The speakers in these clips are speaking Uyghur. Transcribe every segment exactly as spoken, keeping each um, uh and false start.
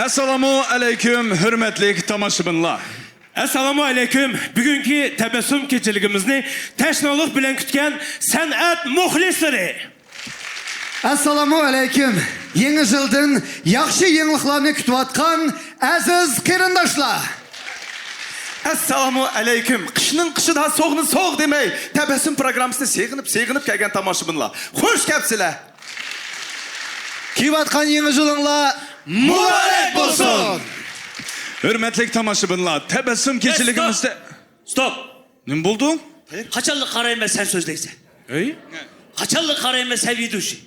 ئەسسالامۇ ئەلەيكۇم، ھۆرمەتلىك تاماشىبىنلار. ئەسسالامۇ ئەلەيكۇم. بۈگۈنكى تەبەسسۇم كېچىلىكىمىزنى تەشنالىق بىلەن كۈتكەن سەنئەت مۇخلىسلىرى. ئەسسالامۇ ئەلەيكۇم. يېڭى يىلدىن ياخشى يېڭىلىقلارنى كۈتۈۋاتقان ئەزىز قېرىنداشلار. ئەسسالامۇ ئەلەيكۇم. قىشنىڭ قىشىدا سوغنى سوغ دېمەي، تەبەسسۇم پروگراممىسىنى سېغىنىپ، سېغىنىپ كەلگەن تاماشىبىنلار. خۇش كەپسىلەر. كېلىۋاتقان يېڭى يىلىڭلار مۇبارەك بولسۇن! ھۆرمەتلىك تاماشىبىنلار، تەبەسسۇم كېچىلىكىمىزدە. ستوپ! نېمە بولدى؟ قاچانلا قارايمەن سەن سۆزلەيسەن. ئەي؟ قاچانلا قارايمەن سەن ۋېدۇشىي.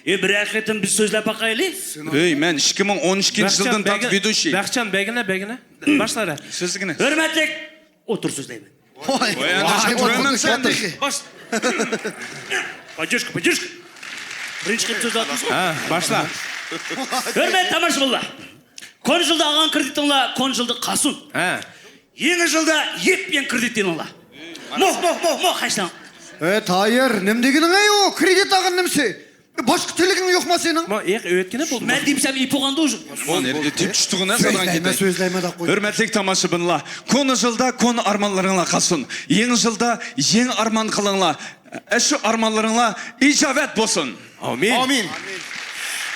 ئەي، بىرەر قېتىم بىز سۆزلەپ باقايلى. ئەي، مەن ئىككى مىڭ ئون ئىككىنچى يىلدىن تارتىپ ۋېدۇشىي. بەخچان، بەگىنە، بەگىنە. باشلا. سۆزلىگىنە. ھۆرمەتلىك ئوتتۇرا سۆزلەيمەن. ۋاي، ۋاي، ۋاي، ۋاي، ۋاي. باش. پاددېرژكا، پاددېرژكا. بىرىنچى قېتىم سۆز ئاتىسىز. ھە، باشلا. ھۆرمەتلىك تاماشىبىنلار. كونا يىلدا ئالغان كرېدىتىڭلار كونا يىلدا قالسۇن. ھە. يېڭى يىلدا يېپيېڭى كرېدىت ئېلىڭلار. موھ، موھ، موھ، موھ خەجلەڭ. ئەي، تايىر، نېمە دېگىنىڭ ئەي ئۇ؟ كرېدىت ئالغان نېمىسى؟ باشقا تىلىكىڭ يوقما سېنىڭ؟ ما، ئېق ئۆتكىنە بولدى. مەن دېمىسەم ئېيىپ بولغاندۇ ئۇ. مانا يەرگە تېپىشتۇغىنە سادان كېتەي. سۆزلەيمەن، سۆزلەيمەن دەپ قوي. ھۆرمەتلىك تاماشىبىنلار، كونا يىلدا كونا ئارمانلىرىڭلار قالسۇن. يېڭى يىلدا يېڭى ئارمان قىلىڭلار. ئەشۇ ئارمانلىرىڭلار ئىجابەت بولسۇن. ئامىن. ئامىن.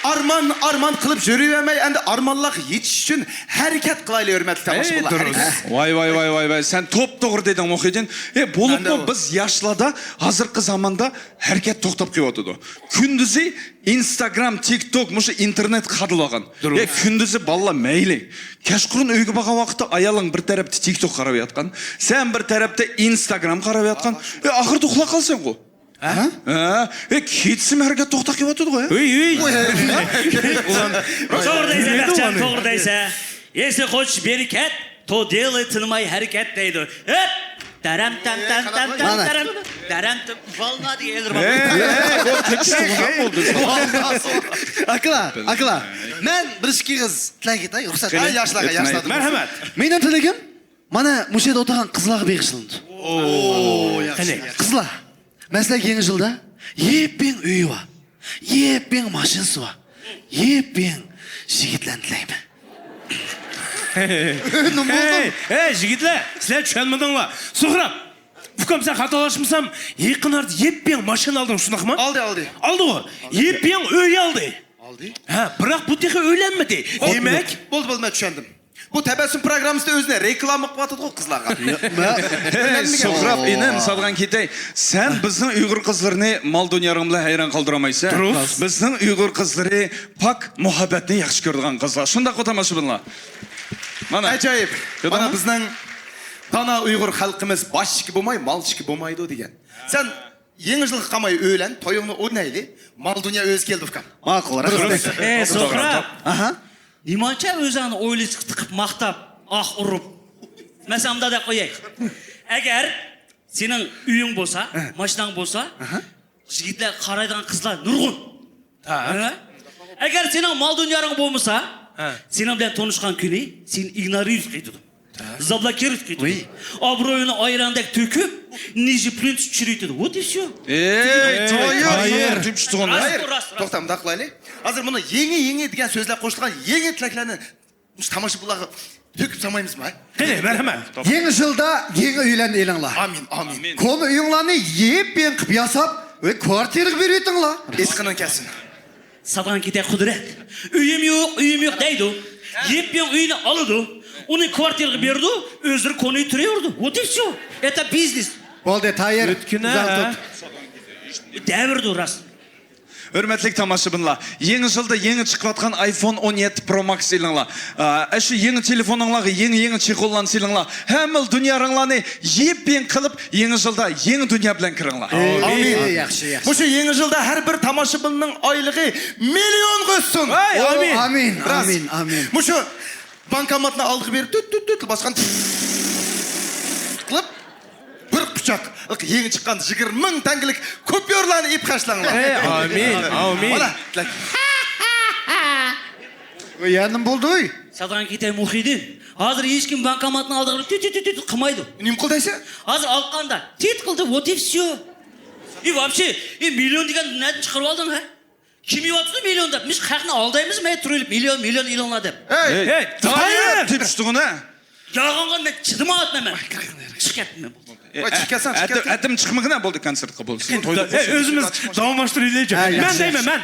ئارمان، ئارمان قىلىپ يۈرۈۋەرمەي، ئەمدى ئارمانلارغا يېتىش ئۈچۈن ھەرىكەت قىلايلى، ھۆرمەتلىك تاماشىبىنلار. ھەرىكەت. ۋاي، ۋاي، ۋاي، ۋاي، ۋاي. سەن توپتوغرا دېدىڭ، مۇھىدىن. ئە، بولۇپمۇ بىز ياشلاردا ھازىرقى زاماندا ھەرىكەت توختاپ قېلىۋاتىدۇ. كۈندۈزى ئىنستاگرام، تىك توك، مۇشۇ ئىنتېرنېت قادىلىۋالغان. دۇرۇس. ئە، كۈندۈزى بالىلار مەيلى. كەچقۇرۇن ئۆيگە بارغان ۋاقىتتا ئايالىڭ بىر تەرەپتە تىك توك قاراۋاتقان، سەن بىر تەرەپتە ئىنستاگرام قاراۋاتقان. ئە، ئاخىرىدا ئۇخلاپ قالساڭغۇ. ھە؟ ھە؟ ئە، كېچىسىمۇ ھەرىكەت توختاپ قېلىۋاتىدىغۇ، ھە؟ ھۆي، ھۆي. توغرا دەيسەن، بەخچان، توغرا دەيسەن. Если хочешь берекет, то делай, تىنماي ھەرىكەت دەيدۇ. ھۆپ! دەرەم تەم تەم تەم تەم، دەرەم تەم. ۋاللا دېگەن ئېلىر بار. ھە، ھە، بۇ تېپىشتى ئۇنداق بولدى. ئاكىلار، ئاكىلار. مەن بىر ئىككى ئېغىز تىلەك ئېيتاي، رۇخسەت. قېنى، ياشلارغا، ياشلارغا. مەرھەمەت. مېنىڭ تىلىكىم مانا مۇشۇ يەردە ئولتۇرغان قىزلارغا بېغىشلىنىدۇ. ئوو، ياخشى. قېنى، قىزلار. مەن سىلەرگە يېڭى يىلدا يېپيېڭى ئۆيى بار، يېپيېڭى ماشىنىسى بار، يېپيېڭى يىگىتلەرنى تىلەيمەن. نېمە بولدى؟ ھەي، ھەي، يىگىتلەر، سىلەر چۈشەنمىدىڭلار. سۇھراپ، ئۇكام، سەن خاتالاشمىسام، يېقىن ئارىدا يېپيېڭى ماشىنا ئالدىڭ، شۇنداقمۇ؟ ئالدى، ئالدى. ئالدىغۇ؟ ئالدى. يېپيېڭى ئۆي ئالدى. ئالدى؟ ھە، بىراق بۇ تېخى ئۆيلەنمىدى. دېمەك، بولدى، بولدى، مەن چۈشەندىم. بۇ تەبەسسۇم پروگراممىسىدا ئۆزىنى رېكلاما قىلىۋاتىدىغۇ قىزلارغا. ھەي، سۇھراپ ئىنىم، سادىغان كېتەي. سەن بىزنىڭ ئۇيغۇر قىزلىرىنى مال-دۇنياڭ بىلەن ھەيران قالدۇرالمايسەن. دۇرۇس. بىزنىڭ ئۇيغۇر قىزلىرى پاك مۇھەببەتنى ياخشى كۆرىدىغان قىزلار. شۇنداققۇ، تاماشىبىنلار؟ مانا. ئاجايىپ. مانا بىزنىڭ دانا ئۇيغۇر خەلقىمىز، «باش ئىككى بولماي، مال ئىككى بولمايدۇ» دېگەن. سەن يېڭى يىلغا قالماي ئۆيلەن، تويۇڭنى ئوينايلى. مال-دۇنيا ئۆزى كېلىدۇ، ئۇكام. ماقۇل، رەھمەت. ئەي، سۇھراپ. ئاھا. نېمانچە ئۆزۈڭنى ئويلىسىغا تىقىپ ماختاپ، ئاھ ئۇرۇپ. مەسىلەن، مۇنداق دەپ قوياي. ئەگەر سېنىڭ ئۆيۈڭ بولسا، ھە، ماشىناڭ بولسا، ئاھا، يىگىتلەر قارايدىغان قىزلار نۇرغۇن. ھە. ھە؟ ئەگەر سېنىڭ مال-دۇنياڭ بولمىسا، ھە، سېنىڭ بىلەن تونۇشقان كۈنى سېنى ئىگنورىرويت قىلىۋېتىدۇ. زابلاكىرويت قىلىدۇ. ۋىي. ئابرۇيىنى ئايراندەك تۆكۈپ، نىژنىي پلىنتۇس چىرىيتىدۇ. Вот и всё. ئەي، تايىر، تېپىشتىغۇ. راست، راست، راست. توختا، مۇنداق قىلايلى. ھازىر مۇنۇ يېڭى، يېڭى دېگەن سۆزلەر قوشۇلغان يېڭى تىلەكلەرنى مۇشۇ تاماشىبىنلارغا تۆكۈپ سالمايمىزمۇ، ھە؟ قېنى، مەرھەمەت. يېڭى يىلدا يېڭى ئۆيلەرنى ئېلىڭلار. ئامىن، ئامىن. كونا ئۆيۈڭلارنى يېپيېڭى قىلىپ ياساپ، ۋە كۋارتىرىغا بېرىۋېتىڭلار. ئېسقىنىڭ كەلسۇن. سادىغان كېتەي قۇدرەت. ئۆيۈم يوق، ئۆيۈم يوق دەيدۇ. يېپيېڭى ئۆينى ئالىدۇ. ئۇنى كۋارتىرىغا بېرىدۇ، ئۆزلىرى كونا ئۆيدە تۇرۇۋېرىدۇ. Вот и всё. Это бизнес. بولدى، تايىر. ئۆتكۈنە، ئۇزارتىپ. ھە؟ دەۋردۇ راست. ھۆرمەتلىك تاماشىبىنلار، يېڭى يىلدا يېڭى چىقىۋاتقان ئايفون ئون يەتتە پرو ماكس ئېلىڭلار. ئا، ئاشۇ يېڭى تېلېفونۇڭلارغا يېڭى، يېڭى چېخوللارنى سېلىڭلار. ھەممىلا دۇنيا رەڭلەرنى يېپيېڭى قىلىپ، يېڭى يىلدا يېڭى دۇنيا بىلەن كىرىڭلار. ئامىن. ياخشى، ياخشى. مۇشۇ يېڭى يىلدا ھەر بىر تاماشىبىننىڭ ئايلىقى مىليونغا ئۆتسۇن. ۋاي، ئامىن. ئامىن، راست. ئامىن، ئامىن. مۇشۇ بانكوماتنى ئالدىغا بېرىپ، تۈت، تۈت، تۈت باسقان قىلىپ، بىر قۇچاق يېڭى چىققان يىگىرمە مىڭ تەڭگىلىك كوپيۇرلارنى ئېلىپ خەجلەڭلار. ئەي، ئامىن، ئامىن. مانا، تىلەك. يەنىمۇ بولدى. سادىغان كېتەي مۇھىدىن. ھازىر ھېچكىم بانكوماتنىڭ ئالدىغا تۈت، تۈت، تۈت، تۈت قىلمايدۇ. نېمە قىل دەيسەن؟ ھازىر ئالقاندا تىت قىلدى، вот и всё. ئى، вообще، ئى، مىليون دېگەن نەدىن چىقىرىۋالدىڭ، ھە؟ كىم يەۋاتىدۇ مىليون دەپ؟ مىش خەقنى ئالدايمىز مەن تۇرۇپ مىليون، مىليون ئېلىڭلار دەپ. ھەي، ھەي، تايىر! تېپىشتىڭىز ھە؟ يالغانغا مەن چىدىمايۋاتىمەن مەن. چىقىپ كەتتىم مەن. ۋاي، چىقىپ كەتسەڭ، چىقىپ كەتسەڭ. ئەتىم چىقمىغىن ھە، بولدى، كونسېرتقا بولسۇن. ئەي، ئۆزىمىز داۋاملاشتۇرۇۋېلەيلى. ھە، مەن دەيمەن، مەن.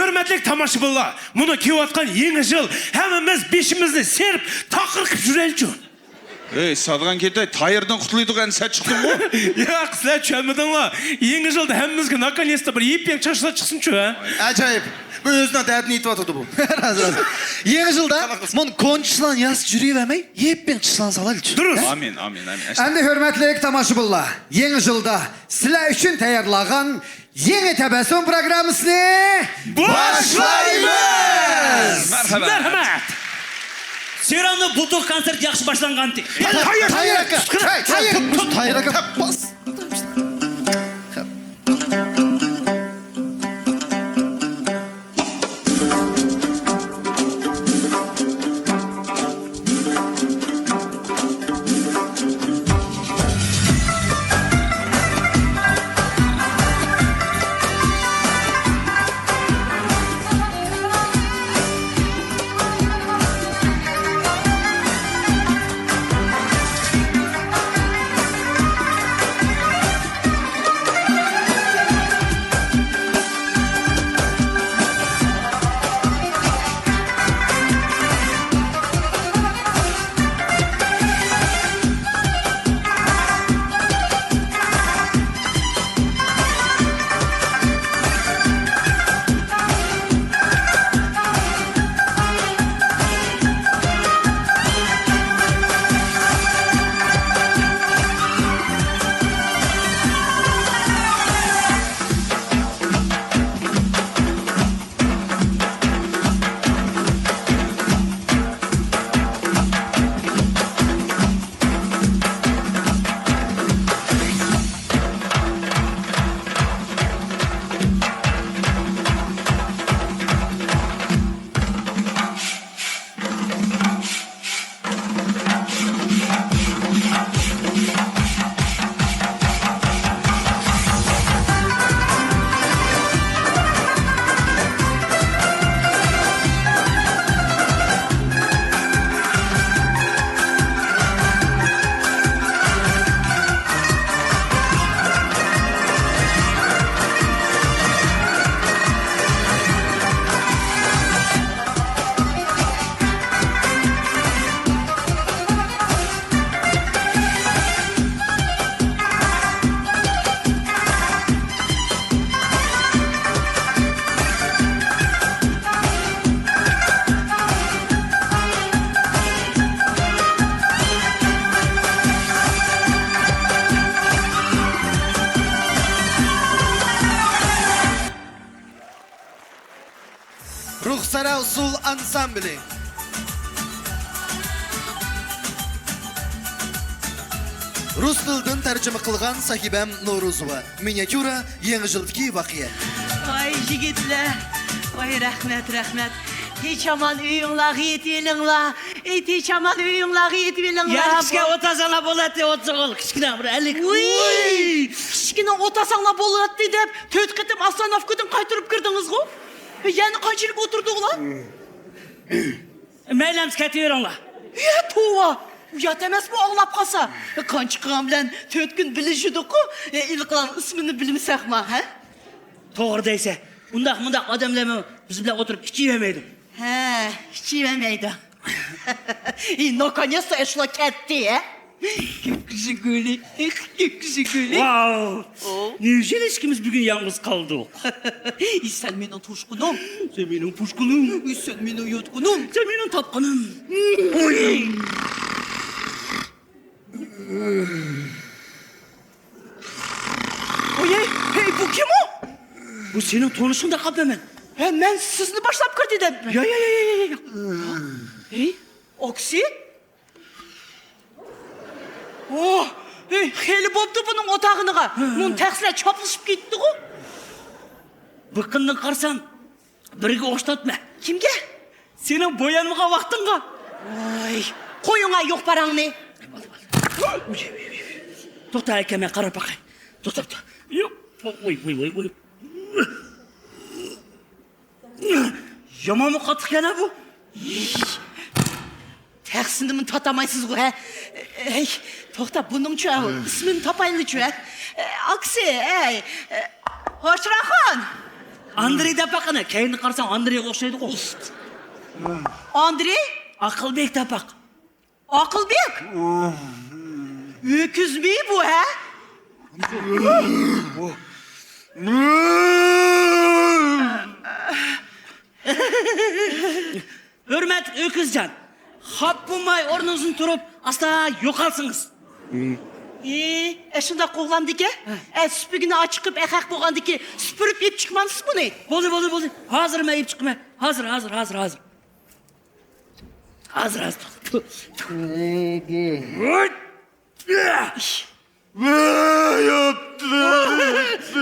ھۆرمەتلىك تاماشىبىنلار، مۇنۇ كېلىۋاتقان يېڭى يىل ھەممىمىز بېشىمىزنى سىيرىپ، تاقىرىقىپ يۈرەيلىچۇ. ئەي، سادىغان كېتەي، تايىردىن قۇتۇلىدىغان سەت چىقتىڭغۇ؟ ياق، سىلەر چۈشەنمىدىڭلار. يېڭى يىلدا ھەممىمىزگە ناكونېستو بىر يېپيېڭى چاچلار چىقسۇنچۇ، ھە؟ ئاجايىپ. بۇ ئۆزىنىڭ دەردىنى ئېيتىۋاتىدۇ بۇ. راست، راست. يېڭى يىلدا مۇنۇ كونا چىشلارنى ياساپ يۈرۈۋەرمەي، يېپيېڭى چىشلارنى سالايلىچۇ. دۇرۇس. ئامىن، ئامىن، ئامىن. ئەمدى ھۆرمەتلىك تاماشىبىنلار، يېڭى يىلدا سىلەر ئۈچۈن تەييارلانغان يېڭى تەبەسسۇم پروگراممىسىنى باشلايمىز! مەرھەمەت! مەرھەمەت! سېراننىڭ بۇلتۇرقى كونسېرت ياخشى باشلانغانتى. تايىر، تايىر ئاكا، تايىر، تايىر، تايىر ئاكا. رۇخسارا ئۇسسۇل ئانسامبىلى. رۇس تىلىدىن تەرجىمە قىلغان ساھىبەم نورۇزوۋا. مىنىاتيۇرا، يېڭى يىلدىكى ۋەقە. ۋاي يىگىتلەر، ۋاي رەھمەت، رەھمەت. تىنچ ئامان ئۆيۈڭلارغا يېتىۋېلىڭلار. ئەي، تىنچ ئامان ئۆيۈڭلارغا يېتىۋېلىڭلار. يەنە كىچىككىنە ئولتۇرساڭلار بولاتتى، ئولتۇرغىلى، كىچىككىنە بىر ئەللىك. ۋۇي! ۋۇي! كىچىككىنە ئولتۇرساڭلار بولاتتى دەپ، تۆت قېتىم ئاستانوفكىدىن قايتۇرۇپ كىردىڭىزغۇ؟ يەنە قانچىلىك ئولتۇردۇڭلار؟ مەيلى، ئەمدى كېتىۋېرىڭلار. يا توۋا! ئۇيات ئەمەسمۇ ئاڭلاپ قالسا؟ قانچىقىڭ بىلەن تۆت كۈن بىللە يۈردۇققۇ، ھېلىقىلارنىڭ ئىسمىنى بىلمىسەكما، ھە؟ توغرا دەيسەن. ئۇنداق مۇنداق ئادەملەرمۇ بىز بىلەن ئولتۇرۇپ ئىچىۋەرمەيدۇ. ھە، ئىچىۋەرمەيدۇ. ئى، ناكونېستو ئەشۇلار كەتتى، ھە؟ كۆكسى گۈلى، كۆكسى گۈلى. ۋاۋ! ئو. نېژېلى ئىككىمىز بۈگۈن يالغۇز قالدۇق؟ ئى، سەن مېنىڭ توشقۇنۇم. سەن مېنىڭ پۇشقۇنۇم. ئى، سەن مېنىڭ يوتقىنىم. سەن مېنىڭ تاپقىنىم. ئوي! ۋوي، ھەي، بۇ كىم ئۇ؟ بۇ سېنىڭ تونۇشۇڭدەك قاپتىمەن. ھە، مەن سىزنى باشلاپ كىردى دەپمەن. يا، يا، يا. ھەي، ئاكىسى؟ ئوھ، ھەي، خېلى بوپتۇ بۇنىڭ ئولتۇرغىنىغا. ھە. مۇنىڭ تەخسىلەر چاپلىشىپ كېتىپتىغۇ. بىر قېتىمدىن قارىسام، بىرىگە ئوخشىتىۋاتىمەن. كىمگە؟ سېنىڭ بويانمىغان ۋاقتىڭغا. ۋاي، قويۇڭا يوق پاراڭنى. توختا، ئاكا، مەن قاراپ باقاي. توختا، توختا. يوق. ۋوي، ۋوي، ۋوي، ۋوي. يامانمۇ قاتتىقكەن ھە بۇ. تەخسىنىمۇ تاتامايسىزغۇ ھە؟ ھەي، توختا، بۇنىڭچۇ ھە، ئىسمىنى تاپايلىچۇ ھە؟ ئاكىسى، ھەي، ھوشراخۇن. ئاندرېي دەپ باققىنا، كەينىدىن قارىساڭ ئاندرېيغا ئوخشايدىغۇ. ئاندرېي؟ ئاقىلبېك دەپ باق. ئاقىلبېك؟ ئۆكۈزمۇ بۇ ھە؟ ھۆرمەتلىك ئۆكۈزجان، خاپا بولماي ئورنىڭىزدىن تۇرۇپ ئاستا يوقالسىڭىز. ئى، ئەشۇنداق قوغلاندىكى، ئە، سۈپۈرگىنى ئاچىقىپ ئەخەق بولغاندىكى سۈپۈرۈپ ئېلىپ چىقمامسىز بۇنى؟ بولدى، بولدى، بولدى. ھازىر مەن ئېلىپ چىقىمەن. ھازىر، ھازىر، ھازىر، ھازىر. ھازىر، ھازىر.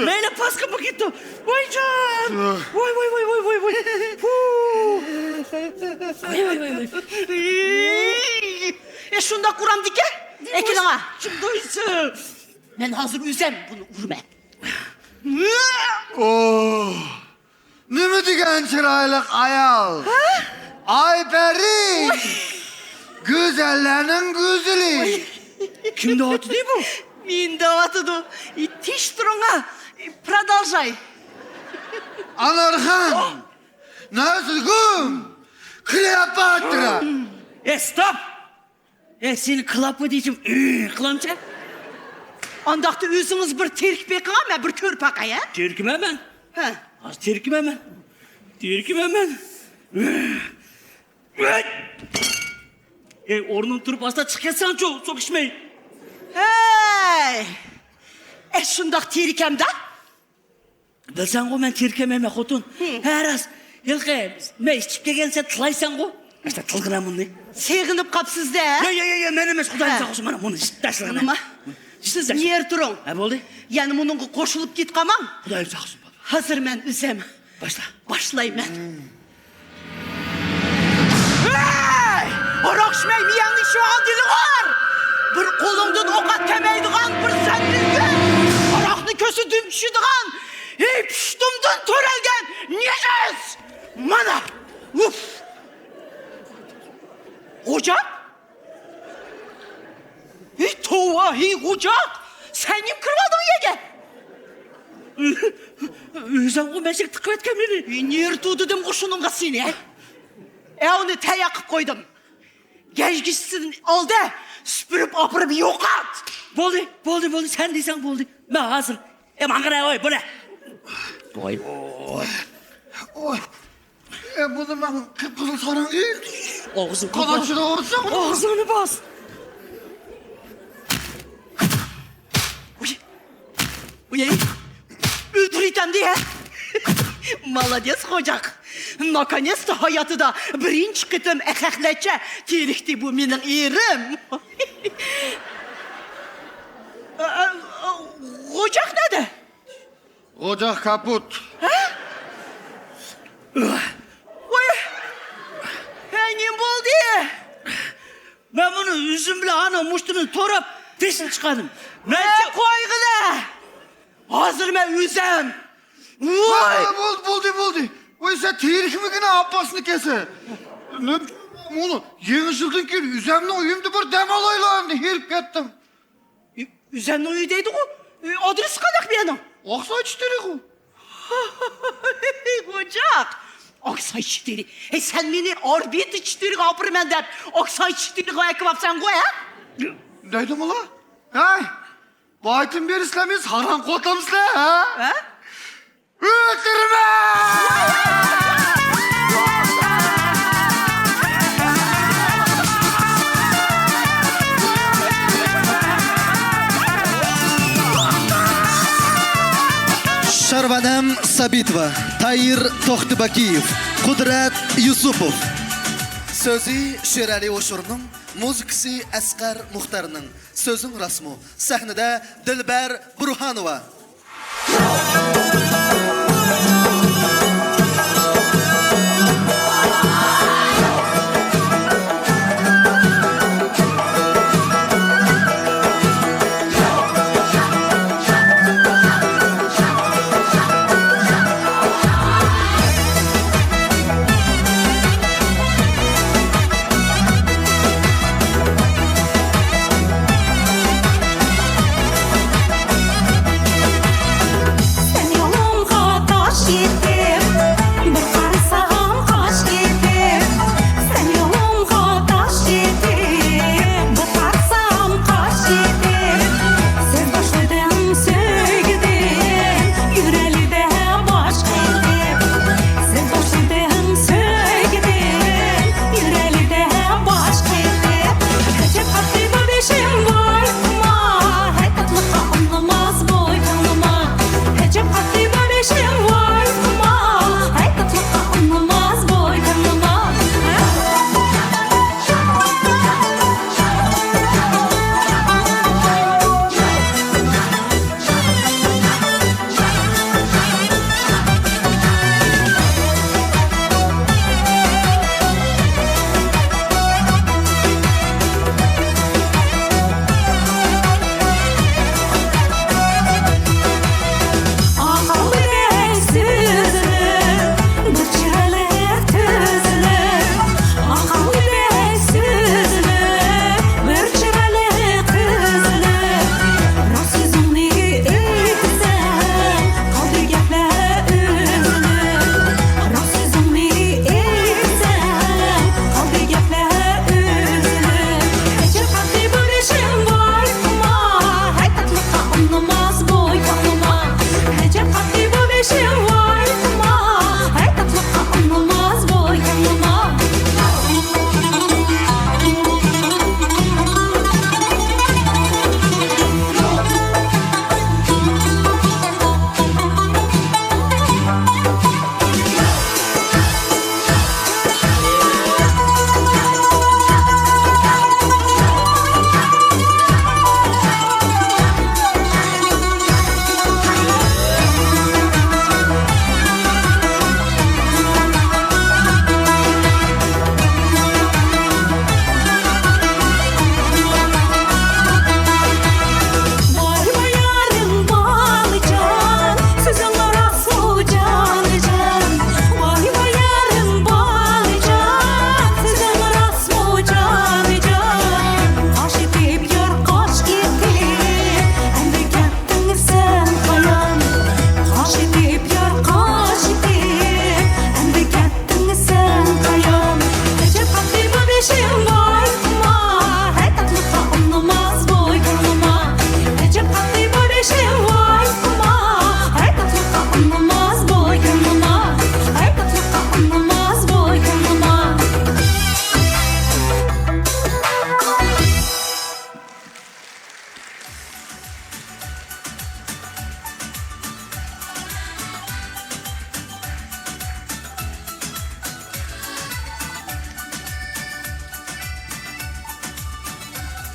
مەيلى پاسكا بولۇپ كەتتى. ۋايجان! ۋاي، ۋاي، ۋاي، ۋاي، ۋاي، ۋاي. ۋاي، ۋاي، ۋاي، ۋاي. ئى، شۇنداق ئۇرامدىكەن. ئەكېلىڭا. مەن ھازىر ئۆزۈم بۇنى ئۇرىمەن. ئوھ. نېمە دېگەن چىرايلىق ئايال! ئايپەرى! گۈزەللەرنىڭ گۈزىلى! كىم دەۋاتىدۇ بۇ؟ مېنى دەۋاتىدۇ. تىنچ تۇرۇڭا. پرودالژاي. ئانارخان! نازۇگۇم! كلېئوپاترا! ئەي، ستوپ! ئەي، سېنى كلاپا دېيىشىم، ئۈ، قىلامچە؟ ئانداقتا ئۆزىڭىز بىر تېرىكىپ بېقىڭا، مەن بىر كۆرۈپ باقاي، ھە؟ تېرىكىمەن مەن. ھە. ھازىر تېرىكىمەن مەن. تېرىكىمەن مەن. ئەي، ئورنۇڭدىن تۇرۇپ ئاستا چىقىپ كەتسەڭچۇ، سوق ئىچمەي. ھەي! ئەي، شۇنداق تېرىكەمدا؟ بىلسەڭغۇ، مەن تېرىكەمەيمەن، خوتۇن. ھە، راست. ھېلىقى، مەن ئىچىپ كەلگەن، سەن تىلايسەنغۇ. ئاشتا تىلغىنا بۇنى. سېغىنىپ قاپسىز-دە. يا، يا، يا، يا، مەن ئەمەس، خۇدايىم ساقلىسۇن، مانا بۇنى تاشلىغىنا. نېمە؟ سىز نېرى تۇرۇڭ. ھە، بولدى. يەنە مۇنىڭغا قوشۇلۇپ كېتىپ قالماڭ. خۇدايىم ساقلىسۇن، بولدى. ھازىر مەن ئۆزۈم. باشلا. باشلايمەن. ھەي! ھاراق ئىچمەي مىيەڭنى ئىچىۋالغان دېلىغور! بىر قولۇڭدىن ئوق ئەتكەنمەيدىغان بىر زەنجىرگۈل! ھاراقنى كۆرسە دۈم چۈشىدىغان، ھەي، پۇشتۇمدىن تۆرەلگەن نىجىس! مانا! ئۇف! غوجاق؟ ھەي، توۋا، ھەي، غوجاق! سەن نېمە كىرىۋالدىڭ يەرگە؟ ئۆزۈڭغۇ مەشىك تىقىۋەتكەن مېنى. ھەي، نېرى تۇر دېدىمغۇ شۇنىڭغا سېنى. ئەۋنى تەييار قىلىپ قويدۇم. گەجگىسىدىن ئالدى سۈپۈرۈپ ئاپىرىپ يوقات! بولدى، بولدى، بولدى، سەن دېسەڭ بولدى. مەن ھازىر. ئەي، ماڭغىنا، ۋاي، بۇنى. ۋاي. ئوي. ئە، بۇنى ماڭا قىپقىزىل ساراڭ ئېيتىش. ئاغزىڭنى باس. قانات چىداۋاتساڭ. ئاغزىڭنى باس. ئۇي. ئۇي. ئۆلتۈرۈۋېتەمدى، ھە؟ مالادېس، غوجاق. ناكونېستو ھاياتىدا بىرىنچى قېتىم ئەخەخلەتچە تېرىكتى بۇ مېنىڭ ئېرىم. ئە، ئە، غوجاق نەدە؟ غوجاق كاپۇت. ھە؟ ۋاي! ھە، نېمە بولدى؟ مەن بۇنى ئۈزۈم بىلەن ئانا مۇشتىنى توراپ، تېشىنى چىقاردىم. مەن ھە، قويغىلى! ھازىر مەن ئۈزەم! ۋاي! ھە، بولدى، بولدى، بولدى. ۋاي، سەن تېرىكمىگىنە ئابباسنىڭكىسى. نېمە، مۇنۇ يېڭى يىلدىن كېيىن ئۈزەمنىڭ ئۆيۈمدە بىر دەم ئالايلا ئەمدى، ھېرىپ كەتتىم. ئۈ-، ئۈزەمنىڭ ئۆيى دەيدىغۇ؟ ئادرېسى قانداق بۇ يەرنىڭ؟ ئاقساي چىتىرىغۇ. غوجاق! ئاقساي چىتىرى. ھەي، سەن مېنى ئاربىتا چىتىرىغا ئاپىرىمەن دەپ، ئاقساي چىتىرىغا ئەكىۋاپسەنغۇ، ھە؟ دەيدىمۇلا؟ ھەي، بايتىن بېرىسىلەر مېنى ساراڭ قوتامسىلەر، ھە؟ ھە؟ ئۆلتۈرمە! شارۋانەم سابىتوۋا، تاھىر توختىباكىيېۋ، قۇدرەت يۈسۈپوۋ. سۆزى شېرئەلى ھوشۇرنىڭ، مۇزىكىسى ئەسقەر مۇختارنىڭ. سۆزۈڭ راستمۇ؟ سەھنىدە دىلبەر بۇرھانوۋا.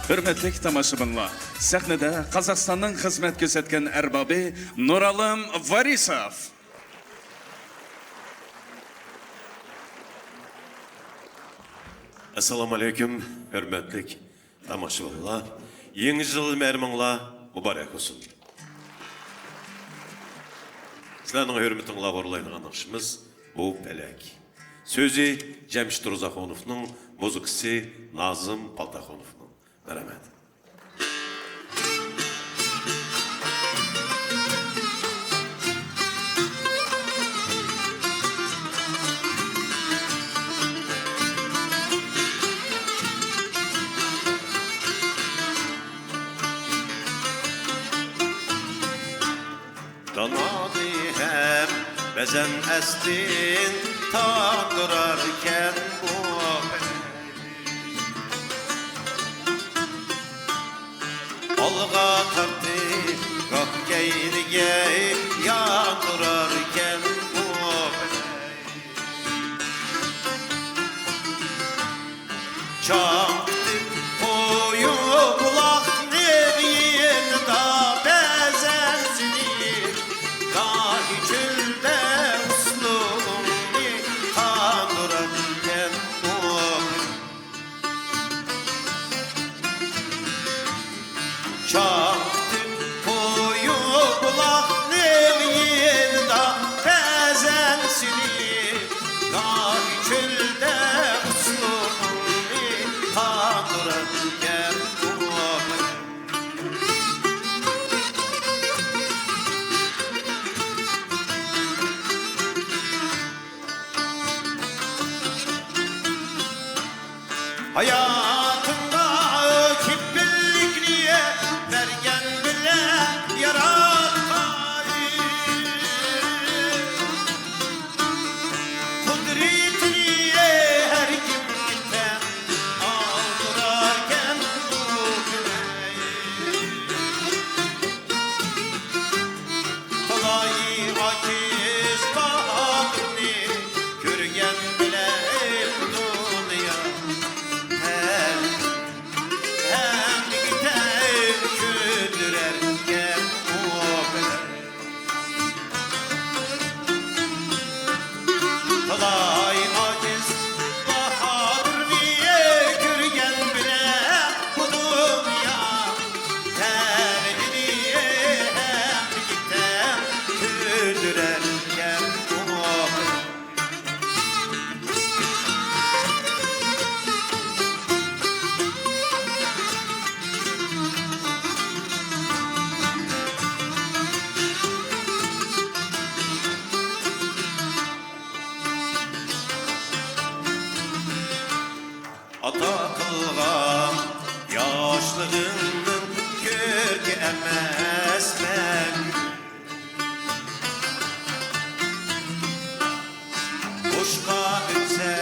ھۆرمەتلىك تاماشىبىنلار، سەھنىدە قازاقىستاننىڭ خىزمەت كۆرسەتكەن ئەربابى نۇرئالىم ۋارىسوف. ئەسسالامۇ ئەلەيكۇم، ھۆرمەتلىك تاماشىبىنلار، يېڭى يىل مەيرىمىڭلار مۇبارەك بولسۇن. سىلەرنىڭ ھۆرمىتىڭلارغا ئورۇنلايدىغان ناخشىمىز بۇ پەلەك. سۆزى جەمشىت روزاخۇنوفنىڭ، مۇزىكىسى نازىم پالتاخۇنوفنىڭ. مەرھەمەت. دانانى ھەم بەزەن ئەستىن تاندۇراركەن بۇ. ئالغا تارتىپ گاھ كەينىگە ياندۇراركەن بۇ. چاڭقىتىپ قويۇپ بۇلاقنىڭ يېنىدا بەزەن سېنى، گاھى چۆلدە ئۇسلۇبۇڭنى قاندۇراركەن ئۇ. چاقتىپ قويۇپ بۇلاقنىڭ يېنىدا بەزەن سېنى، گاھى چۆلدە ئۇسلۇبۇڭنى قاندۇراركەن ئۇ. ھاياتىڭغا كېپىللىكنى بەرگەن بىلەن ياراتقان، قۇدرىتىنى ھەر كىمگە تەڭ ئالدۇراركەن بۇ بىلەي. تالاي ئاجىز باھادىرنى كۆرگەن بىلەن دۇنيا، ھەم، ھەم يېتەر كۆندۈرەركەن ئۇ بىلەن. تالاي ئاجىز باھادىرنى كۆرگەن بىلەن بۇ دۇنيا، تەلىيىنى ھەم يېتەر كۆندۈرەركەن ئۇ. ئاتا قىلغان ياشلىقىمنىڭ كۆركى ئەمەسمەن. بوشقا ئۆتسە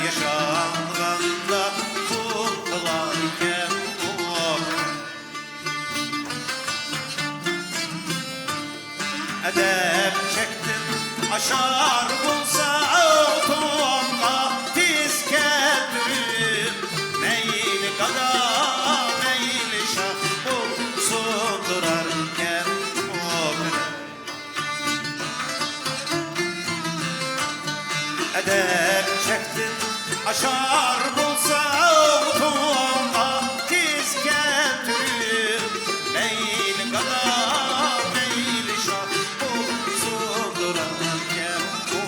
ياشانغاندا، قۇل قىلاركەن ئۇ. ئەدەپ چەكتىن ئاشار بولسا، توڭغا تېز كەلتۈرۈپ، مەيلى گادا، مەيلى شاھ بولسۇن، تۇراركەن ئۇ. ئەدەپ چەكتىن ئاشار بولسا، توڭغا تېز كەلتۈرۈپ، مەيلى گادا، مەيلى شاھ بولسۇن، تۇراركەن ئۇ.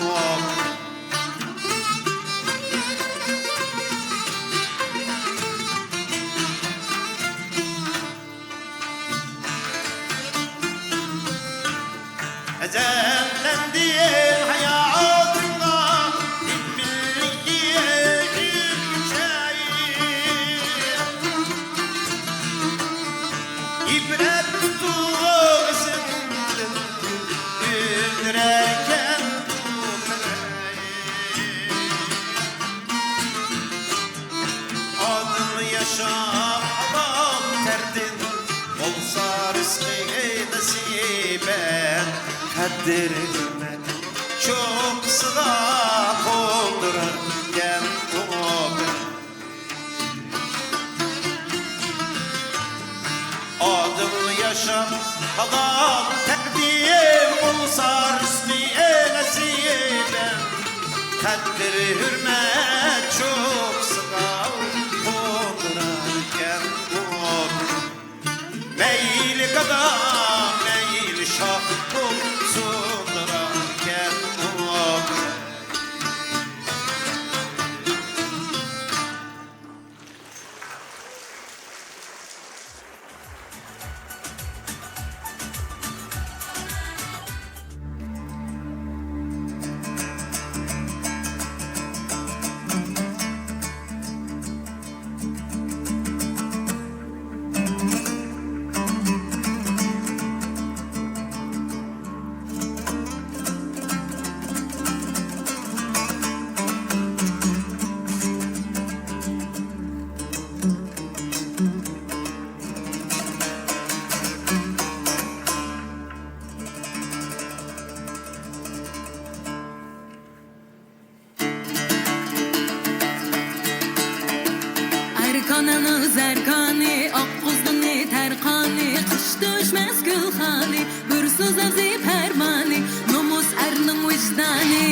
ئەزەلدىن ھاياتىڭغا مىللىي كۈچەي، ئىبرەت تۇتۇپ ئىزىڭدىن ئۈندۈرەركەن. ئادىل ياشاپ ئاۋام تەردىن، بولسا رىزقى نېسىبە، قەدىر-ھۆرمەت چوققىسىغا قوندۇراركەن ئۇ. ياشاپ، ھالال تەقدىم بولسا رىزقى نەسىبىم. قەدىر-ھۆرمەت چوققىسىغا قوندۇراركەن ئۇ. مەيلى گادا، مەيلى شاھ بولسۇن دەركەن ئۇ. ئەركاننىڭ زەركانى، ئاق قۇزغۇنى، تەرقانى، قىشتا ئۆچمەس گۈلخانى، بىر سۆز ئەرزى پەرمانى، نومۇس ئەرنىڭ ۋىجدانى.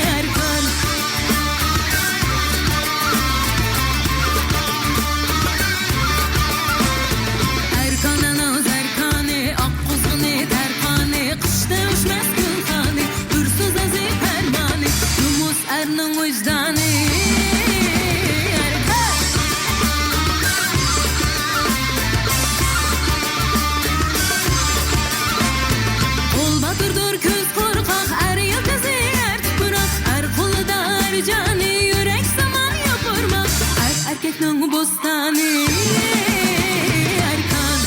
ئەركان. ئەركاننىڭ زەركانى، ئاق قۇزغۇنى، تەرقانى، قىشتا ئۆچمەس گۈلخانى، بىر سۆز ئەرزى پەرمانى، نومۇس ئەرنىڭ ۋىجدانى. ئەركان. قول باتۇردۇر، كۆز قورقاق، ئەر يىلتىزى، ئەر تۇپراق، ئەر قولىدا ئەر جانى، يۈرەك سامان يوپۇرماق، ئەر ئەركەكنىڭ بوستانى. ئەركان.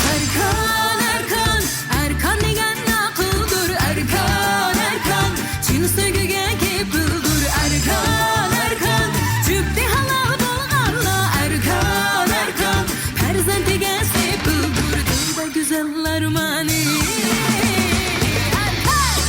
ئەركان، ئەركان، ئەركان دېگەن ئەقىلدۇر، ئەركان، ئەركان، چىن سۆيگۈگە كېپىلدۇر، ئەركان، ئەركان، جۈپتى ھالال بولغانلار، ئەركان، ئەركان، پەرزەنتىگە سېپىلدۇر، دىلدا گۈزەل ئارمانى. ئەركان!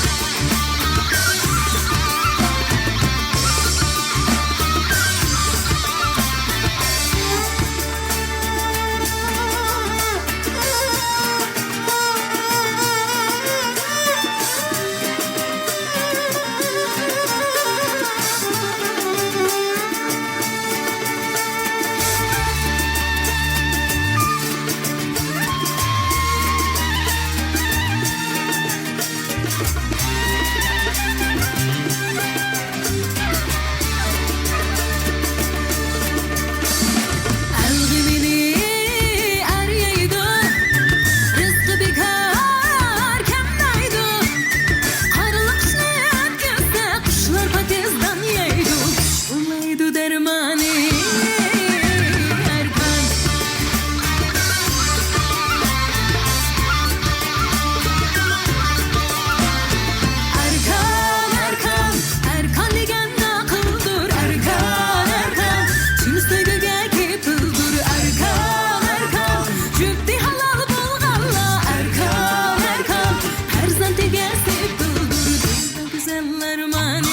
ئەل غېمىنى ئەر يەيدۇ، رىزقى بىكار كەمدەيدۇ. قارلىق قىشنى ئۆتكۈزسە، قۇشلار پاكىز دان يەيدۇ. بولمايدۇ دەرمانى. ئەركان. ئەركان، ئەركان، ئەركان دېگەن ئەقىلدۇر، ئەركان، ئەركان، چىن سۆيگۈگە كېپىلدۇر، ئەركان، ئەركان، جۈپتى ھالال بولغانلار، ئەركان، ئەركان، پەرزەنتىگە سېپىلدۇر، گۈزەل ئارمانى.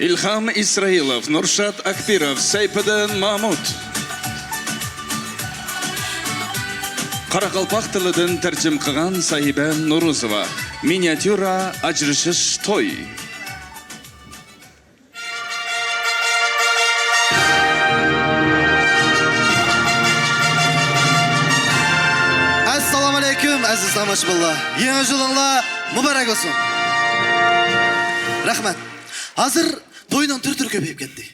ئىلھام ئىسرائىلوف، نۇرشات ئاكبىروف، سەيپىدىن مامۇت. قاراقالپاق تىلىدىن تەرجىمە قىلغان ساھىبە نورۇزوۋا. مىنىياتيۇرا، ئاجرىشىش توي. ئەلەيكۇم ئەزىز تاماشىبىنلار، يېڭى يىلىڭلار مۇبارەك بولسۇن. رەھمەت. ھازىر توينىڭ تۈر-تۈرى كۆپىيىپ كەتتى.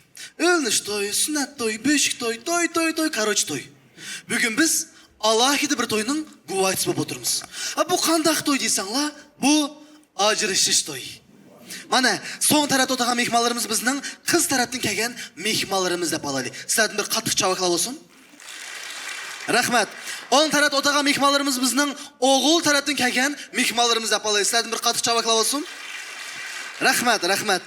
ئۆلۈش توي، سۈننەت توي، بۆشۈك توي، توي، توي، توي، كاروچ توي. بۈگۈن بىز ئالاھىدە بىر توينىڭ گۇۋاھچىسى بولۇپ ئولتۇرىمىز. ھە، بۇ قانداق توي دېسەڭلار، بۇ ئاجرىشىش تويى. مانا، سول تەرەپتە ئولتۇرغان مېھمانلىرىمىز بىزنىڭ قىز تەرەپتىن كەلگەن مېھمانلىرىمىز دەپ ئالايلى. سىلەردىن بىر قاتتىق چاۋاكلار بولسۇن. رەھمەت. ئوڭ تەرەپتە ئولتۇرغان مېھمانلىرىمىز بىزنىڭ ئوغۇل تەرەپتىن كەلگەن مېھمانلىرىمىز دەپ ئالايلى. سىلەردىن بىر قاتتىق چاۋاكلار بولسۇن. رەھمەت، رەھمەت.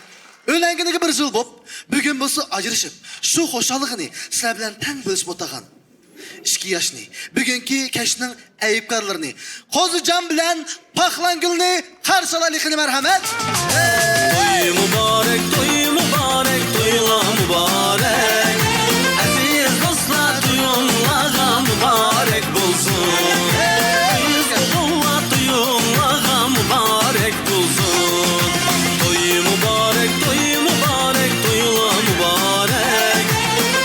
ئۆيلەنگىنىگە بىر يىل بوپ، بۈگۈن بولسا ئاجرىشىپ، شۇ خۇشاللىقىنى سىلەر بىلەن تەڭ بۆلۈشۈپ ئولتۇرغان ئىككى ياشنى، بۈگۈنكى كەچنىڭ ئەيىبكارلىرىنى، قوزىجان بىلەن پاقلانگۈلنى قارشى ئالايلى قېنى، مەرھەمەت. توي مۇبارەك، توي مۇبارەك، تويلار مۇبارەك. ئەزىز دوستلار، تويۇڭلارغا مۇبارەك بولسۇن. ئەزىز ئوغۇللار، تويۇڭلارغا مۇبارەك بولسۇن. توي مۇبارەك، توي مۇبارەك، تويلار مۇبارەك.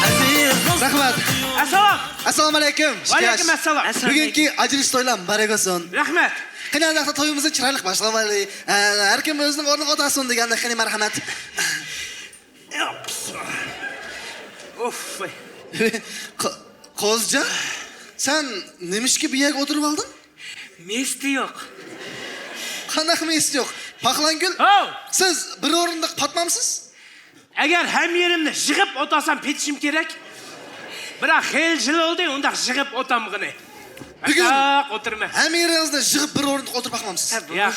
ئەزىز دوستلار، رەھمەت. تويۇڭ- ئەسسالام. ئەسسالامۇئەلەيكۇم. ۋەئەلەيكۇم ئەسسالام. بۈگۈنكى ئاجرىشىش تويلار مۇبارەك بولسۇن. رەھمەت. قېنى، ئانداقتا تويىمىزنى چىرايلىق باشلاۋالايلى. ئە، ھەر كىم ئۆزىنىڭ ئورنىغا ئولتۇرسۇن دېگەندەك، قېنى، مەرھەمەت. ئۇف. قو-، قوزىجان، سەن نېمىشقا بۇ يەرگە ئولتۇرۇپ ئالدىڭ؟ مېستى يوق. قانداق مېستى يوق؟ پاقلانگۈل، ھاۋ! سىز بىر ئورۇندۇق پاتمامسىز؟ ئەگەر ھەممە يېرىمنى يىغىپ ئولتۇرسام، پېتىشىم كېرەك. بىراق، خېلى يىل بولدى ئۇنداق يىغىپ ئولتۇرمىغىنى. بۈگۈن ئاتاق ئولتۇرىمەن. ھەممە يېرىڭىزنى يىغىپ بىر ئورۇندا ئولتۇرۇپ باقمامسىز؟ ياق.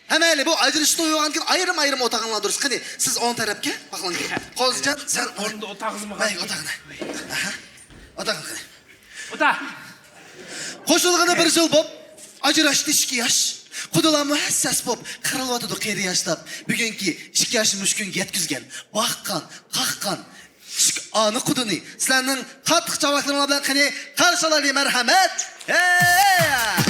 ھە، مەيلى، بۇ ئاجرىشىش تويى بولغاندىكىن ئايرىم-ئايرىم ئولتۇرغىنىڭلار دۇرۇس. قېنى، سىز ئوڭ تەرەپكە باقلاڭ. قوزىجان، سەن ئورنىدا ئولتۇرغۇزمىغان. مەيلى، ئولتۇرغىن. ئاھا. ئولتۇرغىن، قېنى. ئولتۇر. قوشۇلغىلى بىر يىل بوپ، ئاجراشتى ئىككى ياش. قۇدىلار مۇھەسسەس بوپ، قىرىلىۋاتىدۇ قېرى ياشلاپ. بۈگۈنكى ئىككى ياشنى مۇشۇ كۈنگە يەتكۈزگەن، باققان، قاققان ئىككى ئانا قۇدىنى سىلەرنىڭ قاتتىق چاۋاكلىرىڭلار بىلەن قېنى قارشى ئالايلى، مەرھەمەت. ھەي!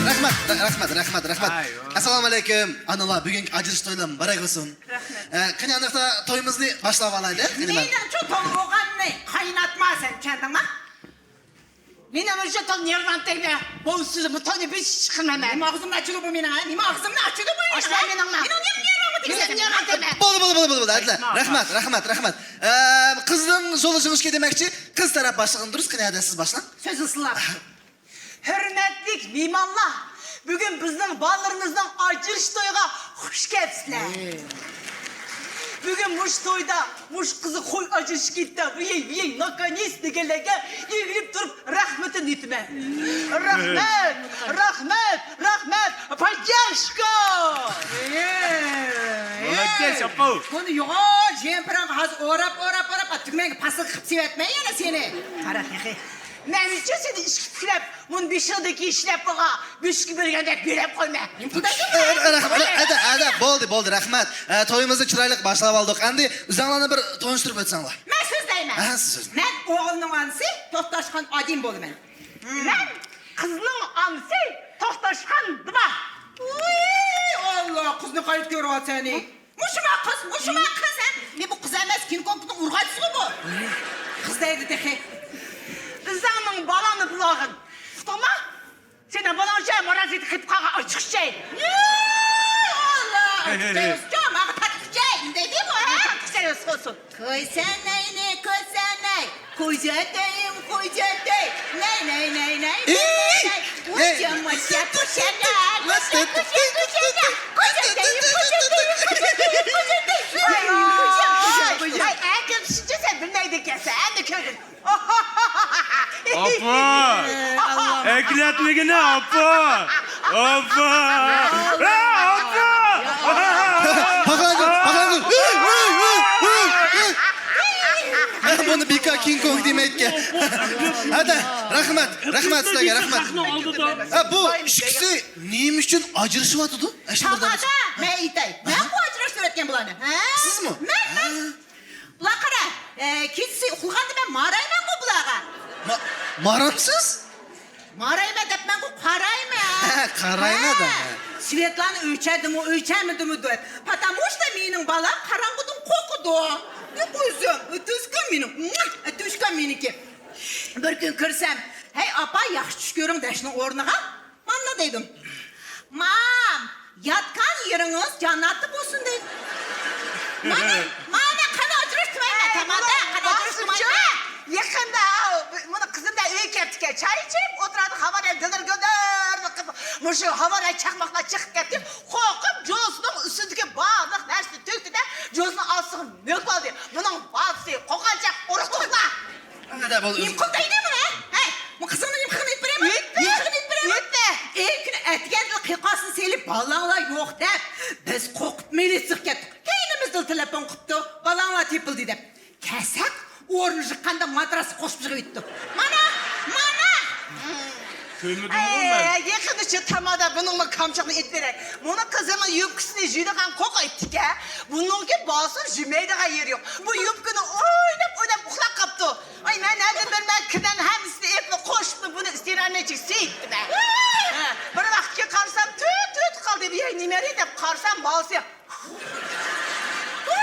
رەھمەت، رەھمەت، رەھمەت، رەھمەت، رەھمەت، رەھمەت، رەھمەت. ئەسسالامۇئەلەيكۇم. ئانىلار، بۈگۈنكى ئاجرىشىش تويلار مۇبارەك بولسۇن. رەھمەت. ئە، قېنى، ئانداقتا تويىمىزنى باشلاۋالايلى. قېنى، مەن مېنىڭچۇ توي بولغاننى قايناتما سەن، چۈشەندىڭمۇ؟ مېنىڭ ئۆزۈم توي نېرۋام تەگمە. بولسىزمۇ توينى بېشى چىقىرمايمەن. نېمە ئاغزىمنى ئاچىدۇ بۇ مېنىڭ، ھە؟ نېمە ئاغزىمنى ئاچىدۇ بۇ؟ ئاشۇنداق مېنىڭمۇ. مېنىڭ نېمە نېرۋامغا تېگىسەن؟ مېنىڭ نېرۋامغا تەگمە. بولدى، بولدى، بولدى، بولدى، بولدى. ئەدىلە. رەھمەت، رەھمەت، رەھمەت. ئە، قىزنىڭ يولى جىڭىشكى دېمەكچى. قىز تەرەپ باشلىغىنى دۇرۇس، قېنى، ھەدە سىز باشلاڭ. سۆزنى سىنلاپ. ھۆرمەتلىك مېھمانلار، بۈگۈن بىزنىڭ بالىلىرىمىزنىڭ ئاجرىشىش تويىغا خۇش كەپسىلەر. بۈگۈن مۇشۇ تويدا، مۇشۇ قىزى قوي ئاجرىشىپ كېتىپتۇ، ۋىيەي، ۋىيەي، ناكانىس دېگەنلەرگە ئېگىلىپ تۇرۇپ رەھمىتىمنى ئېيتىمەن. رەھمەت، رەھمەت، رەھمەت، поддержка! مولادتس، ئاپا! بۇنى يوغان، يېڭى پىراڭغا ھازىر ئوراپ، ئوراپ، ئوراپ، تۈگمەنگە پاسىل قىلىپ سېۋەتمەن يەنە سېنى. قارا تېخى. نېمە ئۈچۈن سېنى ئىشىككە تىكلەپ، مۇنى بېشىڭدىكى ئىشلەپ بولغان بۆشۈككە بۆلگەندەك بۆلەپ قويما. ئەدە، ئەدە، بولدى، بولدى، رەھمەت. ئە، تويىمىزنى چىرايلىق باشلاپ ئالدۇق. ئەمدى ئۆزۈڭلارنى بىر تونۇشتۇرۇپ ئۆتسەڭلار. مەن سۆزلەيمەن. ئەھە، سىز سۆزلەڭ. مەن ئوغۇلنىڭ ئانىسى، توختاشقان ئادىم بولىمەن. مەن قىزنىڭ ئانىسى، توختاشقان دىما. ۋۇي، ئاللا، قىزنى قايتا كۆرۈۋاتىسەن. مۇشۇما قىز، مۇشۇما قىز، ھە؟ مەن بۇ قىز ئەمەس، كىنگ كونگنىڭ ئۇرغاچىسىغۇ بۇ. قىز دەيدۇ تېخى. ئۆزۈڭنىڭ بالاڭنى بۇلاغىن. ئۇقتۇڭما؟ سېنىڭ بالاڭچە مۇراسىدە قېتىپ قالغان ئاچچىقچى. يا ئاللا! ئاچچىقچى ئەمەسچۇ، ماڭا تاتلىقچى دەيدۇ بۇ، ھە؟ تاتلىقچى ئەمەس بولسۇن. كويسەنەينى، كويسەنەي، كويجەتەيىم، كويجەتەي، نەي، نەي، نەي، نەي، نەي، نەي، نەي. ئۇششا، مۇششا، كۇششا، كۇششا، كۇششا، كۇششا، كويجەتەيىم، كويجەتەي، كويجەتەي، كويجەتەي. ۋاي، ۋاي، ۋاي. ئەي، ئەكىل چۈشۈنچە سەن بىلمەيدىكەنسەن، ئەمدى كۆردۈم. ئاپا! ئەكلەتمىگىنە، ئاپا! ئاپا! ئە، ئاپا! پاقلاندۇر، پاقلاندۇر! مەن بۇنى بىكار كىنگ كونگ دېمەيدىكەن. ھەدە، رەھمەت، رەھمەت سىلەرگە، رەھمەت. ھە، بۇ ئىككىسى نېمە ئۈچۈن ئاجرىشىۋاتىدۇ؟ ئەشە بىردەم. مەن ئېيتاي. مەن بۇ ئاجراشتۇرۇۋەتكەن بۇلارنى. ھە؟ سىزمۇ؟ مەن، مەن. ھە. بۇلار قارا. ئە، كېچىسى ئۇخلىغاندا مەن مارايمەنغۇ بۇلارغا. ما-، مارامسىز؟ مارايمەن دەپمەنغۇ، قارايمەن. قارايمەن ھە. دەپ. سۋېتلانە ئۆچەدىمۇ، ئۆچەمىدىمۇ دەپ. پاتاموشتا مېنىڭ بالام قاراڭغۇدىن قورقىدۇ. يوق ئۆزۈم، ئۆتۈشكەن مېنىڭ. ئۆتۈشكەن مېنىڭكى. بىر كۈن كىرسەم، ھەي ئاپا، ياخشى چۈش كۆرۈڭ دەشنىڭ ئورنىغا. مانا دەيدۇ. مام، ياتقان يېرىڭىز جاننەتتە بولسۇن دەيدۇ. مانا، مانا قانا ئاجرىشىپ تۇرايمەن، تامادا قانا ئاجرىشىپ تۇرايمەن. يېقىندا مۇنى قىزىم بىلەن ئۆيگە كەپتىكەن. چاي ئىچىپ ئولتۇراتتۇق، ھاۋادا دىلدىر گۈلدۈر قىلىپ، مۇشۇ ھاۋادا چاقماقلار چىقىپ كەتتى. قورقۇپ جوزىنىڭ ئۈستىدىكى بارلىق نەرسىنى تۆكتى-دە، جوزىنىڭ ئاستىغا مۆكۈپ ئالدى. بۇنىڭ بالىسى قوقانچاق ئۇرۇقلۇقلار. نېمە قىلدى دەيدۇ بۇنى؟ ھەي، بۇ قىزىڭنى نېمە قىلغىنى ئېلىپ بېرەمەن؟ ئېيتتى. نېمە قىلغىنى ئېلىپ بېرەمەن؟ ئېيتتى. ئەتىگەندە قىيقاسىنى سېلىپ، بالاڭلار يوق دەپ، بىز قورقۇپ مىلىتسىغا كەتتۇق. كەينىمىزدىلا تېلېفون قىپتۇ، بالاڭلار تېپىلدى دەپ. كەلسەك، ئورنى يىغقاندا ماتراسنى قوشۇپ يىغىۋېتىپتۇ. مانا، مانا! كۆرمىدىڭمۇ مەن؟ ئەي، يېقىندا شۇ تامادا بۇنىڭمۇ كامچىقىنى ئېلىپ بېرەي. بۇنىڭ قىزىمنىڭ يۇبكىسىنى يۇيىدىغان قوق ئېيتتىكەن. بۇنىڭكى بالىسى يۇمايدىغان يېرى يوق. بۇ يۇبكىنى ئويناپ، ئويناپ ئۇخلاپ قاپتۇ. ئاي، مەن نەدىن بىلىمەن، كىرنەرنىڭ ھەممىسىنى ئېلىپلا قوشۇپلا بۇنى ئىستىراھەتنىڭ ئىچىگە سېيىتتىم ھە. ھە، بىر ۋاقىتكە قارىسام، تۆت، تۆت قالدى. يەي، نېمە دەپ قارىسام، بالىسى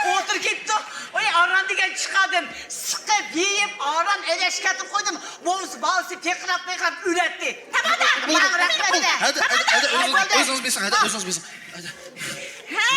ئولتۇرۇپ كېتىپتۇ. ۋاي، ئاران دېگەن چىقاردىم. سىقىپ، يېيىپ، ئاران ئەلەشكە ئەتىپ قويدۇم. بولمىسا بالىسى پىرقىراپ، پىرقىراپ ئۆلەتتى. تامادا! ماڭ رەھمەت. ھەدە، ھەدە، ھەدە، ئۆزىڭىز، ئۆزىڭىز بېسىڭ، ھەدە، ئۆزىڭىز بېسىڭ. ھەدە. ھە،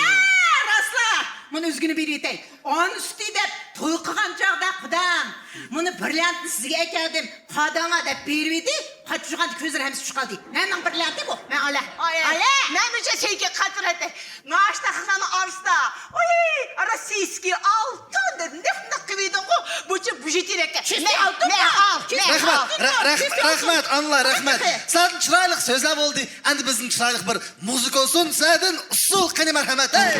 راستلا. مانا ئۆزگىنى بېرىۋېتەي. ئان سۈتى دەپ توي قىلغان چاغدا قۇدام، مانا بىرليانتنى سىزگە ئەكەلدىم، قاداڭا دەپ بېرىۋىدى، قاچۇرغاندا كۆزلىرى ھەممىسى چۈشۈپ قالدى. مەن ماڭا بىرليانت بۇ، مەن ئالە. ئالە. مەن بىر چەت سېنىڭكى قاتتىق ئەتتى. ناشتا قىلغاننىڭ ئارىسىدا، ئوي، روسىيسكىي ئالتۇن دەپ نېق نېق قىلىۋىدىڭغۇ، بۇچە بۇژېتىرەككە. چۈشتى ئالتۇن. مەن ئال، مەن ئال. رەھمەت، رە-، رەھمەت، رەھمەت، ئانىلار، رەھمەت. سىلەردىن چىرايلىق سۆزلەر بولدى. ئەمدى بىزدىن چىرايلىق بىر مۇزىكا بولسۇن، سىلەردىن ئۇسسۇل، قېنى مەرھەمەت. ھەي!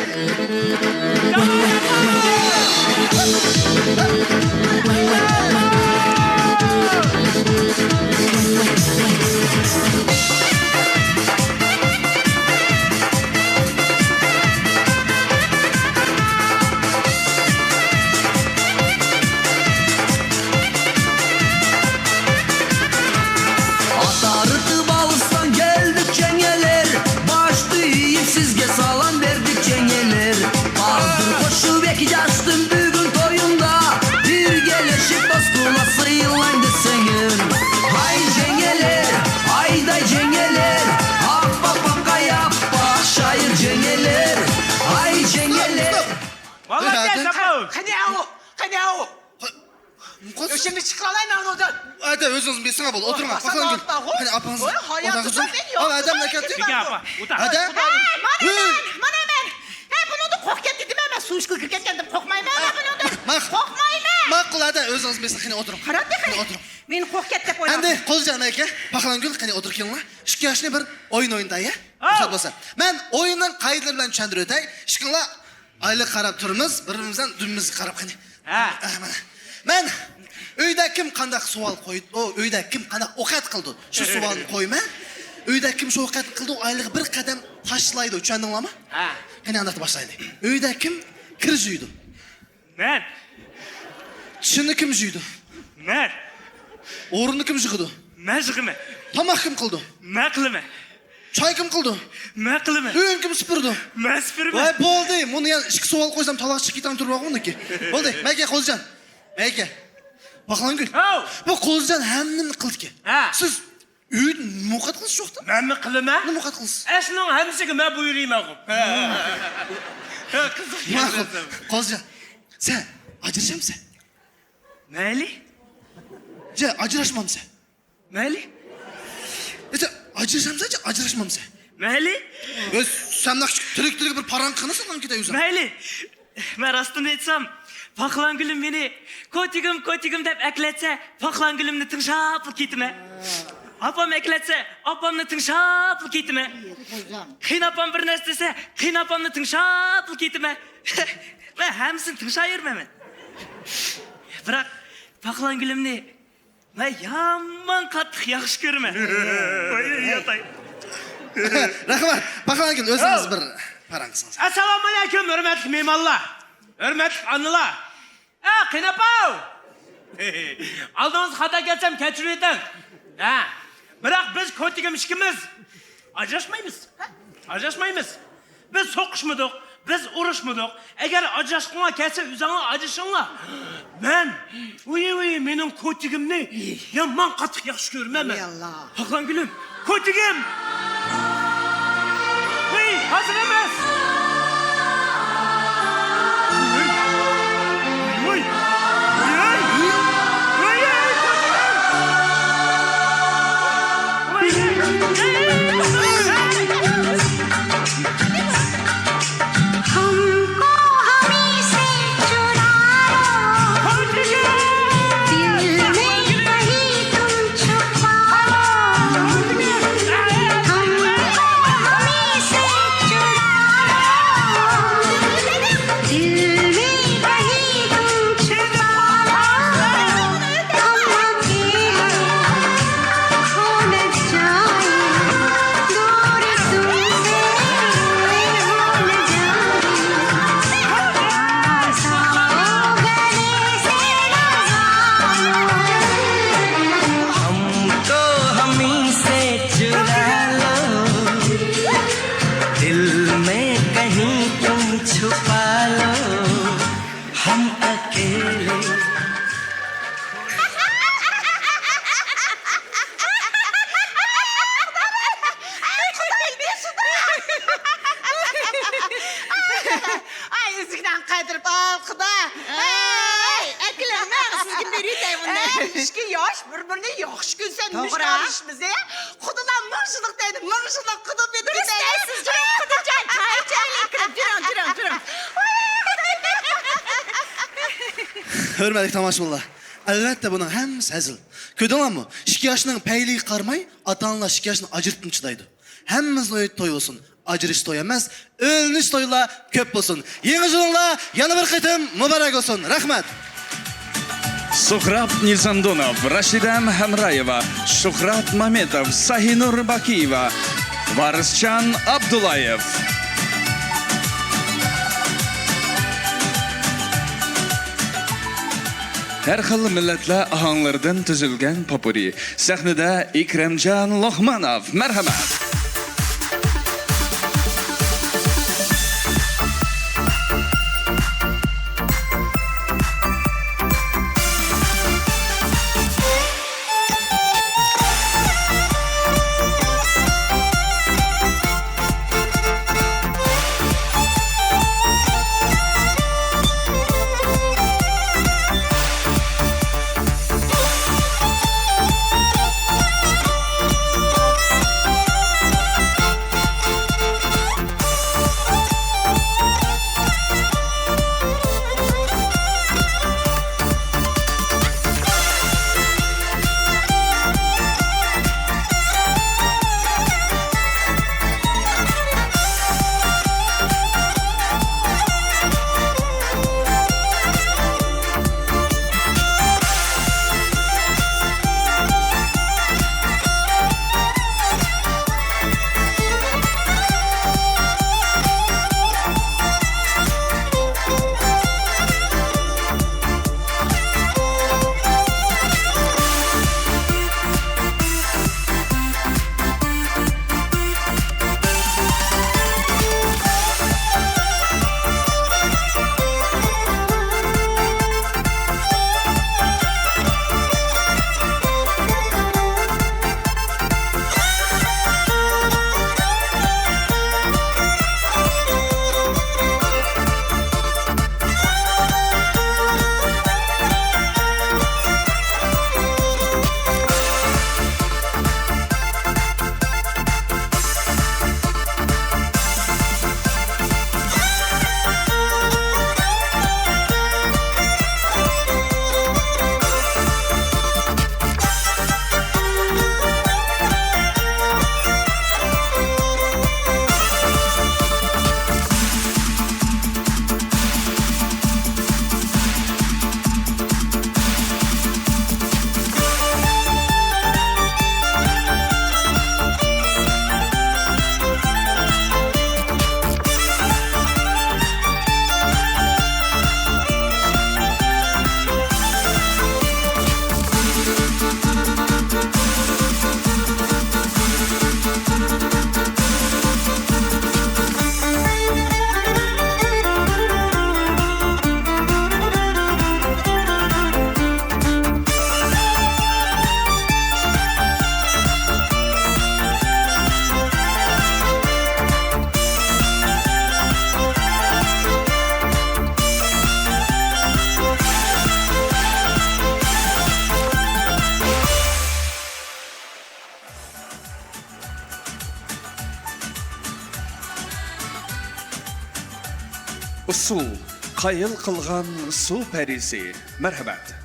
At arıtıp alıstan geldik cengeler. Başta iyip sizge salam verdik cengeler. Bazı koşu bek yaştım bugün toyunda. Bir geleşip bas kulası yılan desenin. Ay cengeler, ay da cengeler. Hap hap hap kayap bak şair cengeler. Ay cengeler. Молодец, Apo! Qani o, qani o. Şimdi çıkaralayım ben oradan. Ада, өзіңіз білсең, бол, отырыңа. Пахлангүл. Қане, апаңыз. Ой, hayatımda ben yok. Ада, мына кәтте. Ада. Ада. Mana men, mana men. He, buningda qo'rqib ketdim men. Suv ishkiga kirib ketgandim. Qo'rqmayman men buningda. Qo'rqmayman. Ma'qul, Ада, өзіңіз білсең, қане, отырың. Qarab, қане, отырың. Meni qo'rqib ketdi deb o'yladim. Endi Qo'zijon aka, Pahlavangul, qani, o'tirib kelinglar. Ikki yoshni bir o'yin o'ynatay, ya? Ruxsat bo'lsa. Men o'yinning qoidalari bilan tushuntirib o'tay. Ishqinglar. Ayliq qarab turmiz, bir-birimizdan dumimizga qarab qani. Ha. Ah, mana. Men uyda kim qanday savol qo'ydi, o uyda kim qanday ovqat qildi, shu savolni qo'yman. Uyda kim shu ovqat qildi, u ayliq bir qadam tashlaydi, tushundinglarmi? Ha. Qani, aniq boshlaylik. Uyda kim kir juydi? Men. Tishini kim juydi? Men. O'rinni kim yig'idi? Men yig'aman. Tomoq kim qildi? Men qilaman. Choy kim qildi? Men qilaman. Uyni kim supurdi? Men supuraman. Voy, bo'ldi. Buni yana ikki savol qo'ysam, taloq chiqib ketadi turib olguniki. Bo'ldi. Mayke, Qo'zijon. Mayke. Pahlavangul. Hav. Bu Qo'zijon hammani qildi-ku. Ha. Siz uyni muqat qilasiz yo'qda? Menmi qilaman? Nima muqat qilasiz? Ashuningni hammasiga men buyurayman-ku. Qiziq. Ma'qul. Qo'zijon, sen ajrashamsan? Mayli. Ja, ajrashmamsan? Mayli. Esa, ajrashamsan-chi, ajrashmamsan? Mayli. O'z samnaq tirik-tirik bir parang qilsa, so'ng ketaversan. Mayli. Men rostini aytsam, Pahlavangul meni kotigim, kotigim deb aklatsa, Pahlavangulni tingshab ketaman. Opam aklatsa, opamni tingshab ketaman. Qiynapam bir narsa desa, qiynapamni tingshab ketaman. Men hammasini tingshayvermayman. Biroq Pahlavangulni Men yomon qattiq yaxshi ko'raman. Voy, yotay. Rahmat, Pahlavangul, o'zingiz bir parang qilsangiz. Assalomu alaykum, hurmatli mehmonlar, hurmatli onalar. ھە، قېنى ئاپا! ئالدىڭىزغا خاتا كەلسەم كەچۈرۈۋېتىڭ. ھە، بىراق بىز كوتىكىم ئىككىمىز ئاجراشمايمىز. ئاجراشمايمىز. بىز سوقۇشمىدۇق، بىز ئۇرۇشمىدۇق. ئەگەر ئاجراشقۇڭلار كەلسە، ئۆزۈڭلار ئاجرىشىڭلار. مەن، ۋۇي، ۋۇي، مېنىڭ كوتىكىمنى يامان قاتتىق ياخشى كۆرىمەن مەن. ياللا. ساقلان گۈلۈم، كوتىكىم! ۋۇي، ھازىر ئەمەس! ۋۇي، ۋۇي، ۋۇي، ۋۇي، ۋۇي، ۋۇي، كوتىكىم! हमको हमी से चुरा लो, दिल में कहीं तुम छुपा लो। हमको हमी से चुरा लो, दिल में कहीं तुम छुपा लो। हम अकेले खो न जाए, दूर तुमसे हो न जाए। ऐसा हो गले से लगा लो। हमको हमी से चुरा लो, दिल में कहीं तुम छुपा लो। हम अकेले. ئاي، ئۈزۈكنىڭ قەدرى بار، خۇدا. ئەي، ئەكېلىڭ، مەن سىزگە بېرىۋېتەي بۇنى. ئەي، ئىككى ياش بىر-بىرىنى ياخشى كۆرسە، نېمىشقا ئاجرىشىمىز، ھە؟ خۇدىلا مىڭ يىللىق دەيدۇ، مىڭ يىللىق خۇدا بېرىپ كېتەيلى. دۇرۇس دەيسىز، جان، خۇدىجان، چاي ئىچەيلى، كىرىڭ، جۈرۈڭ، جۈرۈڭ، جۈرۈڭ. ھۆرمەتلىك تاماشىبىنلار، ئەلۋەتتە بۇنىڭ ھەممىسى ھەزىل. كۆردۈڭلارمۇ؟ ئىككى ياشنىڭ پەيلىگە قارىماي ئاتا-ئانىلار ئىككى ياشنى ئاجرىتىپمۇ چىدايدۇ. ھەممىمىزنىڭ ئۆيىدە توي بولسۇن. ئاجرىشىش توي ئەمەس، ئۆيلىنىش تويلار كۆپ بولسۇن. يېڭى يىلىڭلار يەنە بىر قېتىم مۇبارەك بولسۇن. رەھمەت. سۇھراب نىزامدىنوف، راشىدە ھەمرايېۋا، شۇھرات مامېتوف، ساھىنۇر باكىيېۋا، ۋارىسجان ئابدۇللايېف. ھەر خىل مىللەتلەر ئاھاڭلىرىدىن تۈزۈلگەن پوپۇرى. سەھنىدە ئىكرەمجان لوقمانوف. مەرھەمەت. سۇ، قايىل قىلغان سۇ پەرىسى. مەرھەمەت.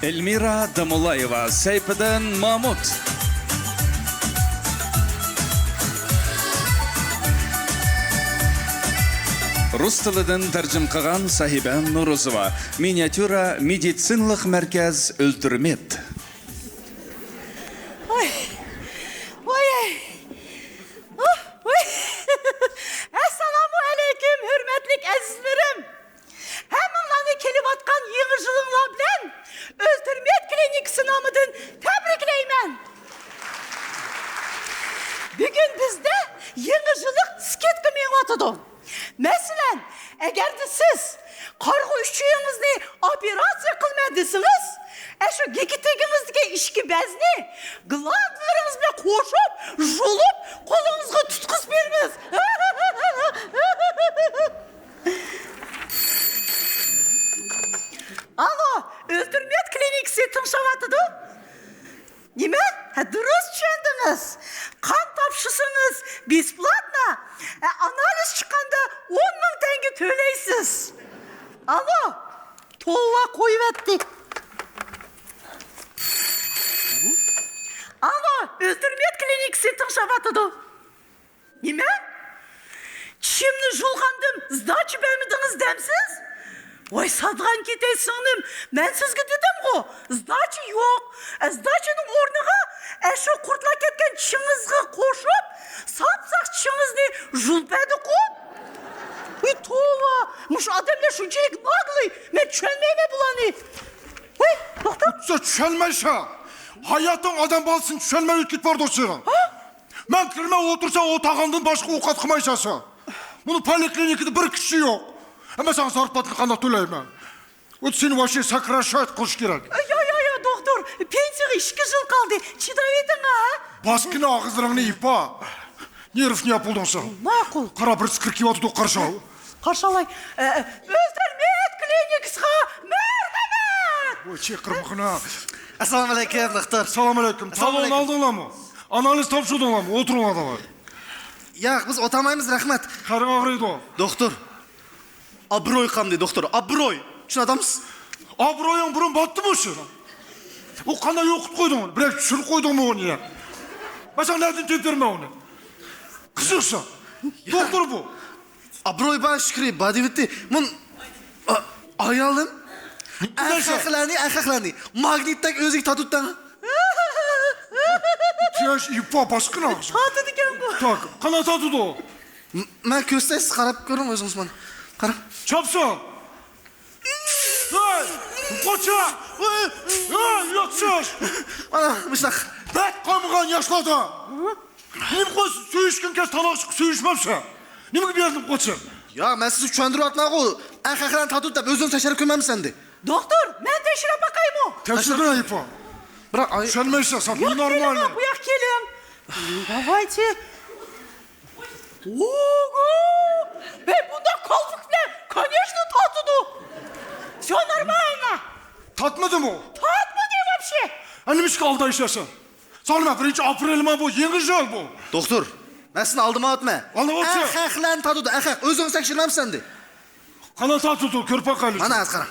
ئېلمىرا داموللايېۋا، سەيپىدىن مامۇت. رۇس تىلىدىن تەرجىمە قىلغان ساھىبە نورۇزوۋا، مىنىياتيۇرا مېدىتسىنىلىق مەركەز، ئۆلتۈرمېت. ۋاي، ۋاي، ئۇھ، ۋاي. ئەسسالامۇ ئەلەيكۇم، ھۆرمەتلىك ئەزىزلىرىم. ھەممىڭلارنى كېلىۋاتقان يېڭى يىلىڭلار بىلەن ئۆلتۈرمېت كلىنىكىسى نامىدىن تەبرىكلەيمەن. بۈگۈن بىزدە يېڭى يىللىق سكىدكا مېڭىۋاتىدۇ. مەسىلەن، ئەگەردە سىز قارىغۇ ئۈچۈيىڭىزنى ئوپېراتسىيە قىلىمەن دېسىڭىز، ئەشۇ گىگىتىگىڭىزدىكى ئىچكى بەزنى گلاندلىرىڭىز بىلەن قوشۇپ، يۇلۇپ، قولىڭىزغا تۇتقۇزۇپ بېرىمىز. ئالو، ئۆلتۈرمەت كلىنىكىسى تىڭشاۋاتىدۇ. نېمە؟ ھە، دۇرۇس چۈشەندىڭىز. قان تاپشۇرسىڭىز بېسپلاتنا، ھە، ئانالىز چىققاندا ئون مىڭ تەڭگە تۆلەيسىز. ئالو، توۋا، قويۇۋەتتى. ئالو، ئۆلتۈرمەت كلىنىكىسى تىڭشاۋاتىدۇ. نېمە؟ چىشىمنى يۇلغاندىم، سداچا بەرمىدىڭىز دەمسىز؟ ۋاي، ساتقان كېتەي سىڭلىم، مەن سىزگە دېدىمغۇ، سداچا يوق. ئە، سداچىنىڭ ئورنىغا ئەشۇ قۇرتلار كەتكەن چىشىڭىزغا قوشۇپ، ساپساق چىشىڭىزنى يۇلۇپ بەردىقۇ. ۋاي، توۋا، مۇشۇ ئادەملەر شۇنچىلىك ناگلىي، مەن چۈشەنمەيمەن بۇلارنى. ۋاي، توختا. سەن چۈشەنمەيسەن. ھاياتىڭ ئادەم بالىسىنى چۈشەنمەي ئۆتۈپ بارىدۇ سېنىڭ. ھە؟ مەن كىرمەي ئولتۇرسام، ئولتۇرغاندىن باشقا ئوقەت قىلمايسەن سەن. بۇنىڭ پولىكلىنىكىدا بىر كىشى يوق. ئەمما ساڭا زارپاتنى قانداق تۆلەيمەن؟ ئۇ سېنى ۋاھشىي ساكراشات قىلىش كېرەك. يا، يا، يا، دوختۇر، پېنسىيىگە ئىككى يىل قالدى. چىداۋېتىڭ، ھە؟ باسكىنا ئاغزىلىرىڭنى ئىپا. نېرۋنى ياپىلدىڭ سەن. ماقۇل. قارا، بىرسى كىرىپ كېلىۋاتىدۇ، قارشى ئال. قارشى ئالاي. ئە، ئە، ئۆلتۈرمەيت كلىنىكىسىغا مەرھەمەت! ۋاي، چېقىرمىغىنا. ئەسسالامۇئەلەيكۇم، دوختۇر. سالامۇئەلەيكۇم. ئەسسالامۇئەلەيكۇم. تالون ئالدىڭلارمۇ؟ ئانالىز تاپشۇردۇڭلارمۇ؟ ئولتۇرۇڭلار داۋاي. ياق، بىز ئولتۇرمايمىز، رەھمەت. قەرىڭ ئاغرىيدۇ. دوختۇر، ئابروي قالمىدى، دوختۇر، ئابروي. چۈشىنىۋاتامسىز؟ ئابرويۇڭ بۇرۇن باتتىمۇ شۇ؟ ئۇ قانداق يوقىتىپ قويدۇڭ ئۇنى؟ بىرەر چۈشۈرۈپ قويدۇڭمۇ ئۇنى يا؟ مەن ساڭا نەدىن تېپىپ بېرىمەن ئۇنى؟ قىزىقسا. دوختۇر بۇ. ئابروي بار، شۈكرى، بار دېيىۋەتتى. مۇن-، ئا-، ئايالىم ئەخەقلەرنى، ئەخەقلەرنى ماگنىتتەك ئۆزىگە تارتىۋەتتى. تىياش ئىپا باسقىنا. تارتىدىكەن بۇ. تاك، قانداق تارتىدۇ؟ م-، مەن كۆرسەتسە، سىز قاراپ كۆرۈڭ ئۆزىڭىز مانا. قارا. چاپسا. ھەي، قوچا! ھەي، ياتسىز! مانا مۇشۇنداق. بەت قالمىغان ياشلاردا. نېمە قىلسا سۆيۈشكۈڭ كەس تالاق چىقىپ سۆيۈشمەمسە؟ نېمىگە بېرىلدىم قوچا؟ يا، مەن سىزگە چۈشەندۈرۈۋاتىمەنغۇ، ئەخەقلەرنى تارتىۋېتىپ ئۆزۈڭ تەكشۈرۈپ كۆرمەمسەن دە. دوختۇر، مەن تەكشۈرۈپ باقايمۇ؟ تەكشۈرگىن ئەيىبا. بىراق ئاي- چۈشەنمەيسەن سەن، بۇ بۇ ياققا كېلىڭ، نورمالنى. بۇ ياققا كېلىڭ. داۋايچى. ئوگو! ھەي، بۇنداق كالپۇك بىلەن كونياكنى تارتىدۇ. Всё нормально. تارتمىدىمۇ؟ تارتمىدى вообще. ھە، نېمىشقا ئالدايسەن سەن؟ سالما، بىرىنچى ئاپرېل ما بۇ، يېڭى يىل بۇ. دوختۇر، مەن سېنى ئالدىمايۋاتىمەن. ئالداۋاتىسەن. ئەخەقلەرنى تارتىدۇ، ئەخەق. ئۆزۈڭ تەكشۈرمەمسەن دە. قانداق تارتىدۇ، كۆرۈپ باقايلى. مانا، ھازىر قاراڭ.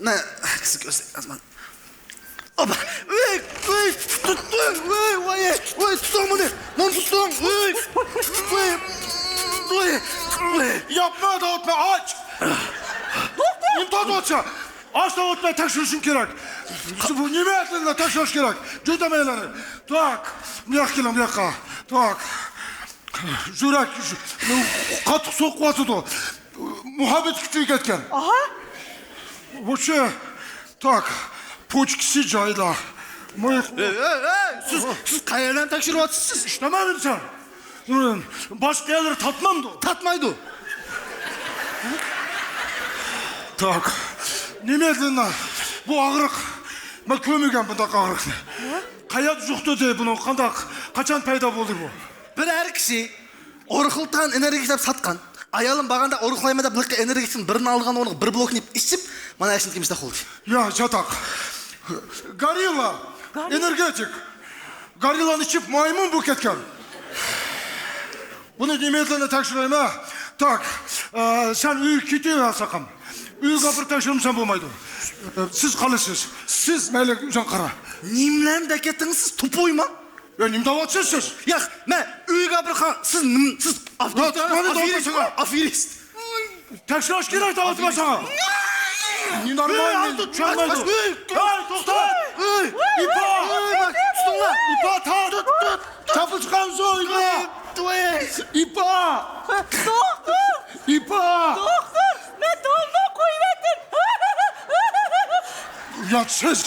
مانا، سىز كۆرسەڭ، ھازىر مانا. ئوبا! ۋەي، ۋەي، تۇت، تۇت، ۋەي، ۋەي، ۋەي، تۇتۇڭ بۇنى. مانا تۇتۇڭ. ۋەي، ۋەي، ۋەي، ۋەي. ياپما، داۋاتما، ئاچ. نېمە تارتىۋاتىسەن؟ ئاچ، داۋاتما، تەكشۈرۈشۈم كېرەك. بۇ نېمە ئەسلىدە تەكشۈرۈش كېرەك؟ گۆدەمەيلەرنى. تاك، بۇ ياققا كېلىڭ، بۇ ياققا. تاك. يۈرەك، يۈ-، قاتتىق سوقۇۋاتىدۇ. مۇھەببەت كۈچىيىپ كەتكەن. ئاھا. بۇ چى، تاك، پوچكىسى جايىدا. مۇ- ھەي، ھەي، ھەي، سىز، سىز قەيەرلەرنى تەكشۈرۈۋاتىسىز؟ ئىشلەمەيمەن سەن. باشقا يەرلىرى تارتمامدۇ؟ تارتمايدۇ. تاك، نېمە دېدىڭ؟ بۇ ئاغرىق. مەن كۆرمىگەن بۇنداق ئاغرىقنى. قەيەردە يۇقتۇردى بۇنى؟ قانداق؟ قاچان پەيدا بولدى بۇ؟ بىر ئەر كىشى ئورۇقلىتىدىغان ئېنېرگىيە دەپ ساتقان. ئايالىم بارغاندا ئورۇقلايمەن دەپ لىققا ئېنېرگىيىسىنى بىرنى ئالغان ئورنىغا بىر بلوكنى ئىچىپ، مانا ئاشۇنداق مۇشۇنداق بولدى. يا، چاتاق. گورىللا. گورىللا. ئېنېرگېتىك. گورىللانى ئىچىپ مايمۇن بولۇپ كەتكەن. بۇنى نېمە تەكشۈرەيمەن؟ تاك، ئە، سەن ئۆيگە كېتىۋەر ساقام. ئۆيگە بىر تەكشۈرمىسەم بولمايدۇ. سىز قالىسىز. سىز مەيلى ئۆزۈڭ قارا. نېمىلەرنى دەكەتتىڭىز سىز، توپا ئويما؟ يا، نېمە دەۋاتىسىز سىز؟ ياق، مەن ئۆيگە بىر قا-، سىز نېمە، سىز ئافېرىست، يا، تۇتمايمەن، ئافېرىست، توختاڭ. ئافېرىست. تەكشۈرۈش كېرەك، دەۋاتىمەن ساڭا. نېنارمان، ئۆي، چۈشەنمەيدۇ. ئۆي، توختا. ئۆي، ئىپا. ئۆي، تۇتۇڭلار. ئىپا، تا-، تۇت، تۇت. چاپلىشىپ قالمىسۇن، ئىپا. ئىپا. توختار. ئىپا. توختار، مەن دالدا قويۇۋەتتىم. ياتسىز.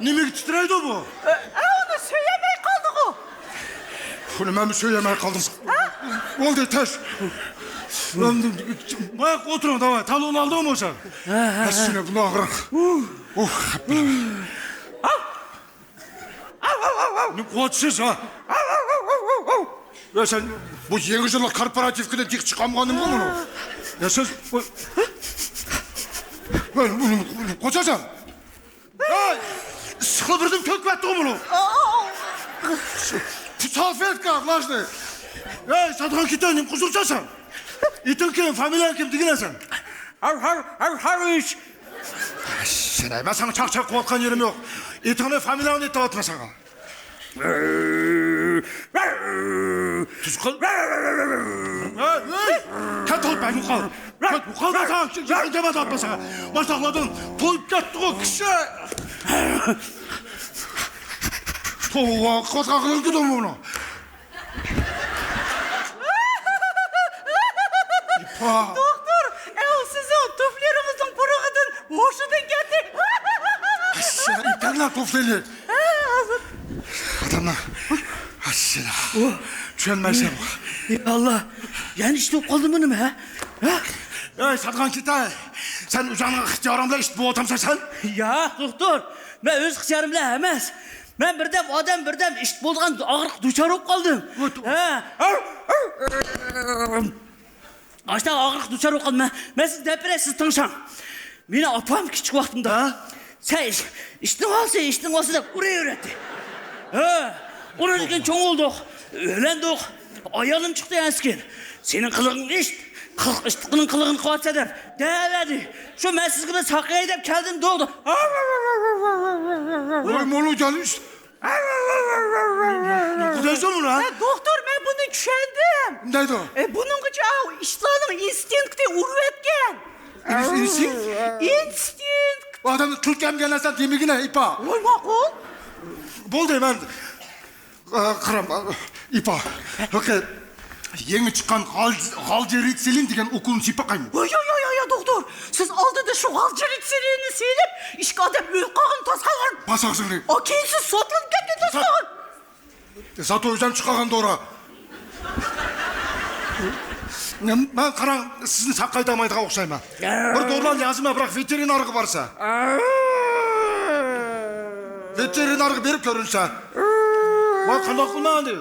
نېمىگە تىترەيدۇ بۇ؟ ئە، ئۇنى سۆيەلمەي قالدىغۇ. بۇنى مەنمۇ سۆيەلمەي قالدىم. بولدى، تەش. ماياق ئولتۇرۇڭ، داۋاي. تالون ئالدىڭمۇ سەن؟ ھە، ھە، ھە. ئەسلى بۇنى ئاغرىق. ئۇھ. نېمە قىلىۋاتىسىز، ھە؟ يا سەن بۇ يېڭى يىللىق كورپوراتىۋكىدىن تېخى چىقالمىغانىمغۇ بۇنى. يا سەن بۇ، بۇ، بۇنى قوچاسەن. ھەي! ئىسسىقلا بىردىن تۆكۈۋەتتىغۇ بۇنى. سالفېتكا، ۋلاژنىي. ھەي، ساتقان كېتەي، نېمە قىزىقچانسەن؟ ئېتىڭ كىم، فامىلىيەڭ كىم دېگىنە سەن؟ ھەر، ھەر، ھەر، ھەر ئىش. سېنەي، مەن ساڭا چاقچاق قىلىۋاتقان يېرىم يوق. ئېتىڭنى، فامىلىيەڭنى ئېيتىۋاتىمەن ساڭا. تۈز قىل. ھەي، ھەي! كەت، تولۇپ بەرگىن قال. كەت، قال، ساڭا يېقىن دېمەدىم ساڭا. باشلاقلاردىن تويۇپ كەتتىغۇ كىشى. توۋا، قوزغاقلىق دېدىم بۇنى. ئىپا. دوختۇر، ئەۋ سىزنىڭ تۇفلىرىڭىزنىڭ پۇرىقىدىن ھوشىدىن كەتتى. ئەششە، ئىتەڭلار تۇفلىنى. ھە، ھازىر. ئادەملەر. ئەششە. چۈشەنمەيسەن. يا ئاللا. يەنە ئىش بولۇپ قالدىمۇ نېمە، ھە؟ ھە؟ ئەي، ساتقان كېتەي. سەن ئۆزۈڭنىڭ ئىختىيارىڭ بىلەن ئىش بولۇۋاتامسەن سەن؟ ياق، دوختۇر. مەن ئۆز ئىختىيارىم بىلەن ئەمەس. مەن بىردەم ئادەم، بىردەم ئىت بولىدىغان ئاغرىققا دۇچار بولۇپ قالدىم. ھە. ئاشۇنداق ئاغرىققا دۇچار بولۇپ قالدىم. مەن، مەن سىزگە دەپ بېرەي، سىز تىڭشاڭ. مېنىڭ ئاپام كىچىك ۋاقتىمدا، ھە؟ سەن ئىت-، ئىتنىڭ بالىسى، ئىتنىڭ بالىسى دەپ ئۇرۇۋېرەتتى. ھە. ئۇنىڭدىن كېيىن چوڭ بولدۇق، ئۆيلەندۇق. ئايالىم چىقتى ئەنسىكىن. سېنىڭ قىلىقىڭ ئىت، قىلىق ئىتنىڭ قىلىقىنى قىلىۋاتىسەن دەپ دەۋەردى. شۇ مەن سىزگە بىر ساقىياي دەپ كەلدىم، دوغدۇم. ۋاي، مولۇجان ئىت. قۇدايسۇ بۇنى، ھە؟ ھە، دوختۇر، مەن بۇنى چۈشەندىم. نېمە دەيدۇ؟ ئە، بۇنىڭغىچە ئىتلارنىڭ ئىنستىنكتى ئۇرۇۋەتكەن. ئىنس-، ئىنستىنكت؟ ئىنستىنكت. ئادەمنى تىل كەمگەن نەرسىنى دېمىگىنە، ئىپا. ۋاي، ماقۇل. بولدى، مەن، ئە، قارام، ئىپا. ھېلىقى يېڭى چىققان غال-، غالجېرىتسىلىن دېگەن ئوكۇلنى سېلىپ باقايمۇ؟ يا، يا، يا، يا، يا، دوختۇر. سىز ئالدىدا شۇ غالجېرىتسىلىننى سېلىپ، ئىككى ئادەم ئۆلۈپ قالغىنى تاسقالغان. باساغزىڭنى. ئا، كېيىن سىز سوتلىنىپ كەتكەن تاسقالغان. زاتو ئۆزۈم چىقارغان دورا. مەن، قاراڭ، سىزنى ساقايتالمايدىغان ئوخشايمەن. بىر دورىلارنى يازىمەن، بىراق ۋېتېرىنارغا بارسا. ۋېتېرىنارغا بېرىپ كۆرۈنسە. ۋاي، قانداق قىلىمەن ئەمدى؟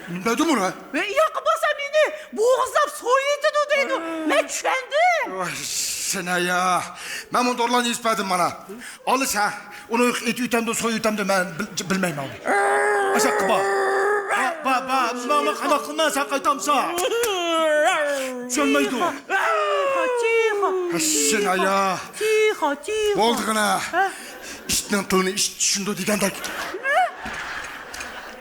نېمە دەيدۇ بۇ؟ ۋە ياققا بارسا مېنى بوغۇزلاپ سويۇۋېتىدۇ دەيدۇ. مەن چۈشەندىم. ۋاي، سېنە يا. مەن بۇ دورىلارنى يېزىپ بەردىم مانا. ئالىسەن. ئۇنى ئېتىۋېتەمدۇ، سويۇۋېتەمدۇ، مەن بىل-، بىلمەيمەن ئۇنى. ئاشاققا بار. با، با، با، ماما قانداق قىلىمەن ساقايتامسا؟ چۈشەنمەيدۇ. تىخو، تىخو. ھەششىنايا. تىخو، تىخو. بولدىغىنا. ھە؟ ئىتنىڭ تىلىنى ئىت چۈشىنىدۇ دېگەندەك.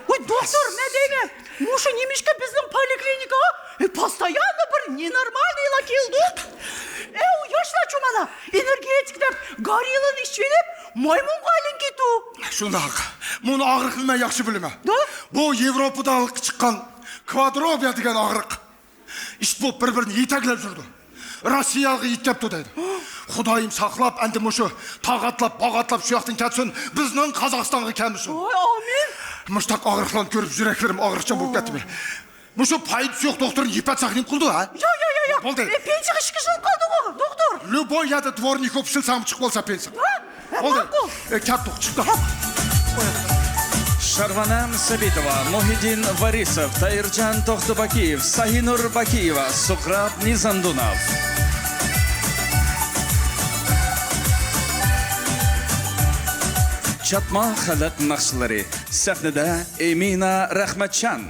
ۋاي، دوختۇر، مەن دەيمەن، مۇشۇ نېمىشقا بىزنىڭ پولىكلىنىكىغا، ئە، постоянно بىر نېنормالنىيلار كېلىدۇ؟ ئە، ئۇ ياشلارچۇ مانا، ئېنېرگېتىك دەپ گارىلىنى ئىچىۋېلىپ، مايمۇنغا ئايلىنىپ كېتىدۇ. شۇنداق. بۇنى ئاغرىقنى مەن ياخشى بىلىمەن. بۇ ياۋروپىدا چىققان كۋادروبىيا دېگەن ئاغرىق. ئىت بولۇپ بىر-بىرىنى يېتەكلەپ يۈرىدۇ. روسىيەگە يېتىپ كەپتۇ دەيدۇ. خۇدايىم ساقلاپ، ئەمدى مۇشۇ تاغ ئاتلاپ، باغ ئاتلاپ شۇ ياقتىن كەتسۇن، بىزنىڭ قازاقىستانغا كەلمىسۇن. ۋاي، ئامىن. مۇشۇنداق ئاغرىقلارنى كۆرۈپ يۈرەكلىرىم ئاغرىقچان بولۇپ كەتتى. مۇشۇ پايدىسى يوق دوختۇرنى يىپ ئەتسەك نېمە قىلىدۇ، ھە؟ ياق، ياق، ياق، ياق. بولدى. ئە، پېنسىيەگە چىقىشىڭىز قالدىغۇ، دوختۇر. لوبوي يەردە دۋورنىكوپ ئىشلىسەڭمۇ چىقىپ بولسا پېنسىيە. ھە؟ ھە، بولدى. ماقۇل. ئە، كەتتۇق، چىقتۇق. شارۋانەم سەبىتوۋا، مۇھىدىن ۋارىسوف، تايىرجان توختىباكىيېف، ساھىنۇر باكىيېۋا، سۇھراب نىزامدۇنوف. چاتما خەلق ناخشىلىرى، سەھنىدە ئېمىنە رەھمەتجان.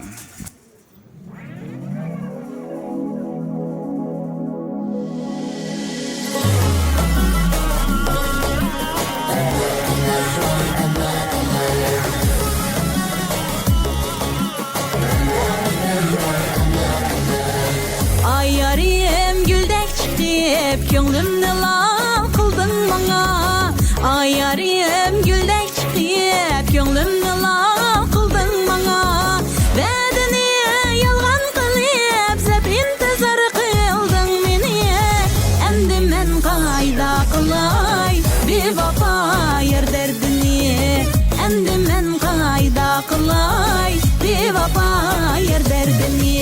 كۆڭلۈمنى لال قىلدىڭ ماڭا، ئاي يارىم گۈلدەك چىقىپ، كۆڭلۈمنى لال قىلدىڭ ماڭا. ۋەدىنى يالغان قىلىپ، زەپ ئىنتىزار قىلدىڭ مېنى. ئەمدى مەن قايدا قىلاي بىۋاپا يار دەردىنى؟ ئەمدى مەن قايدا قىلاي بىۋاپا يار دەردىنى؟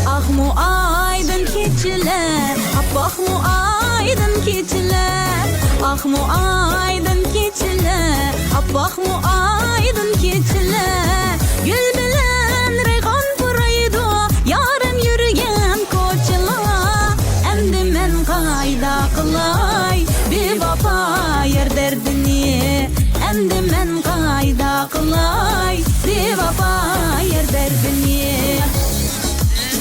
ئاقمۇ ئايدىن كېچىلەر، ئاپئاقمۇ ئايدىن كېچىلەر، ئاقمۇ ئايدىن كېچىلەر، ئاپئاقمۇ ئايدىن كېچىلەر. گۈل بىلەن رەيھان پۇرايدۇ، يارىم يۈرگەن كوچىلار. ئەمدى مەن قايدا قىلاي بىۋاپا يار دەردىنى؟ ئەمدى مەن قايدا قىلاي بىۋاپا يار دەردىنى؟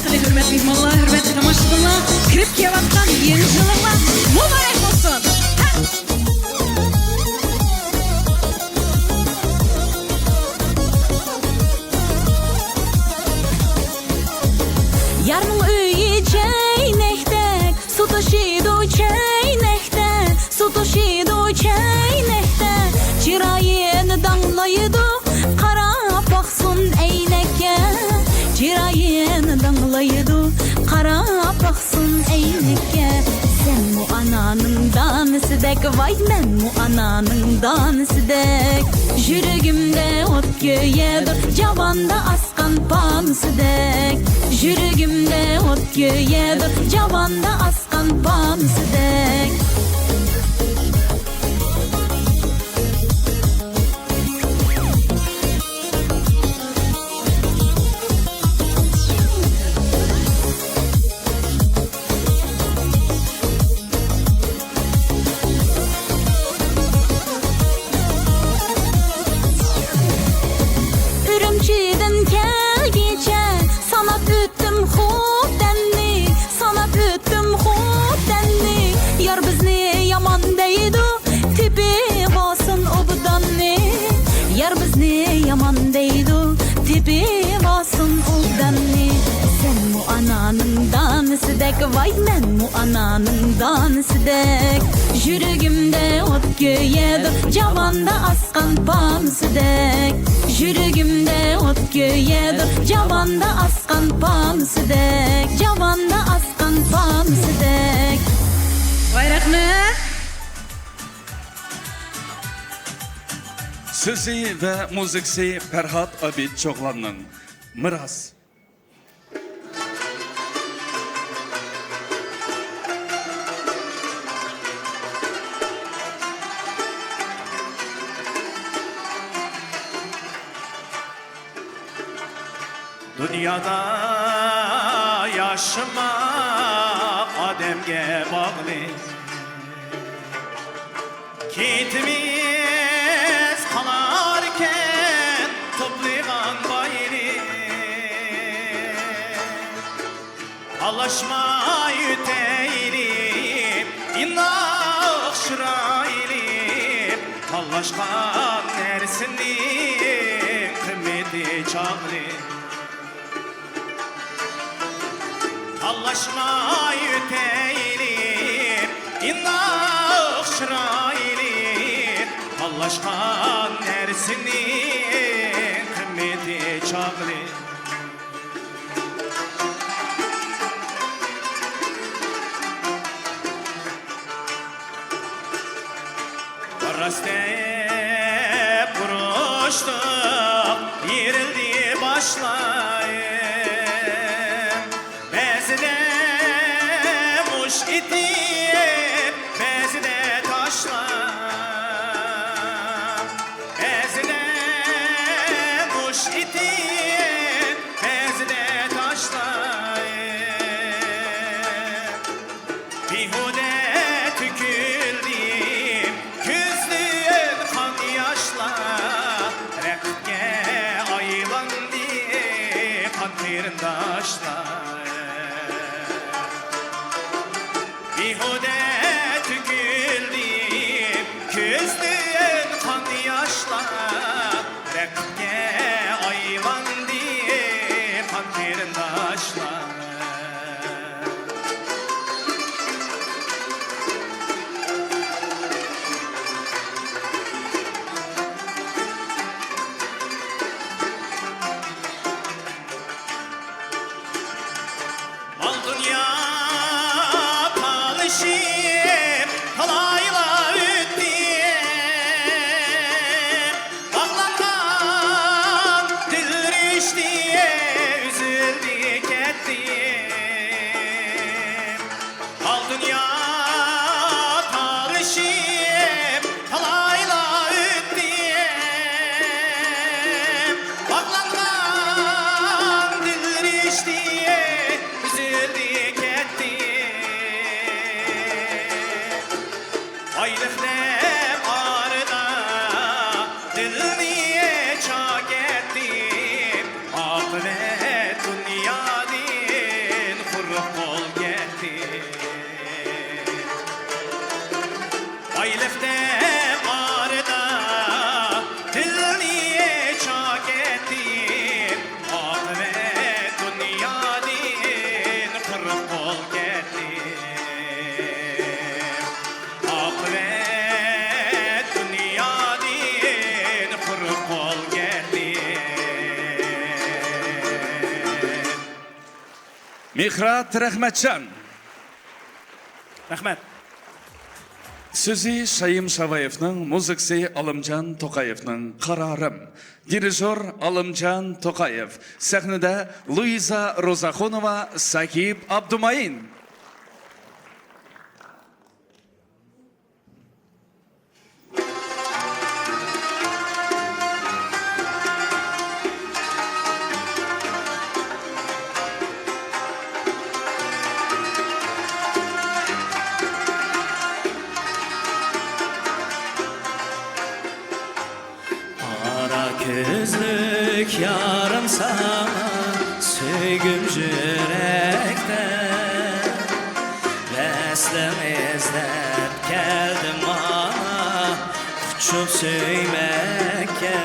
قېنى ھۆرمەتلىك مېھمانلار، ھۆرمەتلىك تاماشىبىنلار، كىرىپ كېلىۋاتقان يېڭى يىلىڭلار مۇبارەك بولسۇن! ھە! يارنىڭ ئۆيى چەينەكتەك، سۇ توشۇيدۇ چەينەكتە، سۇ توشۇيدۇ چەينەكتە. چىرايىنى داڭلايدۇ، قاراپ باقسۇن ئەينەككە. چىرايىنى داڭلايدۇ، قاراپ باقسۇن ئەينەككە. سەنمۇ ئانانىڭ دانىسىدەك، ۋاي مەنمۇ ئانانىڭ دانىسىدەك. يۈرىكىمدە ئوت كۆيىدۇ، جاۋاندا ئاسقان پانىسىدەك. يۈرىكىمدە ئوت كۆيىدۇ، جاۋاندا ئاسقان پانىسىدەك. ئۈرۈمچىدىن كەلگىچە ساناپ ئۆتتۈم خوتەننى، ساناپ ئۆتتۈم خوتەننى. يار بىزنى يامان دەيدۇ، تېپىۋالسۇن ئوبداننى. يار بىزنى يامان دەيدۇ، تېپىۋالسۇن ئوبداننى. سەنمۇ ئانانىڭ دانىسىدەك، ۋاي مەنمۇ ئانانىڭ دانىسىدەك. يۈرىكىمدە ئوت كۆيىدۇ، جاۋاندا ئاسقان پانىسىدەك. يۈرىكىمدە ئوت كۆيىدۇ، جاۋاندا ئاسقان پانىسىدەك. جاۋاندا ئاسقان پانىسىدەك. ۋاي رەھمەت. سۆزى ۋە مۇزىكىسى پەرھات ئابىد چوغلاننىڭ. مىراس. دۇنيادا ياشىماق ئادەمگە باغلىق. كېتىمىز قالاركەن توپلىغان بايلىق. تالاشماي ئۆتەيلى، ئىناق چىرايلىق. تالاشقان نەرسىنىڭ قىممىتى چاغلىق. تالاشماي ئۆتەيلى، ئىناق چىرايلىق. تالاشقان نەرسىنىڭ قىممىتى چاغلىق. راست دەپ ئۇرۇشتۇق، يېرىلدى باشلايىم. بەزىدە مۇش ئېتىپ، بەزىدە تاشلاپ. بەزىدە مۇش ئېتىپ، بەزىدە تاشلاپ. بىھۇدە تۆكۈلدى كۆزدىن قان ياشلار، رەقىبكە ئايلاندى قان قېرىنداشلار. بىھۇدە تۆكۈلدى كۆزدىن تالايلار ئۆتتى، باغلانغان دىل رىشتىيە ئۈزۈلدى كەتتى. ئالدىن يا تالىشىپ تالايلار ئۆتتى، باغلانغان دىل رىشتىيە ئۈزۈلدى كەتتى. ئايلىق دەم ئارىدا دىلنى چاكەتتىم، ئاقىۋەت دۇنيادىن قۇرۇق قول كەتتى. ئايلىق دەم ئارىدا دىلنى چاكەتتىم، ئاقىۋەت دۇنيادىن قۇرۇق قول كەتتى. ئاقىۋەت دۇنيادىن قۇرۇق قول كەتتى. مىھرات رەھمەتجان. رەھمەت. سۆزى شايىم شاۋايېۋنىڭ، مۇزىكىسى ئالىمجان توقايېۋنىڭ. قارارىم. دىرىژور ئالىمجان توقايېۋ. سەھنىدە لۇئىزا روزاخۇنوۋا، ساھىب ئابدۇمايىن. قارا كۆزلۈك يارىم ساڭا سۆيگۈم يۈرەكتە، ۋەسلىڭ ئىزدەپ كەلدىم مانا، ئۇچۇپ سۆيمەككە.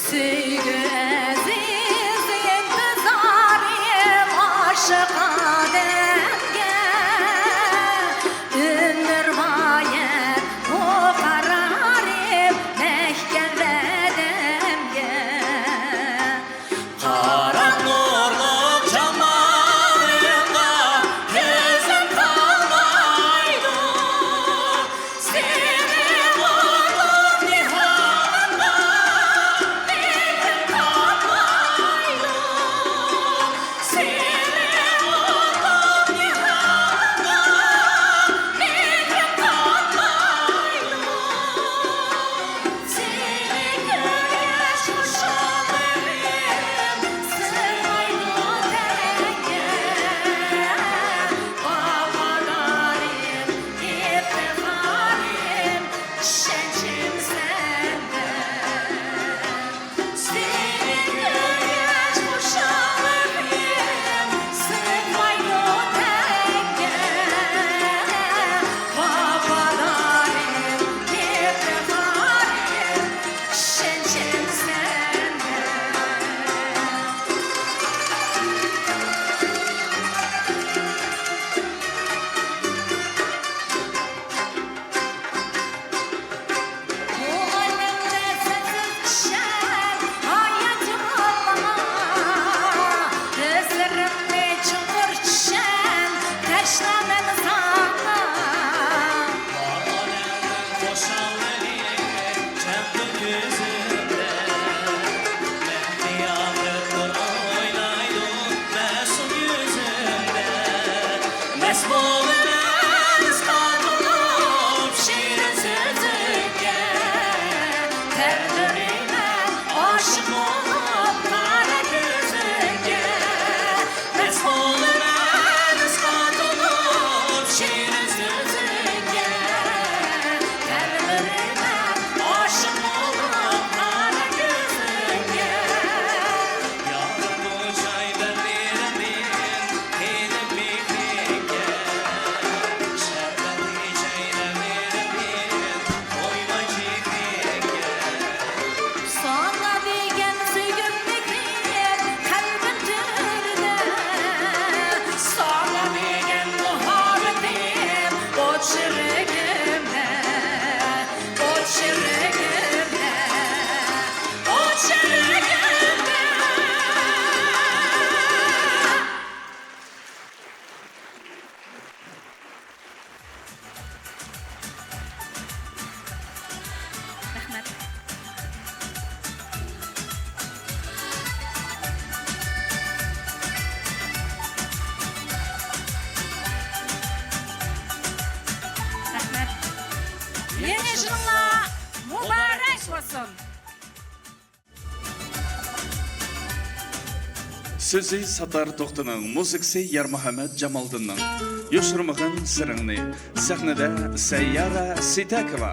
سۆيگۈ ئەزىز ئىنتىزارىم ئاشىق ئادەمگە، ئۆمۈر غايەت بۇ قارارىم مەھكەم ۋەدەمگە. قارا نۇرلۇق جامالىڭغا كۆزۈم قالمايدۇ. سېنى ئۇنتۇپ نىھالىمغا مېھرىم قالمايدۇ. سېنى ئۇنتۇپ نىھالىمغا مېھرىم قالمايدۇ. سېنى كۆرگەچ خۇشاللىقىم سىغمايدۇ تەنگە. ۋاپادارىم، ئىپتىخارىم، ئىشەنچىم سەندە. سېنى كۆرگەچ خۇشاللىقىم سىغمايدۇ تەنگە. ۋاپادارىم، ئىپتىخارىم، ئىشەنچىم سەندە. بۇ ئالەمدە سەنسىز كىشەن ھايات يوللىما. ھۆزۈرۈمنى چوڭقۇر چۈشەن، تەشنامەن ساڭا. بار ئالەمنىڭ خۇشاللىقى جەمدۇر كۆزۈمدە. مەھلى ياقىپ نۇر ئوينايدۇ مەسۇم يۈزۈمدە. مەست بولىمەن ئىسپات بولۇپ شېرىن سۆزۈڭگە. تەر بېرىمەن ئاشىق بولۇپ قارا كۆزۈڭگە. مەست بولىمەن ئىسپات بولۇپ شېرىن سۆزۈڭگە. تەر بېرىمەن ئاشىق بولۇپ قارا كۆزۈڭگە. يارىم بۇ چاي دەردلىرىمدىن تېنىم مېھرىگە. شەپقەتلىك چاي دەردلىرىمدىن قويماي چېھرىگە. ساڭا دېگەن سۆيگۈم مېھرىم قەلبىم تۆرىدە. ساڭا دېگەن مۇھەببىتىم يېڭى يىلىڭلار مۇبارەك بولسۇن! سۆزى ساتار توختىنىڭ، مۇزىكىسى يارمۇھەممەت جامالدىننىڭ. يوشۇرمىغىن سىرىڭنى. سەھنىدە سەييارە سىتەكوۋا.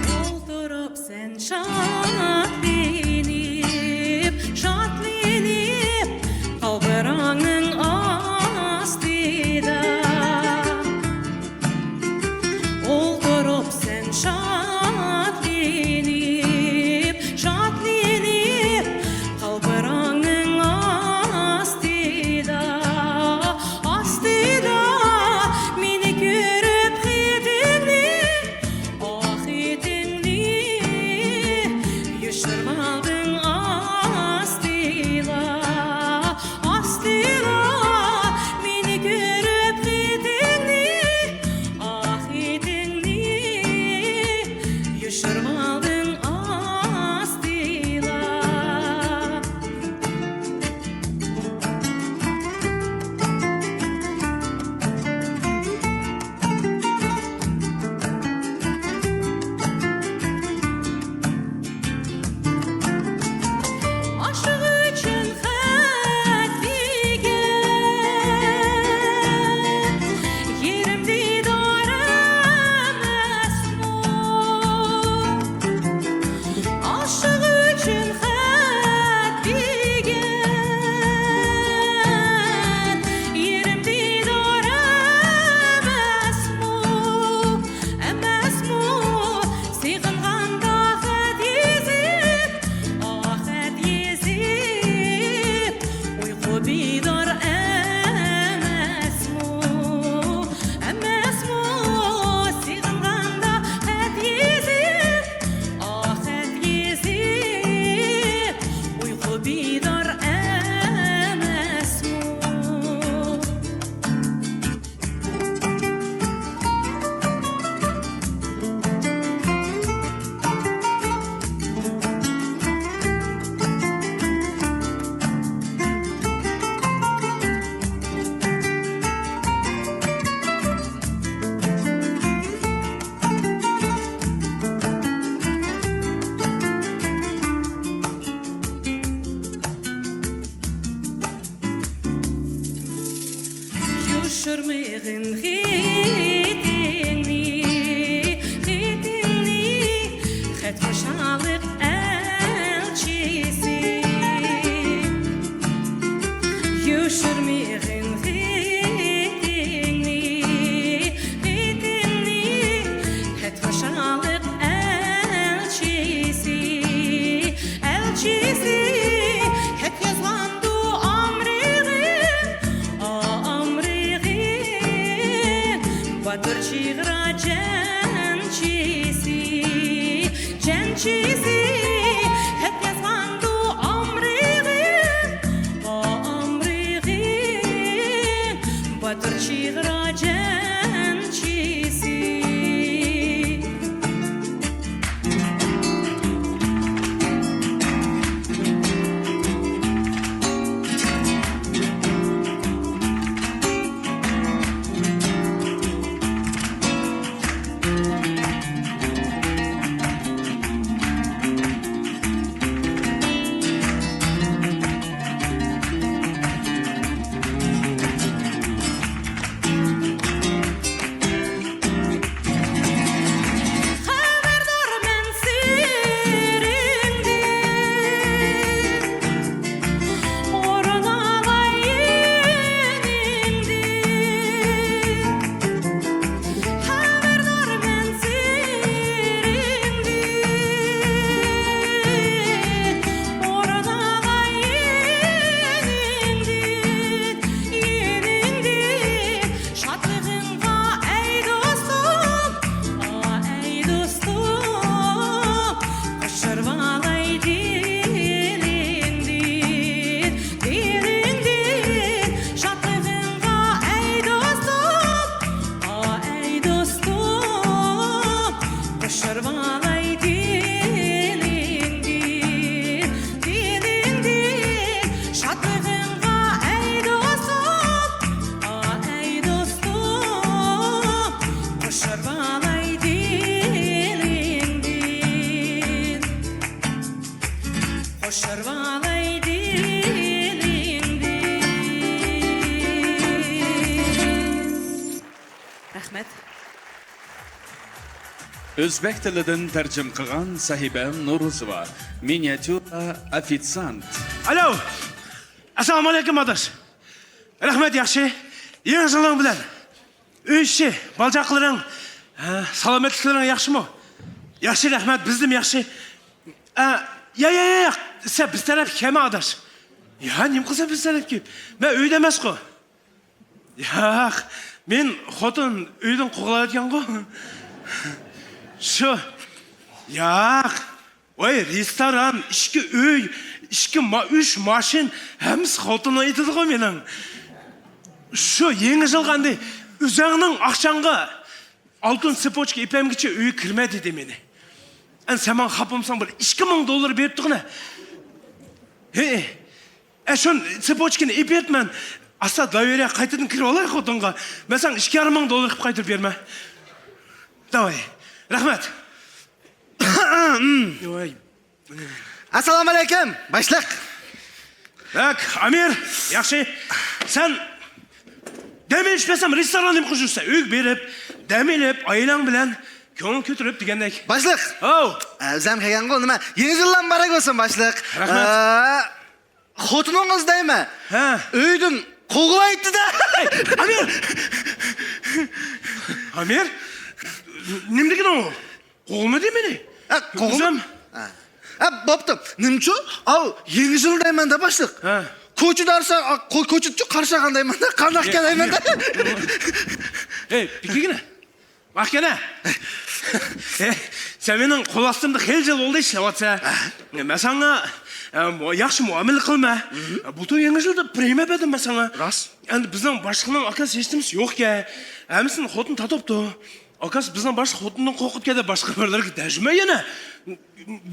ئولتۇرۇپ سەن شادلىنىپ، شادلىنىپ، قالبىراڭنىڭ ئاستىدا. ئولتۇرۇپ سەن شادلىنىپ، شادلىنىپ، قالبىراڭنىڭ ئاستىدا، ئاستىدا مېنى كۆرۈپ خېتىڭنى، ئاھ خېتىڭنى يوشۇرمىدىڭ ئاستىلا. ئاستىلا مېنى كۆرۈپ خېتىڭنى، ئاھ خېتىڭنى يوشۇرمىدىڭ ئاستىلا. ئاشىق ئۈچۈن خەت دېگەن يېرىم دىدار ئەمەسمۇ؟ ئاشىق ئۈچۈن خەت دېگەن يېرىم دىدار ئەمەسمۇ؟ ئەمەسمۇ؟ سېغىنغاندا خەت يېزىپ، ئاھ خەت يېزىپ، ئۇيقۇ بىدار ئەمەسمۇ؟ ئەمەسمۇ؟ سېغىنغاندا خەت يېزىپ، ئاھ خەت يېزىپ، ئۇيقۇ بىدار ئەمەسمۇ؟ يوشۇرمىغىن خېتىڭنى، خېتىڭنى، خەت خۇشاللىق ئەلچىسى. يوشۇرمىغىن خېتىڭنى، خېتىڭنى، خەت خۇشاللىق ئەلچىسى. ئەلچىسى خەت يازغاندۇ ئامرىغىم، ئامرىغىم، باتۇر چېغىرا جەڭچىسى، جەڭچىسى خەت يازغاندۇ ئامرىغىم، ئامرىغىم، باتۇر چېغىرا جەڭچىسى. رەھمەت. ئۆزبەك تىلىدىن تەرجىمە قىلغان ساھىبەم نورۇزوۋا. مىنىاتيۇرا ئوفىتسانت. ئالو! ئەسسالامۇئەلەيكۇم، ئاداش. رەھمەت، ياخشى. يېڭى يىلىڭ بىلەن. ئۆي ئىشى، بالا-چاقىلىرىڭ، ھە، سالامەتلىكلىرىڭ ياخشىمۇ؟ ياخشى، رەھمەت، بىزدىمۇ ياخشى. ئە، يا، يا، يا، يا، سەن بىز تەرەپكە كەلمە، ئاداش. يا، نېمە قىلسا بىز تەرەپكە؟ مەن ئۆيدە ئەمەسقۇ. ياق، مېنىڭ خوتۇن ئۆيدىن قوغلاۋەتكەنغۇ. شۇ. ياق. ۋاي، رېستوران، ئىككى ئۆي، ئىككى ما-، ئۈچ ماشىنا، ھەممىسى خوتۇنۇم ئېيتىدىغۇ مېنىڭ. شۇ يېڭى يىلغا ئەمدى ئۆزۈڭنىڭ ئاقچاڭغا ئالتۇن سېپوچكا ئېپەمگىچە ئۆيگە كىرمە دېدى مېنى. ئەمدى سەن ماڭا خاپا بولمىساڭ، بىر ئىككى مىڭ دوللار بېرىپ تۇرغىنە. ھې. ئە، شۇ سېپوچكىنى ئېپېرىپ مەن ئاستا داۋېرىيە قايتىدىن كىرىۋالاي خوتۇنغا. مەن ساڭا ئىككى يارىم مىڭ دوللار قىلىپ قايتۇرۇپ بېرىمەن. داۋاي. رەھمەت. ۋاي. ئەسسالامۇئەلەيكۇم، باشلىق. بەك، ئامىر، ياخشى. سەن دەم ئېلىش بەرسەم، رېستوران نېمە قىلىپ يۈرسەن؟ ئۆيگە بېرىپ، دەم ئېلىپ، ئائىلەڭ بىلەن كۆڭۈل كۆتۈرۈپ دېگەندەك. باشلىق. ھاۋ. ئە، ئۆزۈم كەلگەنغۇ، نېمە؟ يېڭى يىللار مۇبارەك بولسۇن، باشلىق. رەھمەت. ئە، خوتۇنىڭىز دەيمەن. ھە. ئۆيدىن قوغلايتتى-دە. ئەي، ئامىر! ئامىر؟ نېمە دېگىنىڭ ئۇ؟ قوغلىمىدى مېنى. ھە، قوغلىمىدى. ئۆزۈم. ھە. ھە، بوپتۇ. نېمىچۇ؟ ئاۋۇ يېڭى يىل دەيمەن-دە، باشلىق. ھە. كوچىدا ئارسا، ئا، كو-، كوچىدىچۇ قارشى ئالغان دەيمەن-دە، قانداق ئىكەن دەيمەن-دە. ئەي، بىكىگىنە. باققىنە. ئەي، سەن مېنىڭ قول ئاستىمدا خېلى يىل بولدى ئىشلەۋاتىسەن. مەن ساڭا، ئە، مۇ-، ياخشى مۇئامىلە قىلىمەن. بۇلتۇر يېڭى يىلدا پرېمىيە بەردىم مەن ساڭا. راست. ئەمدى بىزنىڭ باشلىقنىڭ ئاكىسى ھېچنېمىسى يوقكەن. ھەممىسىنى خوتۇن تارتىپتۇ. ئاكاس بىزنىڭ باشلىق خوتۇندىن قورقۇپ كەتتى، باشقا بىرلەرگە دەشمە يەنە.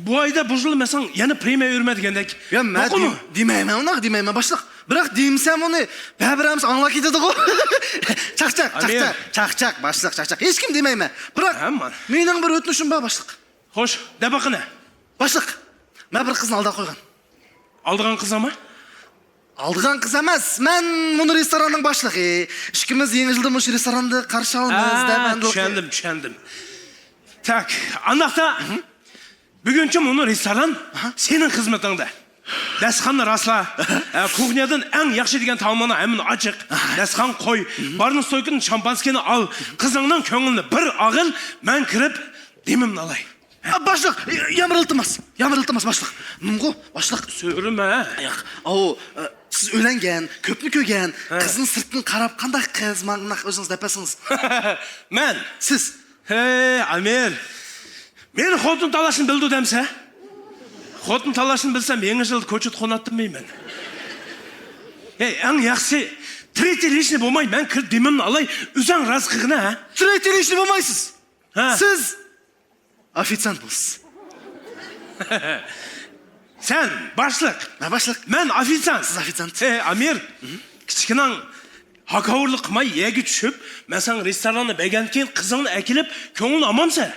بۇ ئايدا بۇ يىل مەن ساڭا يەنە پرېمىيە بېرىمەن دېگەندەك. يا، مەن ماقۇلمۇ؟ دېم-، دېمەيمەن، ئۇنداق دېمەيمەن، باشلىق. بىراق دېمىسەم ئۇنى بەرىبىر ھەممىسى ئاڭلاپ كېتىدىغۇ. چاقچاق، ئامىر. چاقچاق، چاقچاق، باشلىق، چاقچاق. ھېچكىم دېمەيمەن. بىراق ھە، مانا. مېنىڭ بىر ئۆتۈنۈشۈم بار، باشلىق. خوش، دەپ باققىنە. باشلىق، مەن بىر قىزنى ئالداپ قويغان. ئالدىغان قىزىڭمۇ؟ ئالدىغان قىز ئەمەس، مەن مۇنۇ رېستوراننىڭ باشلىقى. ئىككىمىز يېڭى يىلدا مۇشۇ رېستوراندا قارشى ئالىمىز دەپ ھە، ئەمدى چۈشەندىم، چۈشەندىم. تاك، ئانداقتا بۈگۈنچە مۇنۇ رېستوران ئاھا. سېنىڭ خىزمىتىڭدە. دەستىخاننى راسلا، ئە، كۇخنيادىن ئەڭ ياخشى دېگەن تائاملارنى ھەممىنى ئاچىق. ئاھا. دەستىخان قوي، بارنى ستويكىدىن شامپانسكىنى ئال، قىزىڭنىڭ كۆڭلىنى بىر ئالغىن، مەن كىرىپ دېمىمنى ئالاي. ئا، باشلىق، يامرىلتىماس، يامرىلتىماس، باشلىق. نېمىغۇ، باشلىق؟ سۆرىمە. ياق، ئاۋۇ، ئە، سىز ئۆيلەنگەن، كۆپنى كۆرگەن، ھە. قىزنى سىرتتىن قاراپ، قانداق قىز، ماڭا ئۇنداق ئۆزىڭىز دەپ بەرسىڭىز. مەن؟ سىز. ھەي، ئامىر. مەن خوتۇن تاللاشنى بىلىدۇ دەمسە؟ خوتۇن تاللاشنى بىلسەم، يېڭى يىلدا كوچىدا قوناتتىم مەن. ھەي، ئەڭ ياخشىسى، ترېتىي لىچنىي بولماي، مەن كىرىپ دېمىمنى ئالاي، ئۆزۈڭ راز قىلغىنە، ھە؟ ترېتىي لىچنىي بولمايسىز. ھە. سىز ئوفىتسانت بولىسىز. سەن باشلىق. مەن باشلىق. مەن ئوفىتسانت. سىز ئوفىتسانت. ھەي، ئامىر، كىچىكىنەڭ ھاكاۋۇرلۇق قىلماي يەرگە چۈشۈپ، مەن ساڭا رېستوراننى بەرگەندىن كېيىن قىزىڭنى ئەكېلىپ، كۆڭلىنى ئالمامسەن؟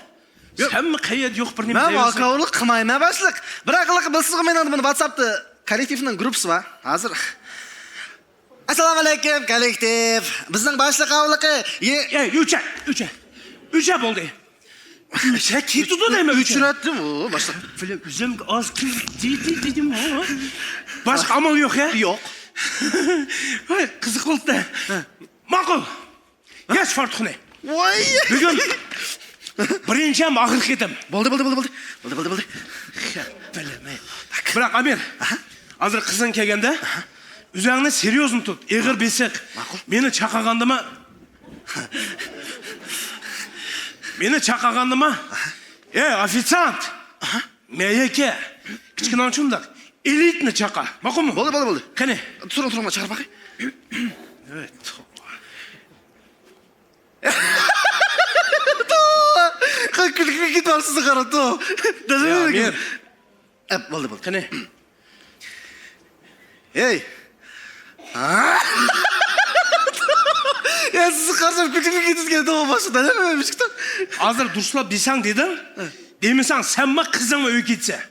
ياق. سەنمۇ قەيەردە يوق بىر نېمە مەن دەيۋەرسەڭ. ھاكاۋۇرلۇق قىلمايمەن، باشلىق. بىراق، بىلىسىزغۇ، مېنىڭ بۇنى ۋاتساپتا كوللېكتىپنىڭ گۇرۇپپىسى بار. ھازىر. ئەسسالامۇئەلەيكۇم، كوللېكتىپ. بىزنىڭ باشلىق ئاۋلىقى يې- ئەي، ئۈچە، ئۈچە. ئۈچە بولدى. ئۈچە كېتىدۇ دەيمەن، ئۈچە. ئۆچۈرەتتىم، ئۇ، باشلىق. بىلەن ئۆزۈمگە ئاز كىردى دېدىم، ئۇ. باشقا ئامال يوق، ھە؟ يوق. ۋاي، قىزىق بولدى. ھە. ماقۇل. ياچ فارتۇقنى. ۋاي. بۈگۈن بىرىنچى ھەم ئاخىرقى قېتىم. بولدى، بولدى، بولدى، بولدى. بولدى، بولدى، بولدى. بىلىمەن. بىراق، ئامىر، ئاھا. ھازىر قىزىڭ كەلگەندە، ئاھا. ئۆزۈڭنى سېريوزنى تۇت، ئېغىر بېسىق. ماقۇل. مېنى چاقىرغاندىما، مېنى چاقىرغاندىما، ئاھا. ئەي، ئوفىتسانت! ئاھا. مەيەكە، كىچىكىنەڭچۇ ئۇنداق، ئېلىتنى چاقىر. ماقۇلمۇ؟ بولدى، بولدى، بولدى. قېنى؟ تۇرۇڭ، تۇرۇڭ، مەن چاقىرىپ باقاي. ئەي، توۋا. توۋا. قا-، كۈلكىگە كېتىۋاتىسىز، قارا، توۋا. يا، ئامىر. ئەپ، بولدى، بولدى. قېنى؟ ھەي. يا، سىز قارىسام كۈلكىگە كېتىسىز، توۋا، باشلىق، نېمە مۇشكىل؟ ھازىر دۇرۇسلاپ دېسەڭ دېدىڭ. ھە. دېمىسەڭ سەنمۇ قىزىڭمۇ ئۆيگە كېتىسەن.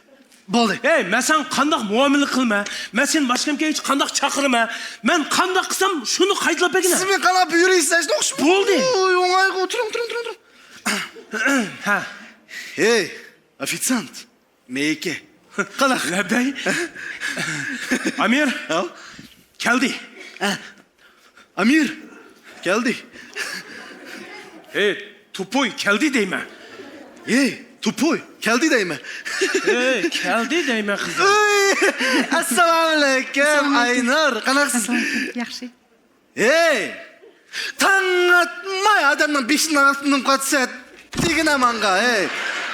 بولدى. ھەي، مەن ساڭا قانداق مۇئامىلە قىلىمەن؟ مەن سېنى باشقا يەرگە قانداق چاقىرىمەن؟ مەن قانداق قىلسام، شۇنى قايتىلاپ بەرگىنە. سىز مېنى قانداق بۇيرۇيسىز، شۇنداق ئوخشاش. بولدى. ئوي، ئوڭاي. ئولتۇرۇڭ، ئولتۇرۇڭ، ئولتۇرۇڭ، ئولتۇرۇڭ. ھە. ھېي، ئوفىتسانت. مېيكى. قانداق؟ لەببەي. ئامىر. ھاۋ. كەلدى. ھە. ئامىر. كەلدى. ھېي، تۇپۇي، كەلدى دەيمەن. ھېي، تۇپۇي، كەلدى دەيمەن. ھېي، كەلدى دەيمەن، قىزىم. ئەسسالامۇئەلەيكۇم، ئەسسالامۇئەلەيكۇم. ئاينۇر. قانداقسىز؟ ئەسسالامۇئەلەيكۇم. ياخشى. ھېي! تاڭ ئاتماي ئادەمنىڭ بېشىنى ئاغرىتىپ نېمە قىلىۋاتىسەن؟ دېگىنە ماڭا، ھېي!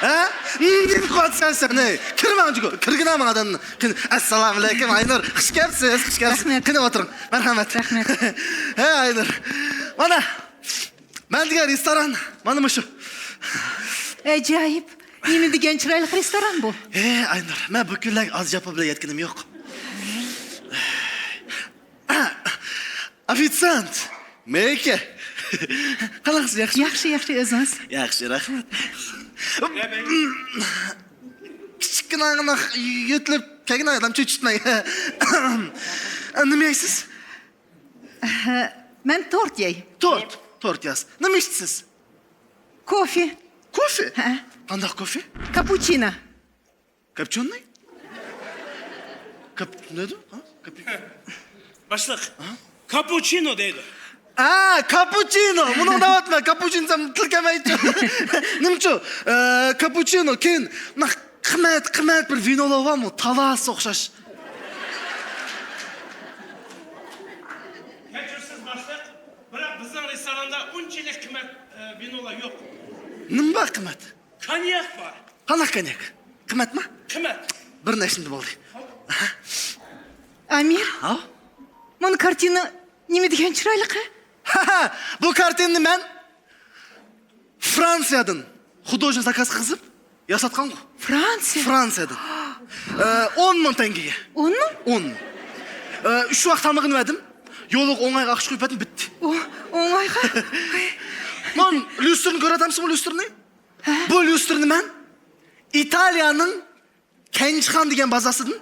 ھە؟ نېمە قىلىۋاتىسەن سەن، ھېي؟ كىرمەڭ جۇگۇ، كىرگىنە ماڭا ئادەمنىڭ. قېنى، ئەسسالامۇئەلەيكۇم، ئاينۇر. خۇش كەپسىز، خۇش كەپسىز. رەھمەت. قېنى، ئولتۇرۇڭ. مەرھەمەت. رەھمەت. ھەي، ئاينۇر. مانا، مەن دېگەن رېستوران، مانا مۇشۇ. ئەجايىپ. نېمە دېگەن چىرايلىق رېستوران بۇ. ھەي، ئاينۇر، مەن بۇ كۈنلەرگە ئاز جاپا بىلەن يەتكىنىم يوق. ئوفىتسانت، مېيكى. قانداقسىز، ياخشىمۇ؟ ياخشى، ياخشى، ئۆزىڭىز؟ ياخشى، رەھمەت. كىچىككىنە يۆتىلىپ كەلگىن ئادەم چۆچۈتمەي. نېمە يەيسىز؟ مەن تورت يەي. تورت، تورت يەيسىز. نېمە ئىچىسىز؟ كوفې. كوفې؟ ھە. قانداق كوفې؟ كاپۇچىنو. كاپچوننى؟ كاپ-، نېدى؟ ھا؟ كاپۇ-، باشلىق، ھا؟ كاپۇچىنو دەيدۇ. ھە، كاپۇچىنو. مۇنىڭ دەۋاتىمەن، كاپۇچىنو دېسەم تىل كەلمەيدۇ. نېمىچۇ؟ ئە، كاپۇچىنو، كېيىن، مۇنداق قىممەت، قىممەت بىر ۋىنولار بارمۇ؟ تالاس ئوخشاش. كەچۈرسىز، باشلىق، بىراق بىزنىڭ رېستوراندا ئۇنچىلىك قىممەت، ئە، ۋىنولار يوق. نېمە بار قىممەت؟ كونياك بار. قانداق كونياك؟ قىممەتمۇ؟ قىممەت. بىرنى ئەشنىدە بولدى. ئامىر، ھا؟ مانا كارتىنا نېمە دېگەن چىرايلىق، ھە؟ ھە، بۇ كارتىنىنى مەن فرانسىيەدىن خۇدوژنىك زاكاز قىلغۇزۇپ ياساتقانغۇ. فرانسىيە؟ فرانسىيەدىن. ئە، ئون مىڭ تەڭگىگە. ئون مىڭ؟ ئون مىڭ. ئە، ئۈچ ۋاق تامىقىنى بەردىم. يولىغا ئوڭايغا ئاقچا قويۇپ بەردىم، بىتتى. ئو، ئوڭايغا؟ مانا ليۇسترىنى كۆرۈۋاتامسىز، بۇ ليۇسترىنى؟ ھە؟ بۇ ليۇسترىنى مەن ئىتالىيەنىڭ كەنجىخان دېگەن بازاسىدىن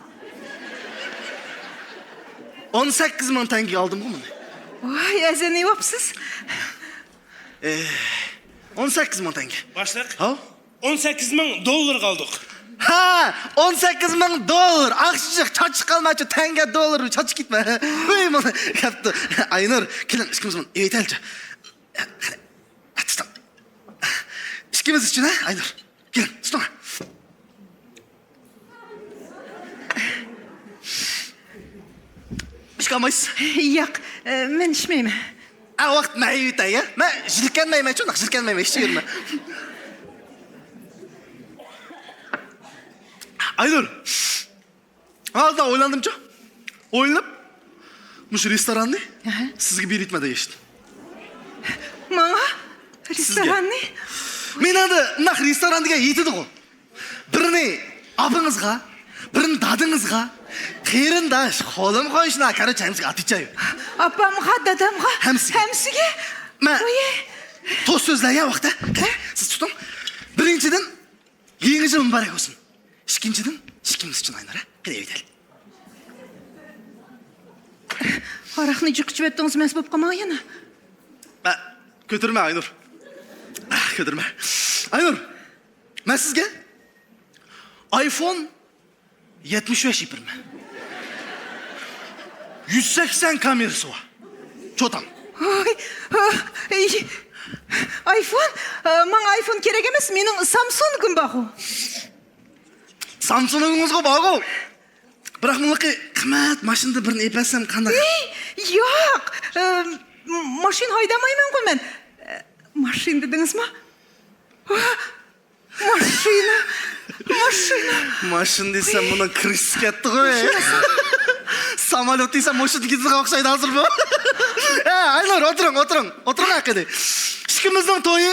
ئون سەككىز مىڭ تەڭگىگە ئالدىمغۇ بۇنى. ۋاي، ئەزەن يەۋاپسىز. ئە، ئون سەككىز مىڭ تەڭگە. باشلىق. ھاۋ؟ ئون سەككىز مىڭ دوللارغا ئالدۇق. ھە، ئون سەككىز مىڭ دوللار. ئاقچىچىق چاچىقالمايچۇ، تەڭگە دوللار چاچىپ كەتمە. ۋاي، مانا كەپتۇ. ئاينۇر، كېلىڭ، ئىككىمىز بۇنى ئېيتەيلىچۇ. قېنى، تۇتۇڭ. ئىككىمىز ئۈچۈن، ھە، ئاينۇر؟ كېلىڭ، تۇتۇڭ. ئىچكەلمەيسىز؟ ياق، ئە، مەن ئىچمەيمەن. ئا، ۋاقىت مەن ئېيتاي، يا؟ مەن ژىركەنمەيمەن، چونداق ژىركەنمەيمەن، ئىچىۋېرىمەن. ئاينۇر، ھازىر ئويلاندىمچۇ؟ ئويلىنىپ، مۇشۇ رېستوراننى ئەھە. سىزگە بېرىۋېتىمەن دېگەن ئىشتىم. ماڭا؟ سىزگە. رېستوراننى؟ مېنىڭدە ناق رېستوران دېگەن يېتىدىغۇ. بىرىنى ئاپىڭىزغا، بىرىنى دادىڭىزغا، قېرىنداش، قولۇم قوشنا، كارىچ ھەمسىگە ئاتىچايۇ. ئاپامغا، دادامغا، ھەمسىگە. ھەمسىگە؟ مەن ۋاي. توس سۆزلەيە ۋاقىتتا. ھە؟ سىز تۇتۇڭ. بىرىنچىدىن، يېڭى يىل مۇبارەك بولسۇن. ئىككىنچىدىن، ئىككىمىز ئۈچۈن ئاينۇر، ھە؟ قېنى ئېيتەيلى. ھاراقنى جىق ئىچىۋەتتىڭىز، مەست بولۇپ قالماڭ يەنە. ئە، كۆتۈرمە ئاينۇر. ئە، كۆتۈرمە. ئاينۇر، مەن سىزگە ئايفون يەتمىش بەش ئېلىپ بېرىمەن. يۈز سەكسەن كامېرىسى بار. چوتان. ۋاي، ھە، ئەي، ئايفون؟ ئە، ماڭا ئايفون كېرەك ئەمەس، مېنىڭ سامسۇنگۇم بارغۇ. سامسۇنگىڭىزغۇ بارغۇ. بىراق مۇنداق قىممەت ماشىنىدا بىرنى ئېلىپ بەرسەم قانداق؟ ئەي، ياق. ئە، ماشىنا ھەيدەمەيمەنغۇ مەن. ئە، ماشىنا دېدىڭىزمۇ؟ ۋا، ماشىنا، ماشىنا. ماشىنا دېسەم، بۇنىڭ كىرىشى كەتتىغۇ. ساموليوت دېسەم، مۇشۇ دېگىنىگە ئوخشايدۇ ھازىر بۇ. ھە، ئاينۇر، ئولتۇرۇڭ، ئولتۇرۇڭ. ئولتۇرۇڭ، ھە، قېنى. ئىككىمىزنىڭ تويى،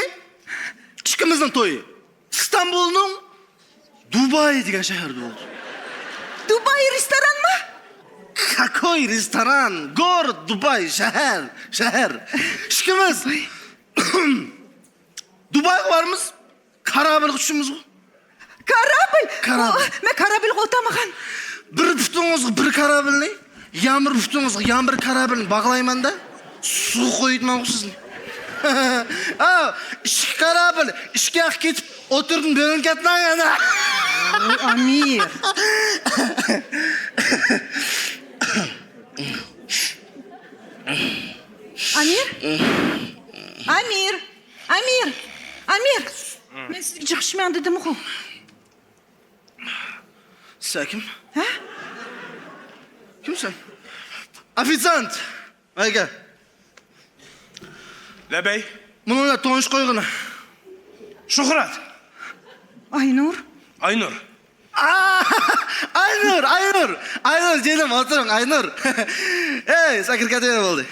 ئىككىمىزنىڭ تويى ئىستانبۇلنىڭ دۇباي دېگەن شەھەردە بولدى. دۇباي رېستورانمۇ؟ Какой ресторан? Город Дубай, شەھەر، شەھەر. ئىككىمىز دۇبايغا بارىمىز. كارابىلغا چۈشىمىزغۇ. كارابىل؟ كارابىل. ئۇ، مەن كارابىلغا ئولتۇرمىغان. بىر پۇتىڭىزغا بىر كارابىلنى، يەنە بىر پۇتىڭىزغا يەنە بىر كارابىلنى باغلايمەن-دە، سۇغا قويۇۋېتىمەنغۇ سىزنى. ھە، ئىشىككە قاراپ، ئىشىككە كېتىپ ئوتتۇرىدىن بۆلۈنۈپ كەتمەڭ يەنە. ۋوي، ئامىر. ئامىر؟ ئامىر! ئامىر! ئامىر! مەن سىزگە جىق ئىچمەڭ دېدىمغۇ. سەن كىم؟ ھە؟ كىمسەن؟ ئوفىتسانت! ئەگە. لەبەي. بۇنىڭ بىلەن تونۇشۇپ قويغىنى. شۇھرەت. ئاينۇر. ئاينۇر. ئا، ئاينۇر، ئاينۇر. ئاينۇر، جېنىم، ئولتۇرۇڭ، ئاينۇر. ئەي، سەن كىرىپ كەتىۋەر بولدى.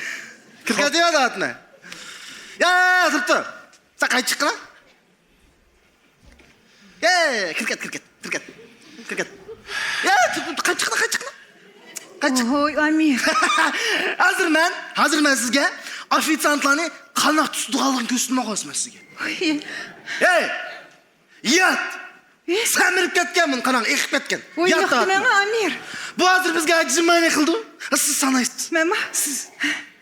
كىرىپ خوپ. كەتىۋەر دەۋاتىمەن. يا، يا، يا، تۇرۇپ تۇر. سەن قايتىپ چىققىنا. ئەي، كىرىپ كەت، كىرىپ كەت، كىرىپ كەت. كىرىپ كەت. يا، تۇ-، تۇ-، قاچ چىقىڭ، قاچ چىقىڭ. قاچ چىقىڭ. ھوي، ئامىر. ھازىر مەن، ھازىر مەن سىزگە ئوفىتسانتلارنى قانداق تۇتىدىغانلىقىنى كۆرسىتىمەن، قويسىمەن سىزگە. ھوي. ھەي! يات! ھە؟ سەمرىپ كەتكەن بۇنى، قاراڭ، ئېقىپ كەتكەن. ھوي، يات ياقتى داۋاتىمەن. ماڭا، ئامىر. بۇ ھازىر بىزگە جىممانى قىلىدۇ. سىز سانايسىز. مەنمۇ، سىز.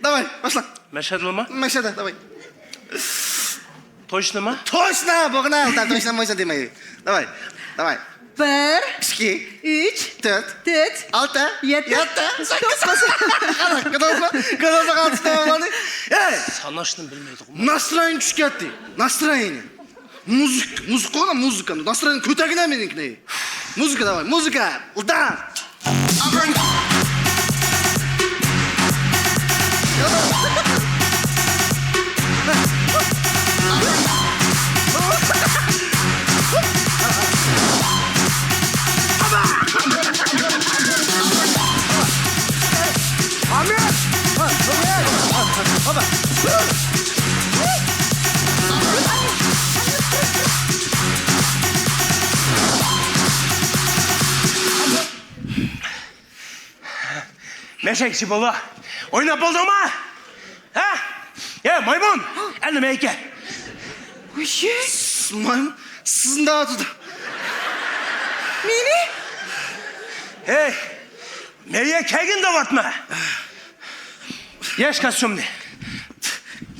داۋاي، باشلاڭ. مەشھەدلىما؟ مەشھەدە، داۋاي. توشنىما؟ توشنا، بۇغنا، توشنا، موشنا دېمەي. داۋاي، داۋاي. بىر، ئىككى، ئۈچ، تۆت، تۆت، ئالتە، يەتتە، يەتتە، سەككىز. توققۇز. قارا، كۆرۈڭىزمۇ؟ كۆرۈڭىزمۇ، قالدى تاماملانى. ئەي! ساناشنى بىلمەيدىغۇ. ناسترويېنىيە چۈشۈپ كەتتى. ناسترويېنىيە. مۇزىكا، مۇزىكا، مۇزىكا. ناسترويېنىيە كۆتەرگىنە مېنىڭكىنى. مۇزىكا داۋاي، مۇزىكا. ئۇلدا. مەشەكچى بالا، ئويناپ بولدۇڭما؟ ھە؟ يا مايمۇن، ئەنە مەيكە. ئۇششى! مايمۇن، سىزنى دەۋاتىدۇ. مېنى؟ ھەي، مەيە كەلگىن دەۋاتما. ياش كاستيۇمنى.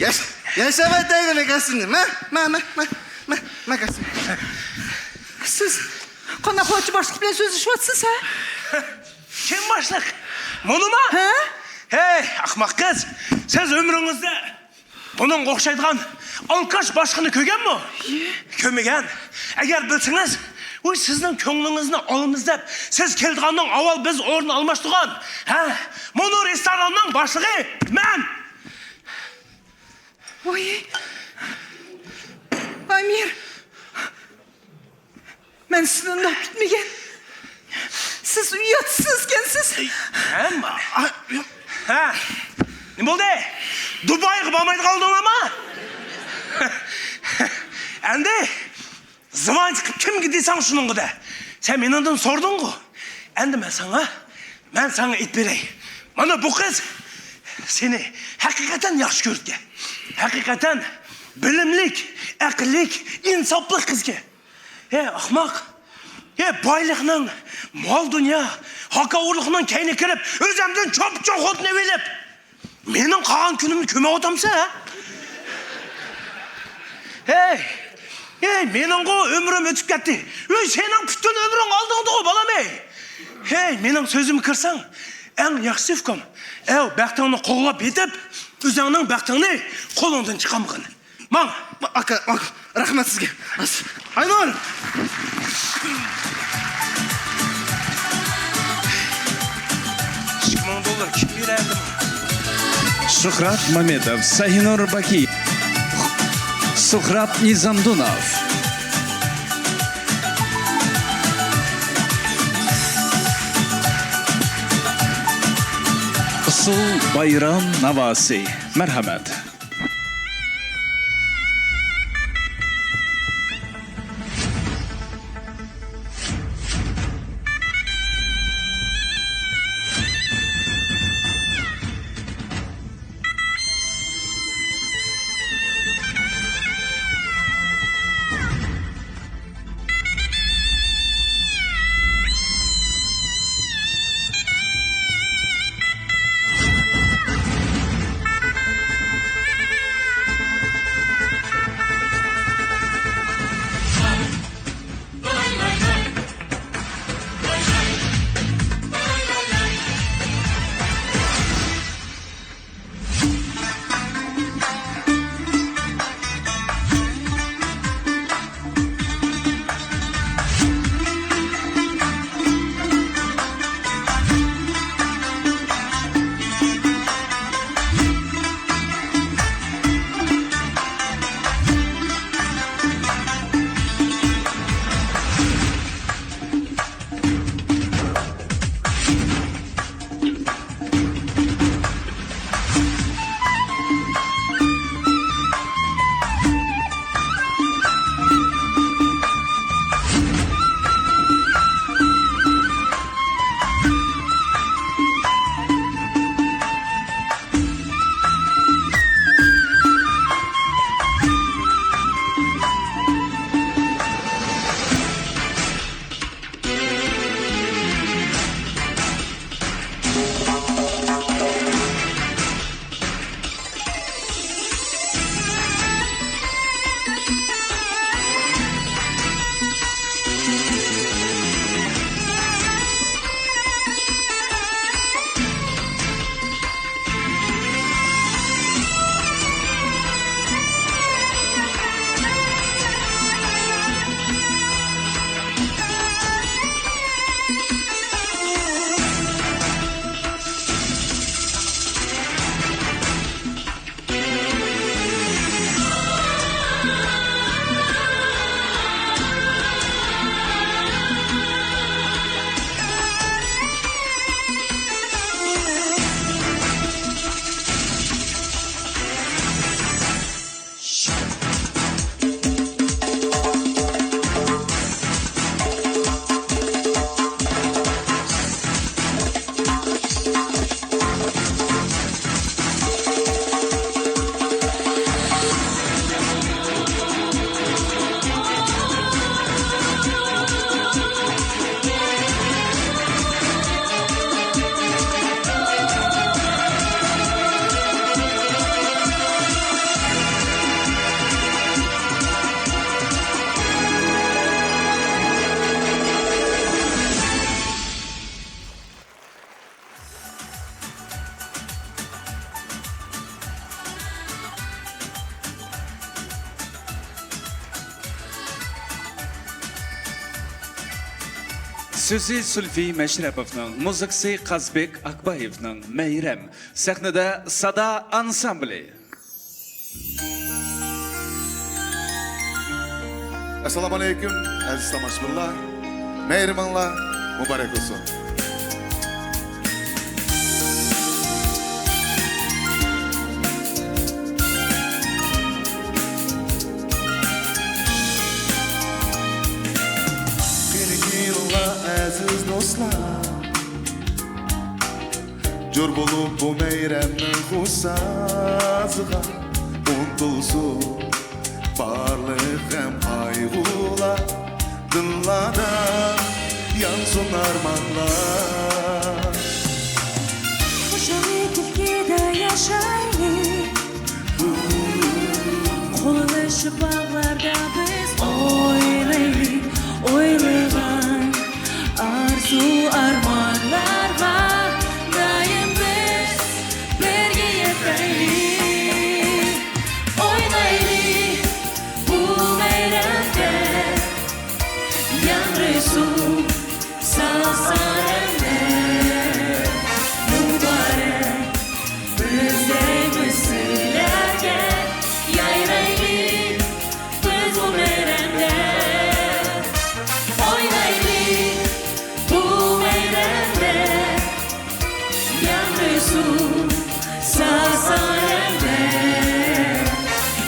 ياش، ياشاۋاتايلى مەن كاستيۇمنى. مە، مە، مە، مە، مە، مە كاستيۇم. سىز قانداق قىلىۋاتچى باشلىق بىلەن سۆزلىشىۋاتىسىز، ھە؟ كىم باشلىق؟ مۇنۇما؟ ھە؟ ھەي، ئەخمەق قىز، سىز ئۆمرىڭىزدە بۇنىڭغا ئوخشايدىغان ئالكاش باشلىقنى كۆرگەنمۇ؟ يە. كۆرمىگەن. ئەگەر بىلسىڭىز، ئۇ سىزنىڭ كۆڭلىڭىزنى ئالىمىز دەپ، سىز كېلىدىغاندىن ئاۋۋال بىز ئورۇن ئالماشتۇرغان، ھە، مۇنۇ رېستوراننىڭ باشلىقى مەن. ۋاي، ئامىر. مەن سىزنى ئۇنداق كۈتمىگەن. سىز ئۇياتسىز ئىكەنسىز. ھە؟ نېمە بولدى؟ دۇبايغا بارمايدىغان بولدۇڭلارمۇ؟ ئەمدى زىۋان چىقىپ كىمگە دېسەڭ شۇنىڭغا دە. سەن مېنىڭدىن سورىدىڭغۇ؟ ئەمدى مەن ساڭا، مەن ساڭا ئېيتىپ بېرەي. مانا بۇ قىز سېنى ھەقىقەتەن ياخشى كۆرىدىكەن. ھەقىقەتەن بىلىملىك، ئەقىللىك، ئىنساپلىق قىزكەن. ھەي، ئەخمەق! ھەي، بايلىقنىڭ، مال-دۇنيا، ھاكاۋۇرلۇقنىڭ كەينىگە كىرىپ، ئۆزۈمدىن چوپچوڭ خوتۇن ئېلىپ، مېنىڭ قالغان كۈنۈمنى كۆمۈۋاتامسەن، ھە؟ ھەي، ھەي، مېنىڭغۇ ئۆمرۈم ئۆتۈپ كەتتى. ۋەي، سېنىڭ پۈتۈن ئۆمرۈڭ ئالدىڭدىغۇ، بالام، ھەي! ھەي، مېنىڭ سۆزۈمگە كىرسەڭ، ئەڭ ياخشىسى ئۇكام. ئەو، بەختىڭنى قوغلاپ يېتىپ، ئۆزۈڭنىڭ بەختىڭنى قولۇڭدىن چىقارمىغىن. ماڭ! ئاكا، ئاكا، رەھمەت سىزگە. ئاينۇر! ئىككى مىڭ دوللار كىم بېرەلىدى؟ شۇھرات مامېدوف، سەھىنۇر باكى، سۇھراب نىزامدۇنوف. ئۇسسۇل بايرام ناۋاسى. مەرھەمەت. سۆزى زۇلفى مەشرەپوۋنىڭ، مۇزىكىسى قازبېك ئاكبايېۋنىڭ مەيرەم. سەھنىدە سادا ئانسامبلى. ئەسسالامۇئەلەيكۇم، ئەزىز تاماشىبىنلار. مەيرىمىڭلار مۇبارەك بولسۇن. قېنى كېلىڭلار ئەزىز دوستلار، جور بولۇپ بۇ مەيرەمنىڭ خۇش سازىغا ئۇنتۇلسۇن بارلىق غەم قايغۇلار، دىللاردا يانسۇن ئارمانلار. خۇشال كۈلكىدە ياشايلى، قوللىشىپ باغلاردا بىز ئوينايلى، ئويلىغان ئارزۇ ئارمانلارغا دائىم بىز بىرگە يەتەيلى. ئوينايلى بۇ مەيرەمدە، ياڭرىسۇن ساز سايەمدە. مۇبارەك بىز دەيمىز سىلەرگە، يايرايلى بىز بۇ مەيرەمدە. ئوينايلى بۇ مەيرەمدە، ياڭرىسۇن ساز سايەمدە.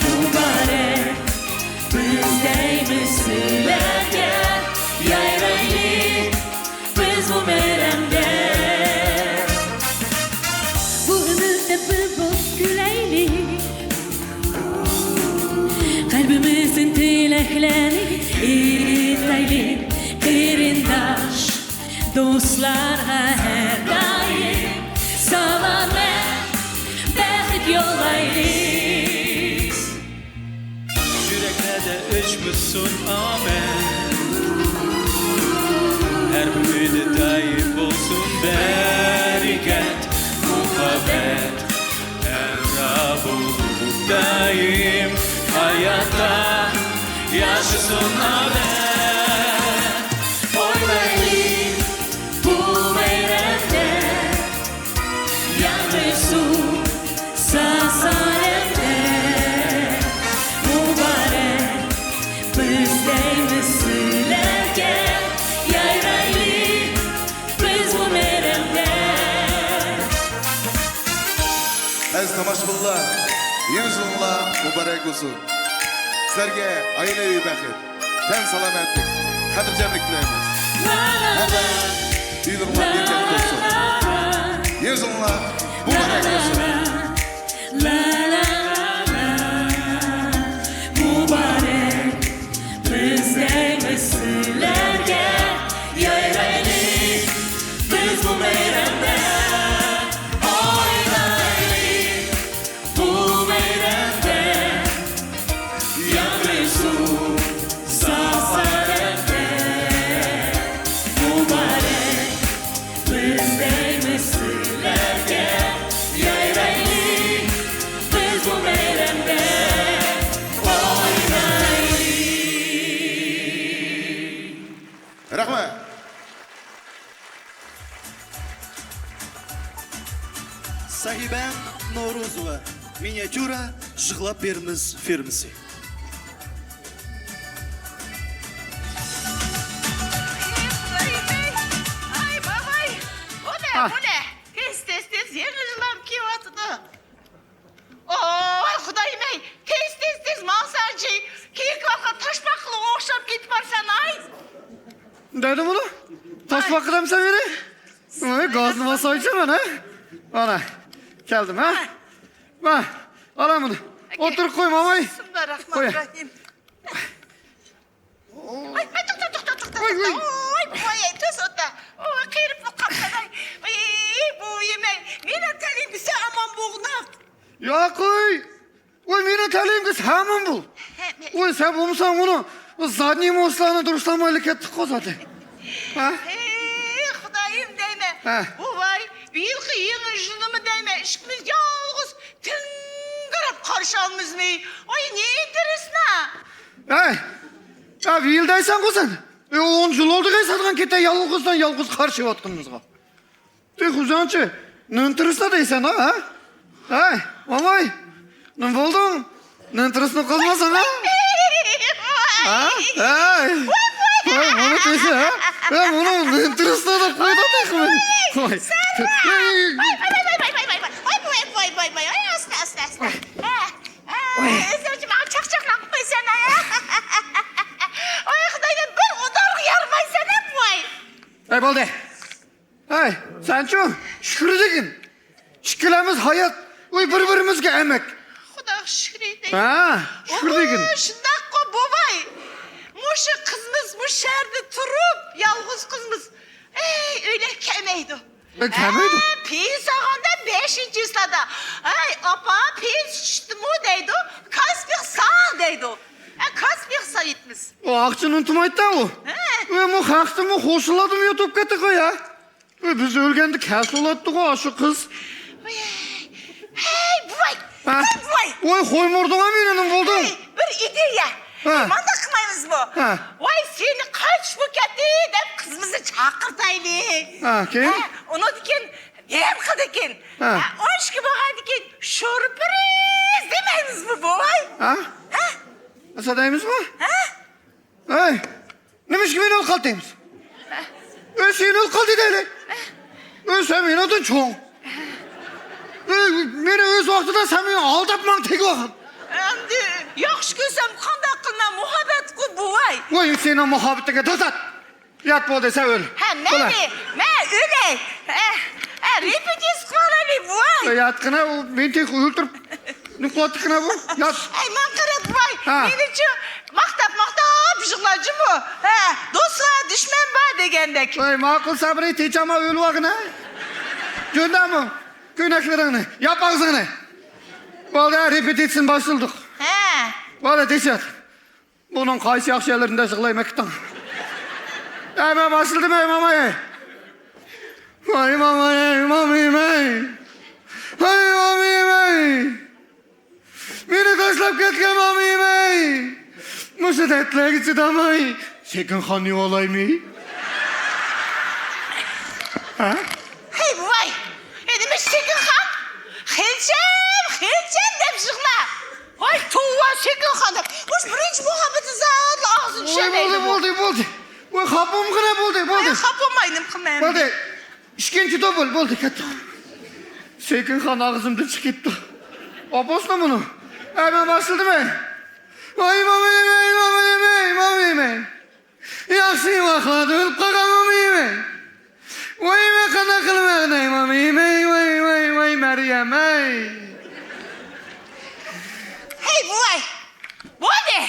مۇبارەك بىز دەيمىز سىلەرگە، يايرايلى بىز بۇ مەيرەمدە. بۇ ئۆمۈردە بىر بولۇپ كۈلەيلى، قەلبىمىزدىن تىلەكلەرنى ئېيتايلى. قېرىنداش دوستلارغا ھەر دائىم سالامەت بەخت يوللايلى. يۈرەكلەردە ئۆچمىسۇن ئامەت، ھەر بىر ئۆيدە دائىم بولسۇن بەرىكەت، مۇھەببەت ھەمراھ بولۇپ دائىم ھاياتتا ياشىسۇن ئابەد. ئوينايلى بۇ مەيرەمدە، ياڭرىسۇن ساز سايەمدە. مۇبارەك بىز دەيمىز سىلەرگە، يايرايلى بىز بۇ مەيرەمدە. ئەزىز تاماشىبىنلار، يېڭى يىلىڭلار مۇبارەك بولسۇن. سىلەرگە ئائىلىۋى بەخت، تەن سالامەتلىك، خاتىرجەملىك تىلەيمىز. ھەممە ئۆيلىرىڭلار بىرىكەت بولسۇن. يېڭى يىلىڭلار مۇبارەك بولسۇن. مۇبارەك بىز دەيمىز سىلەرگە، يايرايلى بىز بۇ مەيرەمدە، ئوينايلى بۇ مەيرەمدە، ياڭرىسۇن ساز سايەمدە. مۇبارەك بىز دەيمىز سىلەرگە، يايرايلى بىز بۇ مەيرەمدە، ئوينايلى. رەھمەت. ساھىبەم نورۇزوۋا، مىنىاتيۇرا يىغلاپ بېرىمىز فىرمىسى. ئاي، باباي، بۇ نە، بۇ نە؟ تېز، تېز، تېز يېڭى يىلام كېلىۋاتىدۇ. ئوي، خۇدايىم-ئەي، تېز، تېز، تېز ماڭساڭچى، كېيىن كالغان تاشپاقىغا ئوخشاپ كېتىپ بارسەن-ئاي. دەيدۇ بۇنى. تاشپاقا دەمسەن مېنى؟ ئوي، گازنى باسايچۇ مەن، ھە؟ مانا، كەلدىم، ھە؟ ما، ئالا بۇنى. ئولتۇرۇپ قوي، ماماي. بىسمىللاھىررەھمانىررەھىم. ئاي، ئاي، توختا، توختا، توختا، توختا. ۋاي، ۋاي. ئوي، ۋاي، تۇز ئوتا. ئوي، قېرىپمۇ قاپسەن، ئاي. ئاي، بوۋىيىم-ئەي، مېنىڭ تەلىيىمگە سەن ئامان بوغناپ. ياقەي. ۋاي، مېنىڭ تەلىيىمگە سەن ئامان بول. ۋاي، سەن بولمىساڭ ئۇنى، ئۇ زادنىي موسلارنى دۇرۇسلانمايلا كەتتۇق-قۇ زادى. ھە؟ ئەي، خۇدايىم دەيمەن. ھە. بوۋاي، بۇ يىلقى يېڭى يىلنىمۇ دەيمەن، ئىككىمىز يالغۇز تىڭگىراپ قارشى ئالىمىزمۇ؟ ۋاي، نېمە دېرسنا؟ ھەي، يا، بۇ يىل دەيسەنغۇ سەن. ئە، ئون يىل بولدى غەي ساتقان كېتە يالغۇزدىن يالغۇز قارشىۋاتقىنىمىزغا. تېخى ئۆزۈڭچە نېمە تۇرسا دەيسەن، ھە؟ ھە؟ ھەي، موماي، نېمە بولدۇڭ؟ نېمە تۇرسا قالماساڭ، ھە؟ ھە؟ ھەي. ۋاي، مانا دېسە، ھە؟ ھە، مانا نېمە تۇرسا دەپ قويدۇ تېخى مېنى. ۋاي. ۋاي، ۋاي، ۋاي، ئاي، ئاي، ئاي، ئاي، ئاي، ئاي، ئاي، ئاي، ئاي، ئاي، ئاي، ئاي، ئاي، ئاستە، ئاستە، ئاستە. ھە، ھە، ئۆزۈڭچە ماڭا چاقچاقلاپ قويسانا، ھە؟ ئاي، خۇدايىم، بىر ئۇدارغا يارىمايسەن، ھە، ۋاي. ئەي، بولدى. ھەي، سەنچۇ؟ شۈكرى دېگىن. ئىككىلەمىز ھايات، ئۇي بىر-بىرىمىزگە ئەمەك. خۇداغا شۈكرى دەيمەن. ھە، شۈكرى دېگىن. ئوھو، شۇنداققۇ، بوۋاي. مۇشۇ قىزىمىز مۇشۇ شەھەردە تۇرۇپ، يالغۇز قىزىمىز. ئەي، ئۆيلەر كەلمەيدۇ. ئەي، كەلمەيدۇ. ھە، پېيىن سالغاندا بەشىنچى ھېسسادا. ئەي، ئاپا، پېيىن چۈشتىمۇ دەيدۇ، كاسپىغا سال دەيدۇ. ئە، كاسپىغا سال ئېيتىمىز. ئۇ ئاقچىنى ئۇنتۇمايتتى ئۇ. ھە. ئۇ مۇ خەقتىمۇ خوشلىدىمۇ يۇتۇپ كەتتى قوي ھە. ئۇ بىز ئۆلگەندە كەس بولاتتىغۇ شۇ قىز. ۋاي، ھەي، بوۋاي، ھە؟ ھەي، بوۋاي. ۋاي، خويمۇردۇڭ مېنى، نېمە بولدۇڭ؟ ھەي، بىر ئىدىيە. ھە. مانداق قىلمايمىزمۇ؟ ھە. ۋاي، سېنى قاچىش بولۇپ كەتتى دەپ قىزىمىزنى چاقىرتايلى. ھە، كېيىن؟ ھە، ئۇنىڭدىن كېيىن ھەم قىلدىكىن. ھە. ھە، ئون ئىككى بولغاندىكىن شورپىرىز دېمەيمىزمۇ، بوۋاي؟ ھە؟ ھە؟ ئاسا دەيمىزمۇ؟ ھە؟ ھەي، نېمىشقا مېنى ئۇل قالدى دەيمىز؟ ئۆي سېنى ئۇل قالدى دەيلى. ئۆي سەن مېنىڭدىن چوڭ. ئۆي، مېنى ئۆز ۋاقتىدا سەن مېنى ئالداپ ماڭا تېگىۋالغان. ئەمدى ياخشى كۆرسەم قانداق قىلىمەن، مۇھەببەتقۇ، بوۋاي. ۋاي، سېنىڭ مۇھەببىتىڭگە توسات. يات بولدى، سەن ئۆل. ھە، مەيلى، مەن ئۆلەي. ھە، ھە، رېپېتىتسىيە قىلالايلى، بوۋاي. ياتقىنا، ئۇ مېنى تېخى ئۆلتۈرۈپ نېمە قىلىۋاتىدىكىن بۇ؟ يات. ئەي، ماڭا قارا، بوۋاي. ھە. مېنىچۇ ماختاپ، ماختاپ يىغلاپ جۇمۇ. ھە، دوستقا دۈشمەن بار دېگەندەك. ۋاي، ماقۇل، سابىرى، تىنچ ئالما ئۆلۈۋالغىن، ھە. جۆندەمۇ، كۆينەكلىرىڭنى، ياپ ئاغزىڭنى. بولدى، ھە، رېپېتىتسىيىنى باشلىدۇق. ھە. بولدى، تىنچ يات. بۇنىڭ قايسى ياخشى يەرلىرىنى دەسسىغىلاي مەكتىڭ؟ ئەي، مەن باشلىدىم، ئەي، ماماي. ۋاي، ماماي، ئەي، مامىيىم، ئەي. ۋاي، مامىيىم، ئەي. مېنى تاشلاپ كەتكەن مامىيىم، ئەي. مۇشۇ دەردلەرگە چىدىماي، سېكىنخاننى يۇۋالايمۇ؟ ھە؟ ھەي، بوۋاي، ئەي، نېمە سېكىنخان؟ خېلىچەم، خېلىچەم دەپ يىغلا. ۋاي، توۋا، سېكىنخان دەپ. مۇشۇ بىرىنچى مۇھەببىتى زادىلا ئاغزىدىن چۈشەلمەيدۇ. ۋاي، بولدى، بولدى، بولدى. ۋاي، خاپا بولمىغىن، بولدى، بولدى. ۋاي، خاپا بولماي، نېمە قىلىمەن؟ بولدى. ئىككىنچى دوبل، بولدى، كەتتۇق. سېكىنخان ئاغزىمدىن چىقىپتۇ. ئاپاسلا بۇنى. ئەي، مەن باشلىدىم، ئەي. ۋاي، مامىيىم، ئەي، مامىيىم، ئەي، مامىيىم، ئەي. ياخشى ۋاقىتلاردا ئۆلۈپ قالغان مامىيىم، ئەي. ۋاي، مەن قانداق قىلىمەن، ئەي، مامىيىم، ئەي، ۋاي، ۋاي، ۋاي، مەريەم، ئەي. ھەي، بوۋاي، بولدى.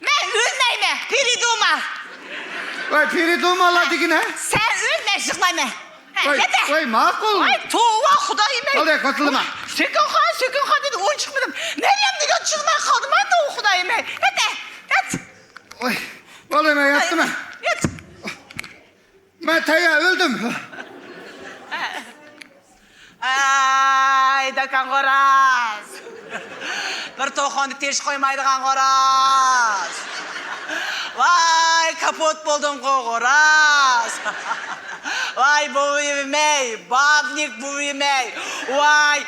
مەن ئۆلمەيمەن، پىرىدۇمال. ۋاي، پىرىدۇماللا دېگىنە؟ سەن ئۆل، مەن يىغلايمەن. ھە، ۋاي، كەتە. ۋاي، ماقۇل. ۋاي، توۋا، خۇدايىم ئەي. بولدى، قوتۇلما. سېكىنخان، سېكىنخان دېدى، ئۇنى چىقمىدىم. مەريەم دېگەن چىقماي قالدىم، توۋا، خۇدايىم ئەي. كەتە، كەت. ۋاي، بولدى، مەن ياتتىم. يات. مەن تەييار، ئۆلدۈم. ئەي، داكان خوراز! بىر توخۇنى تىنچ قويمايدىغان خوراز! ۋاي، كاپوت بولدۇڭغۇ، خوراز! ۋاي، بوۋىيىم ئەي، بابنىك بوۋىيىم ئەي! ۋاي!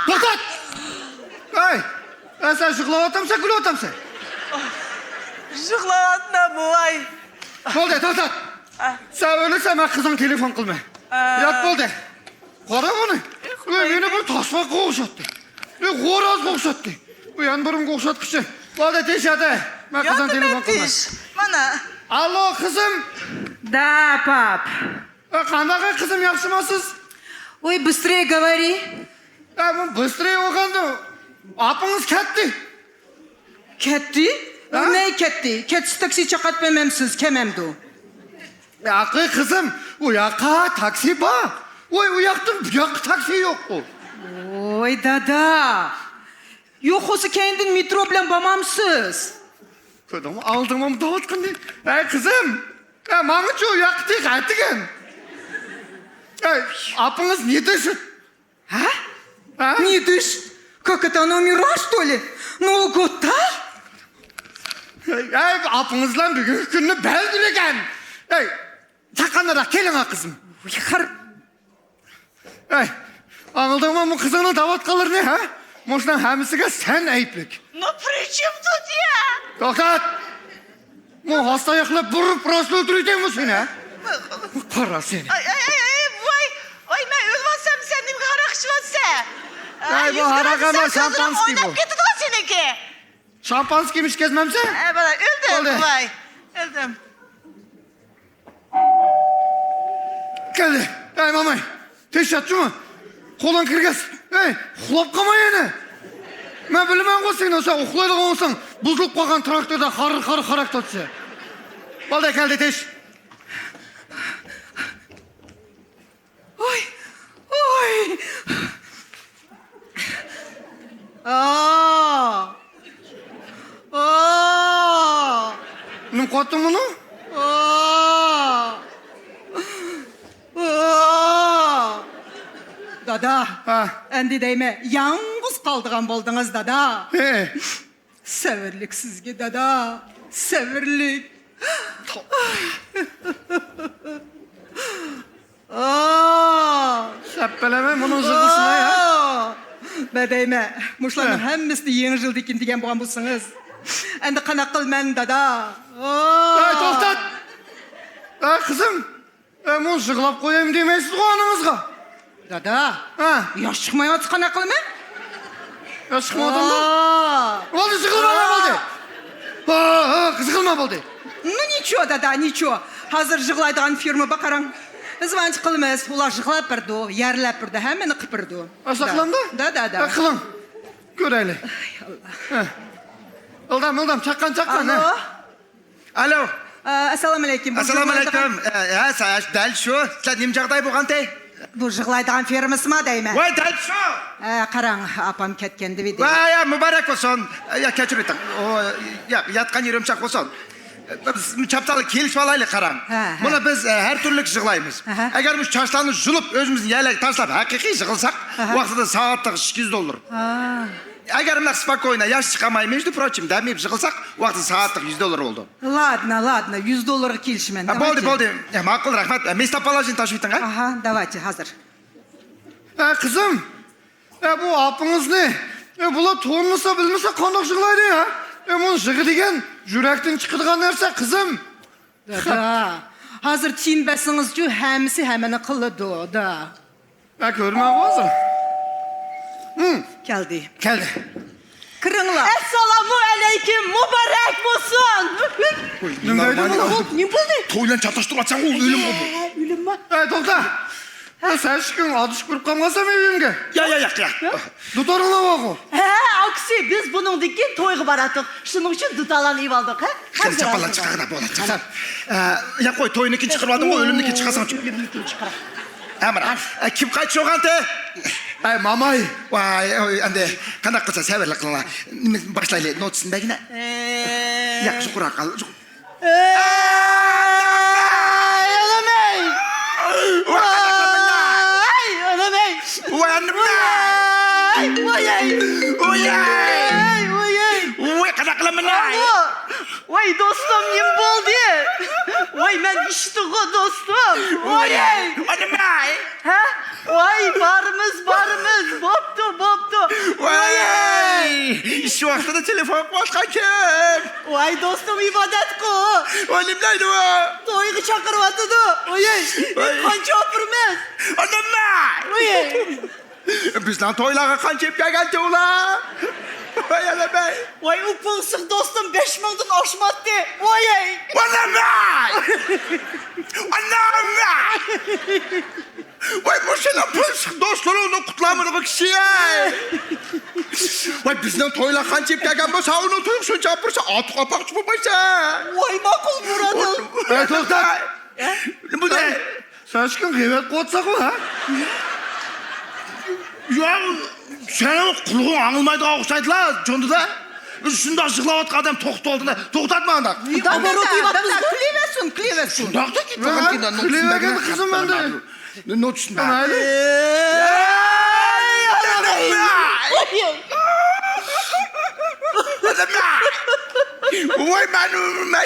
توختات! ھەي! ھە، سەن يىغلاۋاتامسەن، كۈلۈۋاتامسەن؟ يىغلاۋاتىمەن، بوۋاي. بولدى، توختات. ھە. سەن ئۆلىسەن، مەن قىزىڭ تېلېفون قىلىمەن. ھە. يات، بولدى. قارا بۇنى. ئۆي مېنى بىر تاشپاقىغا ئوخشاتتى. ئۆي خورازغا ئوخشاتتى. ئۇ يەنە بۇرۇنقى ئوخشاتقۇچە. بولدى، تىنچ يات، ھە. مەن قىزىڭ تېلېفون قىلىمەن. مانا. ئاللو، قىزىم. Да, пап. ئە، قانداق، قىزىم، ياخشىمۇسىز؟ Ой, быстрее говори. ئە، بۇ بىسترى ئوخاندا ئاپىڭىز كەتتى. كەتتى؟ ھە؟ ئۇ نەي كەتتى؟ كەتسە تاكسى چاقىرىپ بەرمەمسىز، كەلمەمدۇ؟ ياقى قىزىم، ئۇ ياققا تاكسى بار. ۋاي، ئۇ ياقتىن بۇ ياققا تاكسى يوققۇ. ۋاي دادا. يوق بولسا كەينىدىن مېترو بىلەن بارمامسىز؟ كۆردۈڭمۇ، ئالدىڭمۇ دەۋاتقىنىنى. ھەي قىزىم، ھە، ماڭىچۇ، ياققا تېخى ئەتىگەن. ھەي، ئاپىڭىز نېدىشۇ؟ ھە؟ ھە؟ نېدىش؟ Как это, она умерла, что ли? Ногу-то? ھەي، ئاپىڭىزلار بۈگۈنكى كۈننى بەلگىلىگەن. ھەي، چاققانراق كېلىڭە، قىزىم. ۋاي، خار. ھەي، ئاڭلىدىڭمۇ بۇ قىزىڭنىڭ دەۋاتقانلىرىنى، ھە؟ مۇشۇنىڭ ھەممىسىگە سەن ئەيىبلىك. Ну при чем тут я? توختات! مۇ ھاستا ئاياقلاپ بۇرۇپ راست ئۆلتۈرۈۋېتەيمۇ سېنى، ھە؟ قارا سېنى. ئاي، ئاي، ئاي، ئاي، ۋاي، ۋاي، مەن ئۆلۈۋاتسام، سەن نېمىگە ھاراق ئىچىۋاتىسەن؟ ئاي، بۇ ھاراق ئەمەس، شامپانسكىي بۇ. ئويناپ كېتىدىغۇ سېنىڭكى. شامپانسكىي ئىچكەزمەمسەن؟ ئە، بالا، ئۆلدۈم، بولدى. ۋاي، ئۆلدۈم. كەلدى. ئەي، ماماي. تېشاتچۇمۇ؟ قولۇڭ كىرگەز. ئەي، ئۇخلاپ قالما يەنە. مەن بىلىمەنغۇ سېنى، سەن ئۇخلايدىغان بولساڭ، بۇزۇلۇپ قالغان تىراكتوردا خار، خار، خاراك تارتىسەن. بولدى، كەلدى، تېش. ۋاي، ۋاي. ئا. ئا. نېمە قىلىۋاتتىڭ بۇنى؟ ئا. ئا. دادا، ھە. ئەمدى دەيمەن، يالغۇز قالىدىغان بولدىڭىز، دادا. ھە. سەۋرلىك سىزگە، دادا، سەۋرلىك. ئا! شەپپەلەمە، مۇنىڭ يىغلىسىلا يا. ئا! مەن دەيمەن، مۇشۇلارنىڭ ھە. ھەممىسىنى يېڭى يىلدىكىن دېگەن بولغان بولسىڭىز. ئەمدى قانداق قىلىمەن، دادا؟ ئا! ئەي، توختات! ئەي، قىزىم! ئە، مۇنى يىغلاپ قويايمۇ دېمەيسىزغۇ ئانىڭىزغا. دادا، ھە. ياش چىقمايۋاتسا قانداق قىلىمەن؟ ياش چىقمايۋاتامدۇ؟ ئا. بولدى، يىغلىما، ئا. بولدى. ھا، ھا، قىزىقلىما، بولدى. Ну ничего, دادا, ничего. ھازىر يىغلايدىغان فىرما بار، قاراڭ. زۋانچ قىلىمىز، ئۇلار يىغلاپ بېرىدۇ، يەرلەپ بېرىدۇ، ھەممىنى قىلىپ بېرىدۇ. ئاشۇنداق قىلامدۇ؟ دادا، دادا. ھە، قىلىڭ. كۆرەيلى. ئاي، ئاللا. ھە. ئىلدام، ئىلدام، چاققان، چاققان، ھە. ئالو. ئالو. ئە، ئەسسالامۇئەلەيكۇم. بۇ ئەسسالامۇئەلەيكۇم. ئە، ھە، سا-، دەل شۇ. سىلەر نېمە جاغداي بولغانتى؟ بۇ يىغلايدىغان فىرمىسىما دەيمەن. ۋاي، دەل شۇ. ئە، قاراڭ، ئاپام كەتكەندە بىدى. ۋاي، يا، مۇبارەك بولسۇن. يا، كەچۈرۈۋېتىڭ. ئۇ، يا، ياتقان يېرى يۇمشاق بولسۇن. بىز چاپسانلا كېلىشىۋالايلى، قاراڭ. ھە، ھە. بۇنى بىز، ئە، ھەر تۈرلۈك يىغلايمىز. ئەھە. ئەگەر مۇشۇ چاچلارنى يۇلۇپ، ئۆزىمىزنىڭ يەرلىرىگە تاشلاپ، ھەقىقىي يىغلىساق، ئەھە. ۋاقتىدا سائەتلىك ئىككى يۈز دوللار. ھا. ئەگەر مۇنداق سپوكوينا ياش چىقالماي، между прочим، دەم ئېلىپ يىغلىساق، ۋاقتىدا سائەتلىك يۈز دوللار بولىدۇ. لاردنا، لاردنا، يۈز دوللارغا كېلىشىمەن. ھە، بولدى، بولدى. يا، ماقۇل، رەھمەت. مېستاپالاژنى تاشلىۋېتىڭ، ھە؟ ئاھا، داۋاچى، ھازىر. ھە، قىزىم، ھە، بۇ ئاپىڭىزنى، ھە، بۇلار تونۇمىسا، بىلمىسە قانداق يىغلايدۇ، ھە؟ ھە، بۇنى يىغا دېگەن يۈرەكتىن چىقىدىغان نەرسە، قىزىم. دادا، ھازىر تىيىن بەرسىڭىزچۇ، ھەممىسى ھەممىنى قىلىدۇ، دا. ھە، كۆرمەڭغۇ ھازىر. ھىم. كەلدى. كەلدى. كىرىڭلار. ئەسسالامۇ ئەلەيكۇم، مۇبارەك بولسۇن. نېمە دەيدۇ بۇ؟ نېمە بولدى؟ تويلارنى چاتاشتۇرۇۋاتساڭغۇ، ئۆلۈم بۇ. ئە، ئۆلۈممۇ؟ ئەي، توختا. ھە، سەن شۇ كۈن ئادىشىپ كىرىپ قالمىغانسەن ئۆيۈمگە؟ ياق، ياق، ياق، ياق. دۇتارىڭلار بارغۇ. ھە، ئاكىسى، بىز بۇنىڭدىن كېيىن تويغا باراتتۇق. شۇنىڭ ئۈچۈن دۇتارلارنى ئېلىۋالدۇق، ھە؟ قېنى، چاپانلارنى چىقارغىنا بولاتتى. ئە، ياق، قوي، توينىڭكىنى چىقىرىۋالدىڭغۇ، ئۆلۈمنىڭكىنى چىقارساڭچۇ. ئۆلۈمنىڭكىنى چىقىراي. ئەمرا، ئە، كىم قايتىش بولغانتى؟ ئەي، ماماي. ۋاي، ئوي، ئەمدى قانداق قىلسا سەۋرلىك قىلىڭلار. نېمە، باشلايلى، نوتىسىنى بەرگىنە. ئە. ياق، يۇقىراق قال. ئەي، ئانام-ئەي! ۋاي، ئانام-ئەي! ۋاي، ئانام-ئەي! ۋاي، ۋاي-ئەي! ۋاي-ئەي! ۋاي-ئەي! ۋاي، قانداق قىلىمەن-ئەي؟ ۋاي، دوستۇم، نېمە بولدى؟ ۋاي، مەن ئىشتىغۇ، دوستۇم! ۋاي-ئەي! ئانام-ئەي! ھە؟ ۋاي، بارىمىز، بارىمىز! بوپتۇ، بوپتۇ! ۋاي! ئىش ۋاقتىدا تېلېفون قىلىۋاتقان كىم؟ ۋاي، دوستۇم، ئىبادەتقۇ! ۋاي، نېمە دەيدۇ ئۇ؟ تويغا چاقىرىۋاتىدۇ! ۋاي، ۋاي. قانچە ئاپىرىمىز؟ ئانام-ئەي! ۋاي! بىزنىڭ تويلارغا قانچە ئېلىپ كەلگەنتى ئۇلار؟ ۋاي، ئانام-ئەي! ۋاي، ئۇ پىڭسىق دوستۇم بەش مىڭدىن ئاشماپتى! ۋاي! ئانام-ئەي! ئانام-ئەي! ۋاي، مۇشۇنداق پىڭسىق دوستلىرىڭنى قۇتلامىدىغۇ كىشى، ئەي! ۋاي، بىزنىڭ تويلار قانچە ئېلىپ كەلگەن بولسا، ئۇنىڭ تويىغا شۇنچە ئاپىرسا، ئارتۇق ئاپاقچى بولمايسەن. ۋاي، ماقۇل، مۇرادىل. ئەي، توختا! بۇ نېمە؟ سەن شۇ كۈن غەيۋەت قىلىۋاتساقمۇ، ھە؟ ياق، سېنىڭ قۇلىقىڭ ئاڭلىمايدىغان ئوخشايدىلا، چوندىدا. شۇنداق يىغلاۋاتقان ئادەم توختىتىۋالدىڭ-دە، توختاتما ئانداق. دادا، دادا، كۈلۈۋەرسۇن، كۈلۈۋەرسۇن. شۇنداقتا كېتىۋاتقان كۈلۈۋەرگەن قىزىم ئەمدى. نوتىسىنى بەر. مەيلى. ئەي، ئانام-ئەي!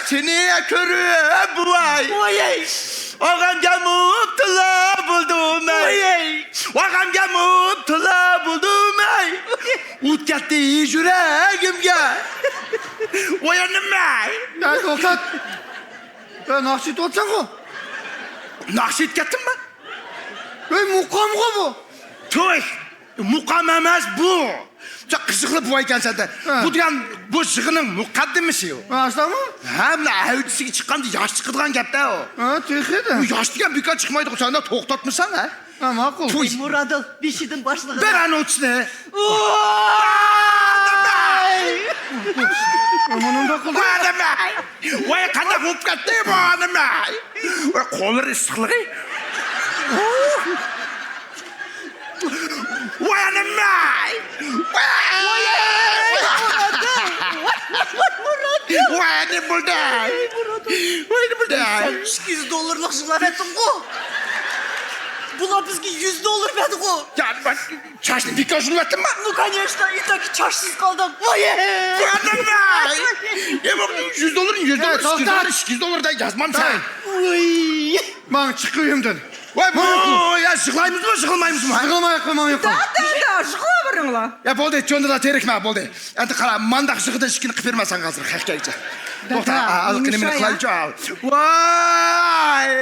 سېنى كۆرۈپ بوۋاي. ۋايەي. ئاغامغا مۇپتىلا بولدۇم ئەي. ۋايەي. ئاغامغا مۇپتىلا بولدۇم ئەي. ئوت كەتتى يۈرەكىمگە. ۋاي ئانام ئەي. يا توختات. يا ناخشا ئېيتىۋاتساڭغۇ. ناخشا ئېيتىپ كەتتىممۇ؟ ۋەي مۇقامغۇ بۇ. توي. مۇقام ئەمەس بۇ. جا قىزىقلىق بۇ ئىكەن سەندە. ھە. بۇ دېگەن بۇ يىغىننىڭ مۇقەددىمىسى ئۇ. ھە، ئاشۇنداقمۇ؟ ھە، مانا ھەۋدىسىگە چىققاندا ياش چىقىدىغان گەپتە ئۇ. ھە، تېخىدا. بۇ ياش دېگەن بىكار چىقمايدىغۇ، سەن توختاتمىساڭ، ھە؟ ھە، ماقۇل. پۇي. مۇرادىل، بېشىدىن باشلىغىن. بەر ئەنە ئوتۇزنى. ۋاي! مۇنۇنداق قىلدى. ۋاي، نېمە؟ ۋاي، قانداق بولۇپ كەتتى بۇ، نېمە؟ ۋاي، قوللىرى ئىسسىقلىقى. ۋاي ئانام ئاي! ۋاي! ۋاي ئانام بولدى! ۋاي ئانام بولدى! سەن ئىككى يۈز دوللارلىق يىغلاۋەتتىڭغۇ؟ بۇلار بىزگە يۈز دوللار بەردىغۇ؟ يا، مەن چاچنى بىكار يۇلۇۋەتتىممۇ؟ Ну, конечно, и так чачсыз قالدىڭ. ۋاي! ۋاي ئانام ئاي! يا، بۇ يۈز دوللار، يۈز دوللار، ئىككى يۈز دوللار، ئىككى يۈز دوللار دەپ يازمامسەن؟ ۋاي! ماڭ، چىق ئۆيۈمدىن. ۋاي، بۇ، يا، يىغلايمىزمۇ، يىغلىمايمىزمۇ، ھە؟ يىغلىماي قويماڭ، يوق. دادا، دادا، يىغلاۋېرىڭلار. يا، بولدى، چوندىدا تېرىكمە، بولدى. ئەمدى قارا، مانداق يىغىدىن ئىككىنى قىلىپ بېرىمەن ساڭا ھازىر، خەقكەيچە. توختا، ھېلىقى نېمىنى قىلايچۇ؟ ۋاي،